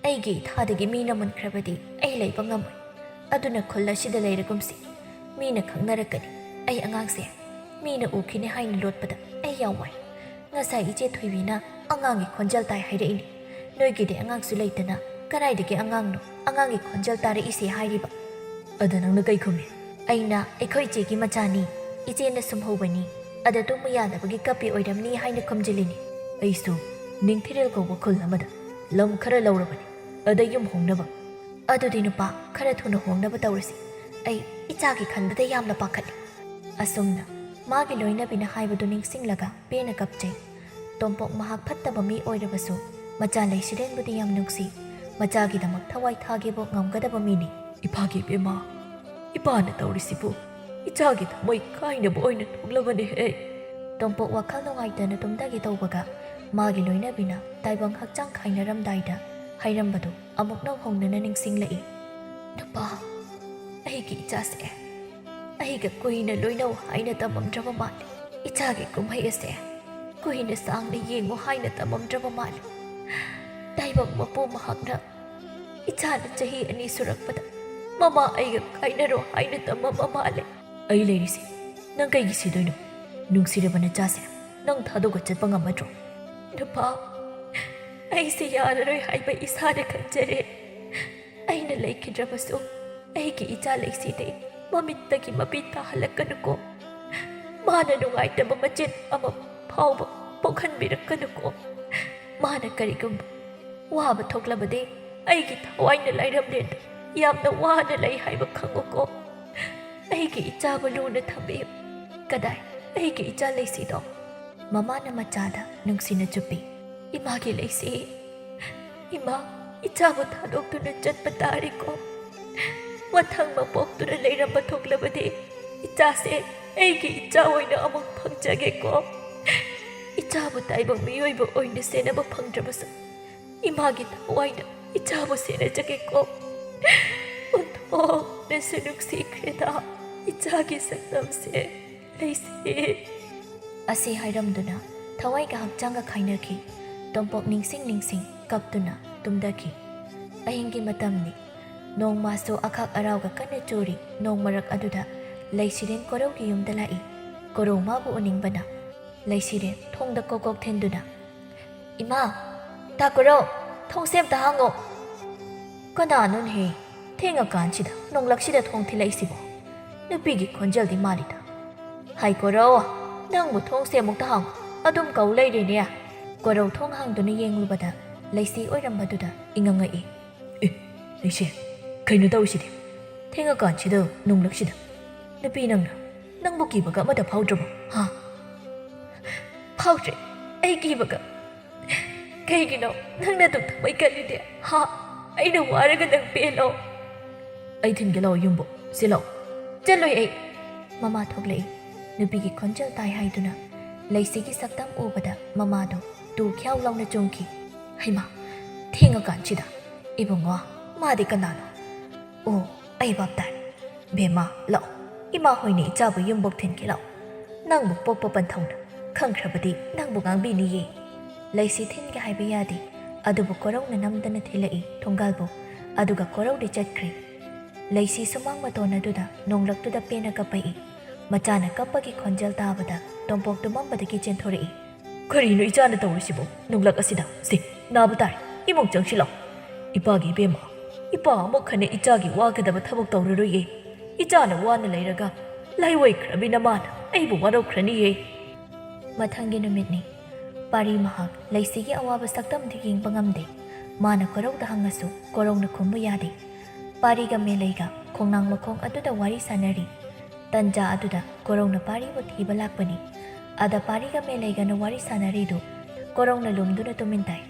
ꯑꯩꯒꯤ ꯏꯊꯥꯗꯒꯤ ꯃꯤꯅ ꯃꯨꯟꯈ꯭ꯔꯕꯗꯤ ꯑꯩ ꯂꯩꯕ ꯉꯝꯃꯣꯏ꯫ ꯑꯗꯨꯅ ꯈꯨꯜ ꯑꯁꯤꯗ ꯂꯩꯔꯒꯨꯝꯁꯤ꯫ ꯃꯤꯅ ꯈꯪꯅꯔꯛꯀꯅꯤ꯫ ꯑꯩ ꯑꯉꯥꯡꯁꯦ ꯃꯤꯅ ꯎꯈꯤꯅꯤ ꯍꯥꯏꯅ ꯂꯣꯠꯄꯗ ꯑꯩ ꯌꯥꯝ ꯋꯥꯏ꯫ ꯉꯁꯥꯏ ꯏꯆꯦ ꯊꯣꯏꯕꯤꯅ ꯑꯉꯥꯡꯒꯤ ꯈꯣꯟꯖꯦꯜ ꯇꯥꯏ ꯍꯥꯏꯔꯛꯏꯅꯤ꯫ ꯅꯣꯏꯒꯤꯗꯤ ꯑꯉꯥꯡꯁꯨ ꯂꯩꯇꯅ ꯀꯗꯥꯏꯗꯒꯤ ꯑꯉꯥꯡꯅꯣ ꯑꯉꯥꯡꯒꯤ ꯈꯣꯟꯖꯦꯜ ꯇꯥꯔꯛꯏꯁꯦ ꯍꯥꯏꯔꯤꯕ? ꯑꯗ ꯅꯪꯅ ꯀꯩ ꯈꯨꯝꯃꯤ? ꯑꯩꯅ ꯑꯩꯈꯣꯏ ꯏꯆꯦꯒꯤ ꯃꯆꯥꯅꯤ, ꯏꯆꯦꯅ ꯁꯨꯝꯍꯧꯕꯅꯤ, ꯑꯗ ꯇꯨꯝꯕ ꯌꯥꯗꯕꯒꯤ ꯀꯞꯄꯤ ꯑꯣꯏꯔꯝꯅꯤ ꯍꯥꯏꯅ ꯈꯨꯝꯖꯤꯜꯂꯤꯅꯤ꯫ ꯑꯩꯁꯨ ꯅꯤꯡꯊꯤꯔꯦꯜ ꯀꯧꯕ ꯈꯨꯜ ꯑꯃꯗ ꯂꯝ ꯈꯔ ꯂꯧꯔꯕꯅꯤ, ꯑꯗ ꯌꯨꯝ ꯍꯣꯡꯅꯕ꯫ ꯑꯗꯨꯗꯤ ꯅꯨꯄꯥ, ꯈꯔ ꯊꯨꯅ ꯍꯣꯡꯅꯕ ꯇꯧꯔꯁꯤ꯫ ꯑꯩ ꯏꯆꯥꯒꯤ ꯈꯟꯕꯗ ꯌꯥꯝꯅ ꯄꯥꯈꯠꯂꯤ꯫ ꯑꯁꯨꯝꯅ ꯃꯥꯒꯤ ꯂꯣꯏꯅꯕꯤꯅ ꯍꯥꯏꯕꯗꯨ ꯅꯤꯡꯁꯤꯡꯂꯒ ꯄꯦꯟꯅ ꯀꯞꯆꯩ꯫ ꯇꯣꯝꯄꯣꯛ ꯃꯍꯥꯛ ꯐꯠꯇꯕ ꯃꯤ ꯑꯣꯏꯔꯕꯁꯨ ꯃꯆꯥ ꯂꯩꯁꯤꯔꯦꯟꯕꯨꯗꯤ ꯌꯥꯝ ꯅꯨꯡꯁꯤ꯫ ꯃꯆꯥꯒꯤꯗꯃꯛ ꯊꯋꯥꯏ ꯊꯥꯒꯦꯕꯨ ꯉꯝꯒꯗꯕ ꯃꯤꯅꯤ꯫ ꯏꯄꯥꯒꯤ ꯏꯕꯦꯝꯃ, ꯏꯄꯥꯅ ꯇꯧꯔꯤꯁꯤꯕꯨ ꯏꯆꯥꯒꯤ ꯊꯃꯣꯏ ꯀꯥꯏꯅꯕ ꯑꯣꯏꯅ ꯊꯣꯛꯂꯕꯅꯦꯍꯦ꯫ ꯇꯣꯝꯄꯣꯛ ꯋꯥꯈꯜ ꯅꯨꯡꯉꯥꯏꯇꯅ ꯇꯨꯝꯊꯒꯦ ꯇꯧꯕꯒ ꯃꯥꯒꯤ ꯂꯣꯏꯅꯕꯤꯅ ꯇꯥꯏꯕꯪ ꯍꯛꯆꯥꯡ ꯈꯥꯏꯅꯔꯝꯗꯥꯏꯗ ꯍꯥꯏꯔꯝꯕꯗꯨ ꯑꯃꯨꯛ ꯅꯧꯍꯧꯅꯅ ꯅꯤꯡꯁꯤꯡꯂꯛꯏ꯫ ꯅꯨꯄꯥ, ꯑꯩꯒꯤ ꯏꯆꯥꯁꯦ ꯑꯩꯒ ꯀꯨꯏꯅ ꯂꯣꯏꯅꯧ ꯍꯥꯏꯅ ꯇꯝꯃꯝꯗ꯭ꯔꯕ ꯃꯥꯜꯂꯦ꯫ ꯏꯆꯥꯒꯤ ꯀꯨꯝꯍꯩ ꯑꯁꯦ ꯀꯨꯏꯅ ꯁꯥꯡꯅ ꯌꯦꯡꯉꯨ ꯍꯥꯏꯅ ꯇꯝꯃꯝꯗ꯭ꯔꯕ ꯃꯥꯜꯂꯦ꯫ ꯇꯥꯏꯕꯪ ꯃꯄꯨ ꯃꯍꯥꯛꯅ ꯏꯆꯥꯅ ꯆꯍꯤ ꯑꯅꯤ ꯁꯨꯔꯛꯄꯗ ꯃꯃꯥ ꯑꯩꯒ ꯀꯥꯏꯅꯔꯣ ꯍꯥꯏꯅ ꯇꯝꯃꯝꯕ ꯃꯥꯜꯂꯦ꯫ ꯑꯩ ꯂꯩꯔꯤꯁꯦ ꯅꯪ ꯀꯩꯒꯤ ꯁꯤꯗꯣꯏꯅꯣ? ꯅꯨꯡꯁꯤꯔꯕ ꯅꯆꯥꯁꯦ ꯅꯪ ꯊꯥꯗꯣꯛꯑ ꯆꯠꯄ ꯉꯝꯃꯗ꯭ꯔꯣ? ꯅꯨꯄꯥ, ꯑꯩꯁꯦ ꯌꯥꯔꯔꯣꯏ ꯍꯥꯏꯕ ꯏꯁꯥꯅ ꯈꯪꯖꯔꯦ꯫ ꯑꯩꯅ ꯂꯩꯈꯤꯗ꯭ꯔꯕꯁꯨ ꯑꯩꯒꯤ ꯏꯆꯥ ꯂꯩꯁꯤꯗꯤ ꯃꯃꯤꯠꯇꯒꯤ ꯃꯄꯤ ꯇꯥꯍꯜꯂꯛꯀꯅꯨꯀꯣ꯫ ꯃꯥꯅ ꯅꯨꯡꯉꯥꯏꯇꯕ ꯃꯆꯦꯠ ꯑꯃ ꯐꯥꯎꯕ ꯄꯣꯛꯍꯟꯕꯤꯔꯛꯀꯅꯨꯀꯣ꯫ ꯃꯥꯅ ꯀꯔꯤꯒꯨꯝꯕ ꯋꯥꯕ ꯊꯣꯛꯂꯕꯗꯤ ꯑꯩꯒꯤ ꯊꯋꯥꯏꯅ ꯂꯥꯏꯔꯝꯂꯦꯟꯗ ꯌꯥꯝꯅ ꯋꯥꯅ ꯂꯩ ꯍꯥꯏꯕ ꯈꯪꯉꯨꯀꯣ꯫ ꯑꯩꯒꯤ ꯏꯆꯥꯕꯨ ꯂꯨꯅ ꯊꯝꯕꯤꯌꯨ꯫ ꯀꯗꯥꯏ ꯑꯩꯒꯤ ꯏꯆꯥ ꯂꯩꯁꯤꯗꯣ? ꯃꯃꯥꯅ ꯃꯆꯥꯗ ꯅꯨꯡꯁꯤꯅ ꯆꯨꯞꯄꯤ꯫ ꯏꯃꯥꯒꯤ ꯂꯩꯁꯤ, ꯏꯃꯥ, ꯏꯆꯥꯕꯨ ꯊꯥꯗꯣꯛꯇꯨꯅ ꯆꯠꯄ ꯇꯥꯔꯦꯀꯣ꯫ ꯃꯊꯪ ꯃꯄꯣꯛꯇꯨꯅ ꯂꯩꯔꯝꯕ ꯊꯣꯛꯂꯕꯗꯤ ꯏꯆꯥꯁꯦ ꯑꯩꯒꯤ ꯏꯆꯥ ꯑꯣꯏꯅ ꯑꯃꯨꯛ ꯐꯪꯖꯒꯦꯀꯣ꯫ ꯏꯆꯥꯕꯨ ꯇꯥꯏꯕꯪ ꯃꯤꯑꯣꯏꯕ ꯑꯣꯏꯅ ꯁꯦꯟꯅꯕ ꯐꯪꯗ꯭ꯔꯕꯁꯨ ꯏꯃꯥꯒꯤ ꯊꯋꯥꯏꯅ ꯏꯆꯥꯕꯨ ꯁꯦꯟꯅꯖꯒꯦꯀꯣ꯫ ꯑꯣꯟꯊꯣꯛꯅꯁꯨ ꯅꯨꯡꯁꯤꯈ꯭ꯔꯦꯗ ꯏꯆꯥꯒꯤ ꯁꯛꯇꯝꯁꯦ꯫ ꯂꯩꯁꯤ꯫ ꯑꯁꯤ ꯍꯥꯏꯔꯝꯗꯨꯅ ꯊꯋꯥꯏꯒ ꯍꯛꯆꯥꯡꯒ ꯈꯥꯏꯅꯈꯤ꯫ ꯇꯣꯝꯄꯣꯛ ꯅꯤꯡꯁꯤꯡ ꯅꯤꯡꯁꯤꯡ ꯀꯞꯇꯨꯅ ꯇꯨꯝꯊꯈꯤ꯫ ꯑꯍꯤꯡꯒꯤ ꯃꯇꯝꯅꯤ꯫ ꯅꯣꯡꯃꯁꯨ ꯑꯈꯥꯛ ꯑꯔꯥꯎꯒ ꯀꯟꯅ ꯆꯨꯔꯤ꯫ ꯅꯣꯡ ꯃꯔꯛ ꯑꯗꯨꯗ ꯂꯩꯁꯤꯔꯦꯟ ꯀꯣꯔꯧꯒꯤ ꯌꯨꯝꯗ ꯂꯥꯛꯏ꯫ ꯀꯣꯔꯧ ꯃꯥꯕꯨ ꯎꯅꯤꯡꯕꯅ ꯂꯩꯁꯤꯔꯦꯟ ꯊꯣꯡꯗ ꯀꯣꯛ ꯀꯣꯛ ꯊꯤꯟꯗꯨꯅ, "ꯏꯃꯥ, ꯇꯥ ꯀꯣꯔꯧ, ꯊꯣꯡꯁꯦ ꯑꯝꯇ ꯍꯥꯡꯉꯣ!" "ꯀꯅꯥꯅꯣꯅꯦꯍꯦ, ꯊꯦꯡꯉꯀꯥꯟꯁꯤꯗ ꯅꯣꯡꯂꯛꯁꯤꯗ ꯊꯣꯡ ꯊꯤꯜꯂꯛꯏꯁꯤꯕꯣ? ꯅꯨꯄꯤꯒꯤ ꯈꯣꯟꯖꯦꯜꯗꯤ ꯃꯥꯜꯂꯤꯗ꯫ ꯍꯥꯏ ꯀꯣꯔꯧ, ꯅꯪꯕꯨ ꯊꯣꯡꯁꯦ ꯑꯃꯨꯛꯇ ꯍꯥꯡꯉꯨ, ꯑꯗꯨꯝ ꯀꯧ ꯂꯩꯔꯦꯅꯦ!" ꯀꯣꯔꯧ ꯊꯣꯡ ꯍꯥꯡꯗꯨꯅ ꯌꯦꯡꯂꯨꯕꯗ ꯂꯩꯁꯤ ꯑꯣꯏꯔꯝꯕꯗꯨꯗ ꯏꯉꯛ ꯉꯛꯏ꯫ "ꯑꯦ, ꯂꯩꯁꯤ, ꯀꯩꯅꯣ ꯇꯧꯔꯤꯁꯤꯗꯤ? ꯊꯦꯡꯉꯀꯥꯟꯁꯤꯗ ꯅꯣꯡꯂꯛꯁꯤꯗ? ꯅꯨꯄꯤ ꯅꯪꯅ, ꯅꯪꯕꯨ ꯀꯤꯕꯒ ꯑꯃꯠꯇ ꯐꯥꯎꯗ꯭ꯔꯕꯣ, ꯍꯥ?" "ꯐꯥꯎꯗ꯭ꯔꯦ, ꯑꯩ ꯀꯤꯕꯒ꯫ ꯀꯩꯒꯤꯅꯣ ꯅꯪꯅ ꯑꯗꯨꯛ ꯊꯃꯣꯏ ꯀꯜꯂꯤꯗꯤ, ꯍꯥ? ꯑꯩꯅ ꯋꯥꯔꯒ ꯅꯪ ꯄꯦꯜꯂꯣ?" "ꯑꯩ ꯊꯤꯟꯒꯦ ꯂꯥꯛꯑꯣ ꯌꯨꯝꯕꯨ, ꯁꯤ ꯂꯥꯛꯑꯣ꯫" "ꯆꯠꯂꯣꯏ ꯑꯩ꯫" ꯃꯃꯥ ꯊꯣꯛꯂꯛꯏ꯫ ꯅꯨꯄꯤꯒꯤ ꯈꯣꯟꯖꯦꯜ ꯇꯥꯏ ꯍꯥꯏꯗꯨꯅ ꯂꯩꯁꯤꯒꯤ ꯁꯛꯇꯝ ꯎꯕꯗ ꯃꯃꯥꯗꯣ ꯇꯨ ꯈ꯭ꯌꯥꯎ ꯂꯥꯎꯅ ꯆꯣꯡꯈꯤ꯫ "ꯍꯩꯃꯥ, ꯊꯦꯡꯉꯀꯥꯟꯁꯤꯗ꯫ ꯏꯕꯨꯡꯉꯣ, ꯃꯥꯗꯤ ꯀꯅꯥꯅꯣ? ꯑꯣ, ꯑꯩ ꯚꯥꯞ ꯇꯥꯔꯦ꯫ ꯕꯦꯝꯃ, ꯂꯥꯛꯑꯣ, ꯏꯃꯥ ꯍꯣꯏꯅ ꯏꯆꯥꯕꯨ ꯌꯨꯝꯕꯨ ꯊꯤꯟꯒꯦ ꯂꯥꯛꯑꯣ꯫ ꯅꯪꯕꯨ ꯄꯣꯛꯄ ꯄꯟꯊꯧꯅ "ꯈꯪꯈ꯭ꯔꯕꯗꯤ ꯅꯪꯕꯨ ꯉꯥꯡꯕꯤꯅꯤꯌꯦ꯫" ꯂꯩꯁꯤ ꯊꯤꯟꯒꯦ ꯍꯥꯏꯕ ꯌꯥꯗꯦ, ꯑꯗꯨꯕꯨ ꯀꯣꯔꯧꯅ ꯅꯝꯗꯅ ꯊꯤꯜꯂꯛꯏ ꯊꯣꯡꯒꯥꯜꯕꯨ꯫ ꯑꯗꯨꯒ ꯀꯣꯔꯧꯗꯤ ꯆꯠꯈ꯭ꯔꯦ꯫ ꯂꯩꯁꯤ ꯁꯨꯃꯥꯡ ꯃꯇꯣꯟ ꯑꯗꯨꯗ ꯅꯣꯡꯂꯛꯇꯨꯗ ꯄꯦꯟꯅ ꯀꯞꯄꯛꯏ꯫ ꯃꯆꯥꯅ ꯀꯞꯄꯒꯤ ꯈꯣꯟꯖꯦꯜ ꯇꯥꯕꯗ ꯇꯣꯝꯄꯣꯛ ꯇꯨꯝꯃꯝꯕꯗꯒꯤ ꯆꯦꯟꯊꯣꯔꯛꯏ꯫ "ꯀꯔꯤꯅꯣ ꯏꯆꯥꯅ ꯇꯧꯔꯤꯁꯤꯕꯨ? ꯅꯣꯡꯂꯛ ꯑꯁꯤꯗ! ꯁꯤ, ꯅꯥꯕ ꯇꯥꯔꯦ꯫ ꯏꯃꯨꯡ ꯆꯪꯁꯤꯜꯂꯣ꯫" "ꯏꯄꯥꯒꯤ ꯏꯕꯦꯝꯃ, ꯏꯄꯥ ꯑꯃꯨꯛ ꯍꯟꯅ ꯏꯆꯥꯒꯤ ꯋꯥꯒꯗꯕ ꯊꯕꯛ ꯇꯧꯔꯔꯣꯏꯌꯦ꯫ ꯏꯆꯥꯅ ꯋꯥꯅ ꯂꯩꯔꯒ ꯂꯥꯏꯋꯥꯏꯈ꯭ꯔꯕꯤ ꯅꯃꯥꯅ ꯑꯩꯕꯨ ꯋꯥꯔꯧꯈ꯭ꯔꯅꯤꯌꯦ꯫" ꯃꯊꯪꯒꯤ ꯅꯨꯃꯤꯠꯅꯤ꯫ ꯄꯥꯔꯤ ꯃꯍꯥꯛ ꯂꯩꯁꯤꯒꯤ ꯑꯋꯥꯕ ꯁꯛꯇꯝꯗꯨ ꯌꯦꯡꯕ ꯉꯝꯗꯦ꯫ ꯃꯥꯅ ꯀꯣꯔꯧꯗ ꯍꯪꯉꯁꯨ ꯀꯣꯔꯧꯅ ꯈꯨꯝꯕ ꯌꯥꯗꯦ꯫ ꯄꯥꯔꯤꯒ ꯃꯦꯂꯩꯒ ꯈꯣꯡꯅꯥꯡ ꯃꯈꯣꯡ ꯑꯗꯨꯗ ꯋꯥꯔꯤ ꯁꯥꯟꯅꯔꯤ꯫ ꯇꯟꯖꯥ ꯑꯗꯨꯗ ꯀꯣꯔꯧꯅ ꯄꯥꯔꯤꯕꯨ ꯊꯤꯕ ꯂꯥꯛꯄꯅꯤ꯫ ꯑꯗ ꯄꯥꯔꯤꯒ ꯃꯦꯂꯩꯒꯅ ꯋꯥꯔꯤ ꯁꯥꯟꯅꯔꯤꯗꯨ ꯀꯣꯔꯧꯅ ꯂꯨꯝꯗꯨꯅ ꯇꯨꯃꯤꯟ ꯇꯥꯏ꯫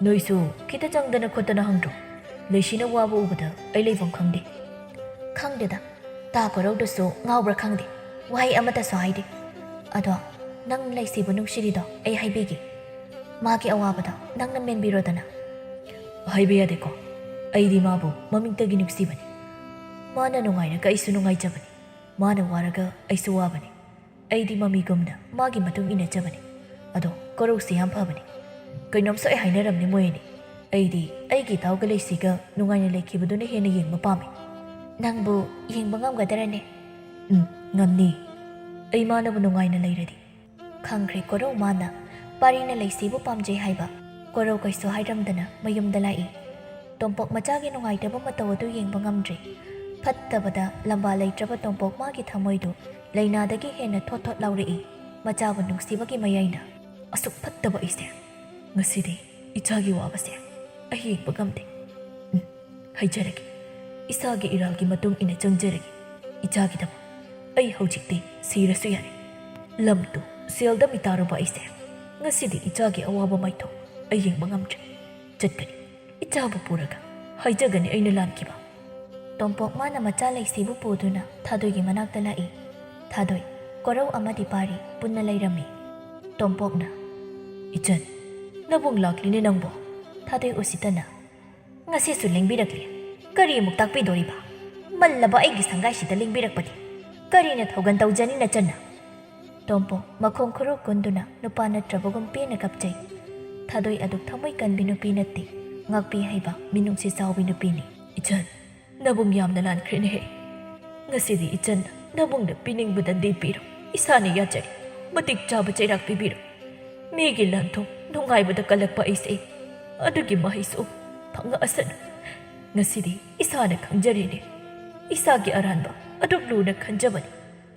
"ꯅꯣꯏꯁꯨ ꯈꯤꯇ ꯆꯪꯗꯅ ꯈꯣꯠꯇꯅ ꯍꯪꯗ꯭ꯔꯣ? ꯂꯩꯁꯤꯅ ꯋꯥꯕ ꯎꯕꯗ ꯑꯩ ꯂꯩꯐꯝ ꯈꯪꯗꯦ꯫" "ꯈꯪꯗꯦꯗ, ꯇꯥ ꯀꯣꯔꯧꯗꯁꯨ ꯉꯥꯎꯕ꯭ꯔꯥ ꯈꯪꯗꯦ, ꯋꯥꯍꯩ ꯑꯃꯠꯇꯁꯨ ꯍꯥꯏꯗꯦ꯫ ꯑꯗꯣ ꯅꯪ ꯂꯩꯁꯤꯕꯨ ꯅꯨꯡꯁꯤꯔꯤꯗꯣ ꯑꯩ ꯍꯥꯏꯕꯤꯒꯦ꯫ ꯃꯥꯒꯤ ꯑꯋꯥꯕꯗꯣ ꯅꯪꯅ ꯃꯦꯟꯕꯤꯔꯣꯗꯅ꯫" "ꯍꯥꯏꯕ ꯌꯥꯗꯦꯀꯣ꯫ ꯑꯩꯗꯤ ꯃꯥꯕꯨ ꯃꯃꯤꯡꯇꯒꯤ ꯅꯨꯡꯁꯤꯕꯅꯤ꯫ ꯃꯥꯅ ꯅꯨꯡꯉꯥꯏꯔꯒ ꯑꯩꯁꯨ ꯅꯨꯡꯉꯥꯏꯖꯕꯅꯤ꯫ ꯃꯥꯅ ꯋꯥꯔꯒ ꯑꯩꯁꯨ ꯋꯥꯕꯅꯤ꯫ ꯑꯩꯗꯤ ꯃꯃꯤꯒꯨꯝꯅ ꯃꯥꯒꯤ ꯃꯇꯨꯡ ꯏꯟꯅꯖꯕꯅꯤ꯫ ꯑꯗꯣ ꯀꯣꯔꯧꯁꯤ ꯌꯥꯝ ꯐꯕꯅꯤ꯫ ꯀꯩꯅꯣꯝ ꯁꯣꯏ ꯍꯥꯏꯅꯔꯝꯅꯤ ꯃꯣꯏ ꯑꯅꯤ꯫ ꯑꯩꯗꯤ ꯑꯩꯒꯤ ꯏꯇꯥꯎꯒ ꯂꯩꯁꯤꯒ ꯅꯨꯡꯉꯥꯏꯅ ꯂꯩꯈꯤꯕꯗꯨꯅ ꯍꯦꯟꯅ ꯌꯦꯡꯕ ꯄꯥꯝꯃꯤ꯫" "ꯅꯪꯕꯨ ꯌꯦꯡꯕ ꯉꯝꯒꯗꯔꯅꯦ?" "ꯎꯝ, ꯉꯝꯅꯤ꯫ ꯑꯩ ꯃꯥꯅꯕꯨ ꯅꯨꯡꯉꯥꯏꯅ ꯂꯩꯔꯗꯤ꯫" ꯈꯪꯈ꯭ꯔꯦ ꯀꯣꯔꯧ ꯃꯥꯅ ꯄꯥꯔꯤꯅ ꯂꯩꯁꯤꯕꯨ ꯄꯥꯝꯖꯩ ꯍꯥꯏꯕ꯫ ꯀꯣꯔꯧ ꯀꯩꯁꯨ ꯍꯥꯏꯔꯝꯗꯅ ꯃꯌꯨꯝꯗ ꯂꯥꯛꯏ꯫ ꯇꯣꯝꯄꯣꯛ ꯃꯆꯥꯒꯤ ꯅꯨꯡꯉꯥꯏꯇꯕ ꯃꯇꯧ ꯑꯗꯨ ꯌꯦꯡꯕ ꯉꯝꯗ꯭ꯔꯦ꯫ ꯐꯠꯇꯕꯗ ꯂꯝꯕꯥ ꯂꯩꯇ꯭ꯔꯕ ꯇꯣꯝꯄꯣꯛ ꯃꯥꯒꯤ ꯊꯃꯣꯏꯗꯨ ꯂꯩꯅꯥꯗꯒꯤ ꯍꯦꯟꯅ ꯊꯣꯠ ꯊꯣꯠ ꯂꯥꯎꯔꯛꯏ꯫ ꯃꯆꯥꯕꯨ ꯅꯨꯡꯁꯤꯕꯒꯤ ꯃꯌꯥꯏꯅ꯫ "ꯑꯁꯨꯛ ꯐꯠꯇꯕ ꯑꯩꯁꯦ ꯉꯁꯤꯗꯤ ꯏꯆꯥꯒꯤ ꯋꯥꯕꯁꯦ ꯑꯩ ꯌꯦꯡꯕ ꯉꯝꯗꯦ꯫ ꯎꯝ, ꯍꯥꯏꯖꯔꯒꯦ꯫ ꯏꯁꯥꯒꯤ ꯏꯔꯥꯜꯒꯤ ꯃꯇꯨꯡ ꯏꯟꯅ ꯆꯪꯖꯔꯒꯦ꯫ ꯏꯆꯥꯒꯤꯗꯃꯛ ꯑꯩ ꯍꯧꯖꯤꯛꯇꯤ ꯁꯤꯔꯁꯨ ꯌꯥꯔꯦ꯫ ꯂꯝꯗꯨ ꯁꯦꯜꯗ ꯃꯤꯇꯥꯔꯨꯕ ꯑꯩꯁꯦ ꯉꯁꯤꯗꯤ ꯏꯆꯥꯒꯤ ꯑꯋꯥꯕ ꯃꯥꯏꯊꯣꯡ ꯑꯩ ꯌꯦꯡꯕ ꯉꯝꯗ꯭ꯔꯦ꯫ ꯆꯠꯀꯅꯤ, ꯏꯆꯥꯕꯨ ꯄꯨꯔꯒ ꯍꯥꯏꯖꯒꯅꯤ ꯑꯩꯅ ꯂꯥꯟꯈꯤꯕ꯫" ꯇꯣꯝꯄꯣꯛ ꯃꯥꯅ ꯃꯆꯥ ꯂꯩꯁꯤꯕꯨ ꯄꯨꯗꯨꯅ ꯊꯥꯗꯣꯏꯒꯤ ꯃꯅꯥꯛꯇ ꯂꯥꯛꯏ꯫ ꯊꯥꯗꯣꯏ, ꯀꯣꯔꯧ ꯑꯃꯗꯤ ꯄꯥꯔꯤ ꯄꯨꯟꯅ ꯂꯩꯔꯝꯃꯤ꯫ ꯇꯣꯝꯄꯣꯛꯅ, "ꯏꯆꯟ, ꯅꯕꯨꯡ ꯂꯥꯛꯂꯤꯅꯦ ꯅꯪꯕꯣ?" ꯊꯥꯗꯣꯏ ꯎꯁꯤꯠꯇꯅ, "ꯉꯁꯤꯁꯨ ꯂꯦꯡꯕꯤꯔꯛꯂꯦ꯫ ꯀꯔꯤ ꯑꯃꯨꯛ ꯇꯥꯛꯄꯤꯗꯣꯔꯤꯕ? ꯃꯜꯂꯕ ꯑꯩꯒꯤ ꯁꯪꯒꯥꯏꯁꯤꯗ ꯂꯦꯡꯕꯤꯔꯛꯄꯗꯤ꯫ ꯀꯔꯤꯅ ꯊꯧꯒꯟ ꯇꯧꯖꯅꯤ ꯅꯆꯟꯅ?" ꯇꯣꯝꯄꯣꯛ ꯃꯈꯣꯡ ꯈꯨꯔꯨ ꯀꯨꯟꯗꯨꯅ ꯅꯨꯄꯥ ꯅꯠꯇ꯭ꯔꯕꯒꯨꯝ ꯄꯦꯟꯅ ꯀꯞꯆꯩ꯫ ꯊꯥꯗꯣꯏ ꯑꯗꯨꯛ ꯊꯃꯣꯏ ꯀꯟꯕꯤ ꯅꯨꯄꯤ ꯅꯠꯇꯦ, ꯉꯥꯛꯄꯤ ꯍꯩꯕ, ꯃꯤꯅꯨꯡꯁꯤ ꯆꯥꯎꯕꯤ ꯅꯨꯄꯤꯅꯤ꯫ "ꯏꯆꯟ, ꯅꯕꯨꯡ ꯌꯥꯝꯅ ꯂꯥꯟꯈ꯭ꯔꯦꯅꯦꯍꯦ꯫ ꯉꯁꯤꯗꯤ ꯏꯆꯟ, ꯅꯕꯨꯡꯅ ꯄꯤꯅꯤꯡꯕꯗ ꯗꯤ ꯄꯤꯔꯣ, ꯏꯁꯥꯅ ꯌꯥꯖꯔꯦ꯫ ꯃꯇꯤꯛ ꯆꯥꯕ ꯆꯩꯔꯥꯛ ꯄꯤꯕꯤꯔꯣ꯫ ꯃꯤꯒꯤ ꯂꯟ-ꯊꯨꯝ ꯅꯨꯡꯉꯥꯏꯕꯗ ꯀꯜꯂꯛꯄ ꯑꯩꯁꯦ ꯑꯗꯨꯒꯤ ꯃꯍꯩꯁꯨ ꯐꯪꯉꯛꯑꯁꯅꯨ꯫ ꯉꯁꯤꯗꯤ ꯏꯁꯥꯅ ꯈꯪꯖꯔꯦꯅꯦ꯫ ꯏꯁꯥꯒꯤ ꯑꯔꯥꯟꯕ ꯑꯗꯨꯛ ꯂꯨꯅ ꯈꯟꯖꯕꯅꯤ꯫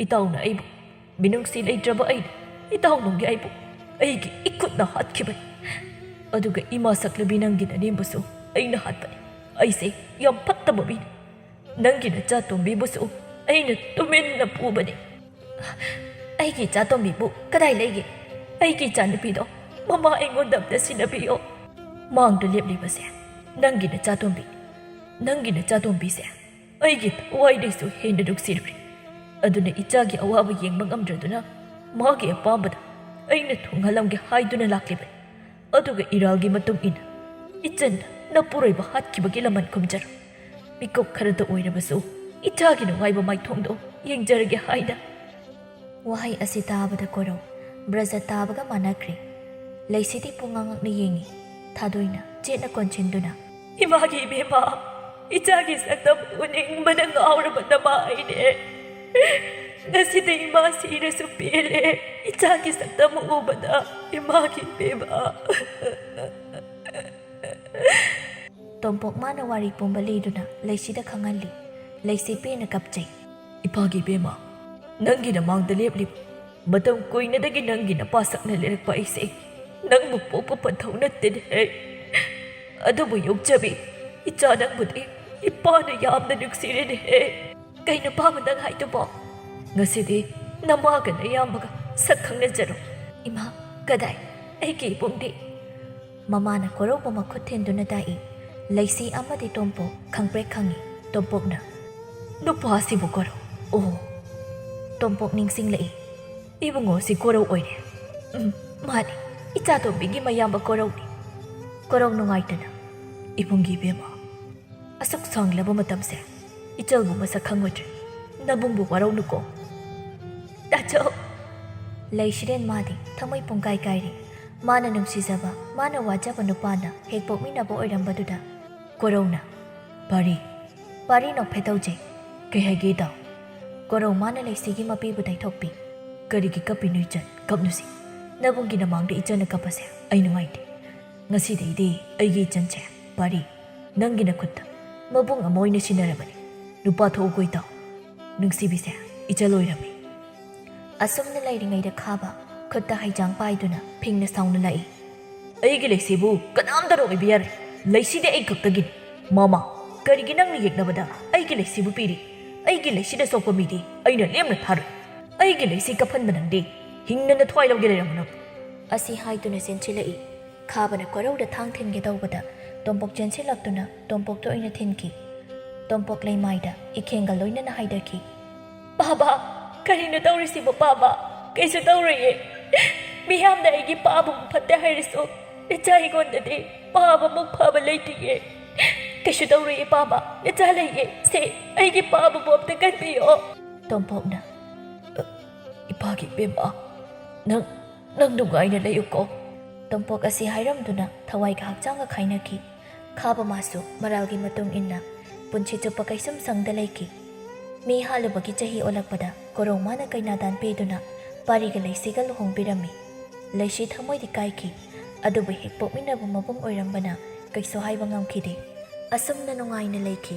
ꯏꯇꯥꯎꯅ ꯑꯩꯕꯨ ꯃꯤꯅꯨꯡꯁꯤ ꯂꯩꯇ꯭ꯔꯕ ꯑꯩꯅ ꯏꯇꯥꯎ ꯅꯣꯡꯌꯥꯏꯕꯨ ꯑꯩꯒꯤ ꯏꯈꯨꯠꯅ ꯍꯥꯠꯈꯤꯕꯅꯤ꯫ ꯑꯗꯨꯒ ꯏꯃꯥ ꯁꯛꯂꯕꯤ ꯅꯪꯒꯤ ꯅꯅꯦꯝꯕꯨꯁꯨ ꯑꯩꯅ ꯍꯥꯠꯄꯅꯤ꯫ ꯑꯩꯁꯦ ꯌꯥꯝ ꯐꯠꯇꯕ ꯃꯤꯅꯤ꯫ ꯅꯪꯒꯤ ꯅꯆꯥꯇꯣꯝꯕꯤꯕꯨꯁꯨ ꯑꯩꯅ ꯇꯨꯃꯤꯟꯅ ꯄꯨꯕꯅꯤ꯫" "ꯑꯩꯒꯤ ꯏꯆꯥꯇꯣꯝꯕꯤꯕꯨ ꯀꯗꯥꯏ ꯂꯩꯒꯦ? ꯑꯩꯒꯤ ꯏꯆꯥꯅꯨꯄꯤꯗꯣ ꯃꯃꯥ ꯑꯩꯉꯣꯟꯗ ꯑꯝꯇ ꯁꯤꯟꯅꯕꯤꯌꯣ꯫" "ꯃꯥꯡꯗ ꯂꯦꯞꯂꯤꯕꯁꯦ ꯅꯪꯒꯤ ꯅꯆꯥꯇꯣꯝꯕꯤ, ꯅꯪꯒꯤ ꯅꯆꯥꯇꯣꯝꯕꯤꯁꯦ ꯑꯩꯒꯤ ꯊꯋꯥꯏꯗꯩꯁꯨ ꯍꯦꯟꯅ ꯅꯨꯡꯁꯤꯔꯨꯔꯦ꯫ ꯑꯗꯨꯅ ꯏꯆꯥꯒꯤ ꯑꯋꯥꯕ ꯌꯦꯡꯕ ꯉꯝꯗ꯭ꯔꯗꯨꯅ ꯃꯥꯒꯤ ꯑꯄꯥꯝꯕꯗ ꯑꯩꯅ ꯊꯨꯡꯍꯜꯂꯝꯒꯦ ꯍꯥꯏꯗꯨꯅ ꯂꯥꯛꯂꯤꯕꯅꯤ꯫ ꯑꯗꯨꯒ ꯏꯔꯥꯜꯒꯤ ꯃꯇꯨꯡ ꯏꯟꯅ ꯏꯆꯟ ꯅꯄꯨꯔꯣꯏꯕ ꯍꯥꯠꯈꯤꯕꯒꯤ ꯂꯃꯟ ꯈꯨꯝꯖꯔꯣ꯫ ꯃꯤꯀꯨꯞ ꯈꯔꯇ ꯑꯣꯏꯔꯕꯁꯨ ꯏꯆꯥꯒꯤ ꯅꯨꯡꯉꯥꯏꯕ ꯃꯥꯏꯊꯣꯡꯗꯣ ꯌꯦꯡꯖꯔꯒꯦ ꯍꯥꯏꯅ꯫" ꯋꯥꯍꯩ ꯑꯁꯤ ꯇꯥꯕꯗ ꯀꯣꯔꯧ ꯕ꯭ꯔꯖ ꯇꯥꯕꯒ ꯃꯥꯟꯅꯈ꯭ꯔꯦ꯫ ꯂꯩꯁꯤꯗꯤ ꯄꯨꯡꯉꯥꯡ ꯉꯛꯅ ꯌꯦꯡꯉꯤ꯫ ꯊꯥꯗꯣꯏꯅ ꯆꯦꯠꯅ ꯀꯣꯟꯁꯤꯟꯗꯨꯅ, "ꯏꯃꯥꯒꯤ ꯏꯕꯦꯝꯃ, ꯏꯆꯥꯒꯤ ꯁꯛꯇꯝ ꯎꯅꯤꯡꯕꯅ ꯉꯥꯎꯔꯕ ꯅꯃꯥ ꯑꯩꯅꯦ꯫ ꯉꯁꯤꯗꯤ ꯏꯃꯥ ꯁꯤꯔꯁꯨ ꯄꯦꯜꯂꯦ꯫ ꯏꯆꯥꯒꯤ ꯁꯛꯇꯝ ꯎꯕꯗ ꯏꯃꯥꯒꯤ ꯏꯕꯦꯝꯃ꯫" ꯇꯣꯝꯄꯣꯛ ꯃꯥꯅ ꯋꯥꯔꯤ ꯄꯨꯝꯕ ꯂꯤꯗꯨꯅ ꯂꯩꯁꯤꯗ ꯈꯪꯍꯜꯂꯤ꯫ ꯂꯩꯁꯤ ꯄꯦꯟꯅ ꯀꯞꯆꯩ꯫ "ꯏꯄꯥꯒꯤ ꯏꯕꯦꯝꯃ, ꯅꯪꯒꯤ ꯅꯃꯥꯡꯗ ꯂꯦꯞꯂꯤꯕ, ꯃꯇꯝ ꯀꯨꯏꯅꯗꯒꯤ ꯅꯪꯒꯤ ꯅꯄꯥ ꯁꯛꯅ ꯂꯩꯔꯛꯄ ꯑꯩꯁꯦ ꯅꯪꯕꯨ ꯄꯣꯛꯄ ꯄꯟꯊꯧ ꯅꯠꯇꯦꯅꯦꯍꯦ꯫ ꯑꯗꯨꯕꯨ ꯌꯣꯛꯆꯕꯤ ꯏꯆꯥ ꯅꯪꯕꯨꯗꯤ ꯏꯄꯥꯅ ꯌꯥꯝꯅ ꯅꯨꯡꯁꯤꯔꯦꯅꯦꯍꯦ꯫ ꯀꯩꯅꯣ ꯄꯥꯕ ꯅꯪ ꯍꯥꯏꯗꯨꯕꯣ? ꯉꯁꯤꯗꯤ ꯅꯃꯥꯒ ꯅꯌꯥꯝꯕꯒ ꯁꯛ ꯈꯪꯅꯖꯔꯣ꯫" "ꯏꯃꯥ, ꯀꯗꯥꯏ? ꯑꯩꯒꯤ ꯏꯕꯨꯡꯗꯤ?" ꯃꯃꯥꯅ ꯀꯣꯔꯧꯕ ꯃꯈꯨꯠ ꯊꯤꯟꯗꯨꯅ ꯇꯥꯛꯏ꯫ ꯂꯩꯁꯤ ꯑꯃꯗꯤ ꯇꯣꯝꯄꯣꯛ ꯈꯪꯄ꯭ꯔꯦꯛ ꯈꯪꯏ꯫ ꯇꯣꯝꯄꯣꯛꯅ, "ꯅꯨꯄꯥꯁꯤꯕꯨ ꯀꯣꯔꯧ? ꯑꯣ꯫" ꯇꯣꯝꯄꯣꯛ ꯅꯤꯡꯁꯤꯡꯂꯛꯏ꯫ "ꯏꯕꯨꯡꯉꯣꯁꯤ ꯀꯣꯔꯧ ꯑꯣꯏꯔꯦ꯫ ꯎꯝ, ꯃꯥꯅꯤ, ꯏꯆꯥꯇꯣꯝꯕꯤꯒꯤ ꯃꯌꯥꯝꯕ ꯀꯣꯔꯧꯅꯤ꯫" ꯀꯣꯔꯧ ꯅꯨꯡꯉꯥꯏꯇꯅ, "ꯏꯕꯨꯡꯒꯤ ꯏꯕꯦꯝꯃ, ꯑꯁꯨꯛ ꯁꯥꯡꯂꯕ ꯃꯇꯝꯁꯦ ꯏꯆꯜꯕꯨ ꯃꯁꯛ ꯈꯪꯉꯨꯗ꯭ꯔꯦ꯫ ꯅꯕꯨꯡꯕꯨ ꯋꯥꯔꯧꯅꯨꯀꯣ꯫" "ꯇꯥꯆꯧ, ꯂꯩꯁꯤꯔꯦꯟ ꯃꯥꯗꯤ ꯊꯃꯣꯏ ꯄꯨꯡꯀꯥꯏ ꯀꯥꯏꯔꯦ꯫ ꯃꯥꯅ ꯅꯨꯡꯁꯤꯖꯕ, ꯃꯥꯅ ꯋꯥꯖꯕ ꯅꯨꯄꯥꯅ ꯍꯦꯛ ꯄꯣꯛꯃꯤꯟꯅꯕ ꯑꯣꯏꯔꯝꯕꯗꯨꯗ꯫ ꯀꯣꯔꯧꯅ, "ꯄꯥꯔꯤ, ꯄꯥꯔꯤ ꯅꯣꯛꯐꯦꯠ ꯇꯧꯖꯩ꯫ ꯀꯩ ꯍꯥꯏꯒꯦ ꯏꯇꯥꯎ?" ꯀꯣꯔꯧ ꯃꯥꯅ ꯂꯩꯁꯤꯒꯤ ꯃꯄꯤꯕꯨ ꯇꯩꯊꯣꯛꯄꯤ꯫ "ꯀꯔꯤꯒꯤ ꯀꯞꯄꯤꯅꯣ ꯏꯆꯟ? ꯀꯞꯅꯨꯁꯤ꯫ ꯅꯕꯨꯡꯒꯤ ꯅꯃꯥꯡꯗ ꯏꯆꯟꯅ ꯀꯞꯄꯁꯦ ꯑꯩ ꯅꯨꯡꯉꯥꯏꯇꯦ꯫ ꯉꯁꯤꯗꯩꯗꯤ ꯑꯩꯒꯤ ꯏꯆꯟꯁꯦ, ꯄꯥꯔꯤ, ꯅꯪꯒꯤ ꯅꯈꯨꯠꯇ ꯃꯕꯨꯡ ꯑꯃ ꯑꯣꯏꯅ ꯁꯤꯟꯅꯔꯕꯅꯤ꯫ ꯅꯨꯄꯥ ꯊꯣꯛꯎꯀꯣ ꯏꯇꯥꯎ꯫ ꯅꯨꯡꯁꯤꯕꯤꯁꯦ, ꯏꯆꯜ ꯑꯣꯏꯔꯝꯃꯤ꯫" ꯑꯁꯨꯝꯅ ꯂꯩꯔꯤꯉꯩꯗ ꯈꯥꯕ ꯈꯨꯠꯇ ꯍꯩꯖꯥꯡ ꯄꯥꯏꯗꯨꯅ ꯐꯤꯡꯅ ꯁꯥꯎꯅ ꯂꯥꯛꯏ꯫ "ꯑꯩꯒꯤ ꯂꯩꯁꯤꯕꯨ ꯀꯅꯥꯝꯇꯅ ꯑꯣꯏꯕ ꯌꯥꯔꯣꯏ꯫ ꯂꯩꯁꯤꯗꯤ ꯑꯩ ꯈꯛꯇꯒꯤꯅꯤ꯫ ꯃꯃꯥ, ꯀꯔꯤꯒꯤ ꯅꯪꯅ ꯌꯦꯛꯅꯕꯗ ꯑꯩꯒꯤ ꯂꯩꯁꯤꯕꯨ ꯄꯤꯔꯤ? ꯑꯩꯒꯤ ꯂꯩꯁꯤꯗ ꯁꯣꯛꯄ ꯃꯤꯗꯤ ꯑꯩꯅ ꯂꯦꯝꯅ ꯊꯥꯔꯣꯏ꯫ ꯑꯩꯒꯤ ꯂꯩꯁꯤ ꯀꯞꯍꯟꯕ ꯅꯪꯗꯤ ꯍꯤꯡꯅ ꯅꯊ꯭ꯋꯥꯏ ꯂꯧꯒꯦ ꯂꯩꯔꯝꯃꯨ ꯅꯪ꯫" ꯑꯁꯤ ꯍꯥꯏꯗꯨꯅ ꯆꯦꯟꯁꯤꯜꯂꯛꯏ꯫ ꯈꯥꯕꯅ ꯀꯣꯔꯧꯗ ꯊꯥꯡ ꯊꯤꯟꯒꯦ ꯇꯧꯕꯗ ꯇꯣꯝꯄꯣꯛ ꯆꯦꯟꯁꯤꯜꯂꯛꯇꯨꯅ ꯇꯣꯝꯄꯣꯛꯇ ꯑꯣꯏꯅ ꯊꯤꯟꯈꯤ꯫ ꯇꯣꯝꯄꯣꯛ ꯂꯩꯃꯥꯏꯗ ꯏꯈꯦꯡꯒ ꯂꯣꯏꯅꯅ ꯍꯥꯏꯗꯈꯤ꯫ "ꯄꯥꯕ, ꯀꯔꯤꯅꯣ ꯇꯧꯔꯤꯁꯤꯕꯣ ꯄꯥꯕ? ꯀꯩꯁꯨ ꯇꯧꯔꯣꯏꯌꯦ꯫ ꯃꯤꯌꯥꯝꯅ ꯑꯩꯒꯤ ꯄꯥꯕꯕꯨ ꯐꯠꯇꯦ ꯍꯥꯏꯔꯁꯨ ꯏꯆꯥ ꯑꯩꯉꯣꯟꯗꯗꯤ ꯄꯥꯕꯃꯨꯛ ꯐꯕ ꯂꯩꯇꯤꯌꯦ꯫ ꯀꯩꯁꯨ ꯇꯧꯔꯣꯏꯌꯦ ꯄꯥꯕ, ꯏꯆꯥ ꯂꯩꯌꯦ꯫ ꯁꯦ, ꯑꯩꯒꯤ ꯄꯥꯕꯕꯨ ꯑꯝꯇ ꯀꯟꯕꯤꯌꯣ꯫" ꯇꯣꯝꯄꯣꯛꯅ, "ꯏꯄꯥꯒꯤ ꯏꯕꯦꯝꯃ, ꯅꯪ, ꯅꯪ ꯅꯨꯡꯉꯥꯏꯅ ꯂꯩꯌꯨꯀꯣ꯫" ꯇꯣꯝꯄꯣꯛ ꯑꯁꯤ ꯍꯥꯏꯔꯝꯗꯨꯅ ꯊꯋꯥꯏꯒ ꯍꯛꯆꯥꯡꯒ ꯈꯥꯏꯅꯈꯤ꯫ ꯈꯥꯕ ꯃꯥꯁꯨ ꯃꯔꯥꯜꯒꯤ ꯃꯇꯨꯡ ꯏꯟꯅ ꯄꯨꯟꯁꯤ ꯆꯨꯞꯄ ꯀꯩꯁꯨꯝ ꯁꯪꯗ ꯂꯩꯈꯤ꯫ ꯃꯤ ꯍꯥꯠꯂꯨꯕꯒꯤ ꯆꯍꯤ ꯑꯣꯜꯂꯛꯄꯗ ꯀꯣꯔꯧ ꯃꯥꯅ ꯀꯩꯅꯥꯗꯥꯟ ꯄꯤꯗꯨꯅ ꯄꯥꯔꯤꯒ ꯂꯩꯁꯤꯒ ꯂꯨꯍꯣꯡꯕꯤꯔꯝꯃꯤ꯫ ꯂꯩꯁꯤ ꯊꯃꯣꯏꯗꯤ ꯀꯥꯏꯈꯤ, ꯑꯗꯨꯕꯨ ꯍꯦꯛ ꯄꯣꯛꯃꯤꯟꯅꯕ ꯃꯕꯨꯡ ꯑꯣꯏꯔꯝꯕꯅ ꯀꯩꯁꯨ ꯍꯥꯏꯕ ꯉꯝꯈꯤꯗꯦ꯫ ꯑꯁꯨꯝꯅ ꯅꯨꯡꯉꯥꯏꯅ ꯂꯩꯈꯤ꯫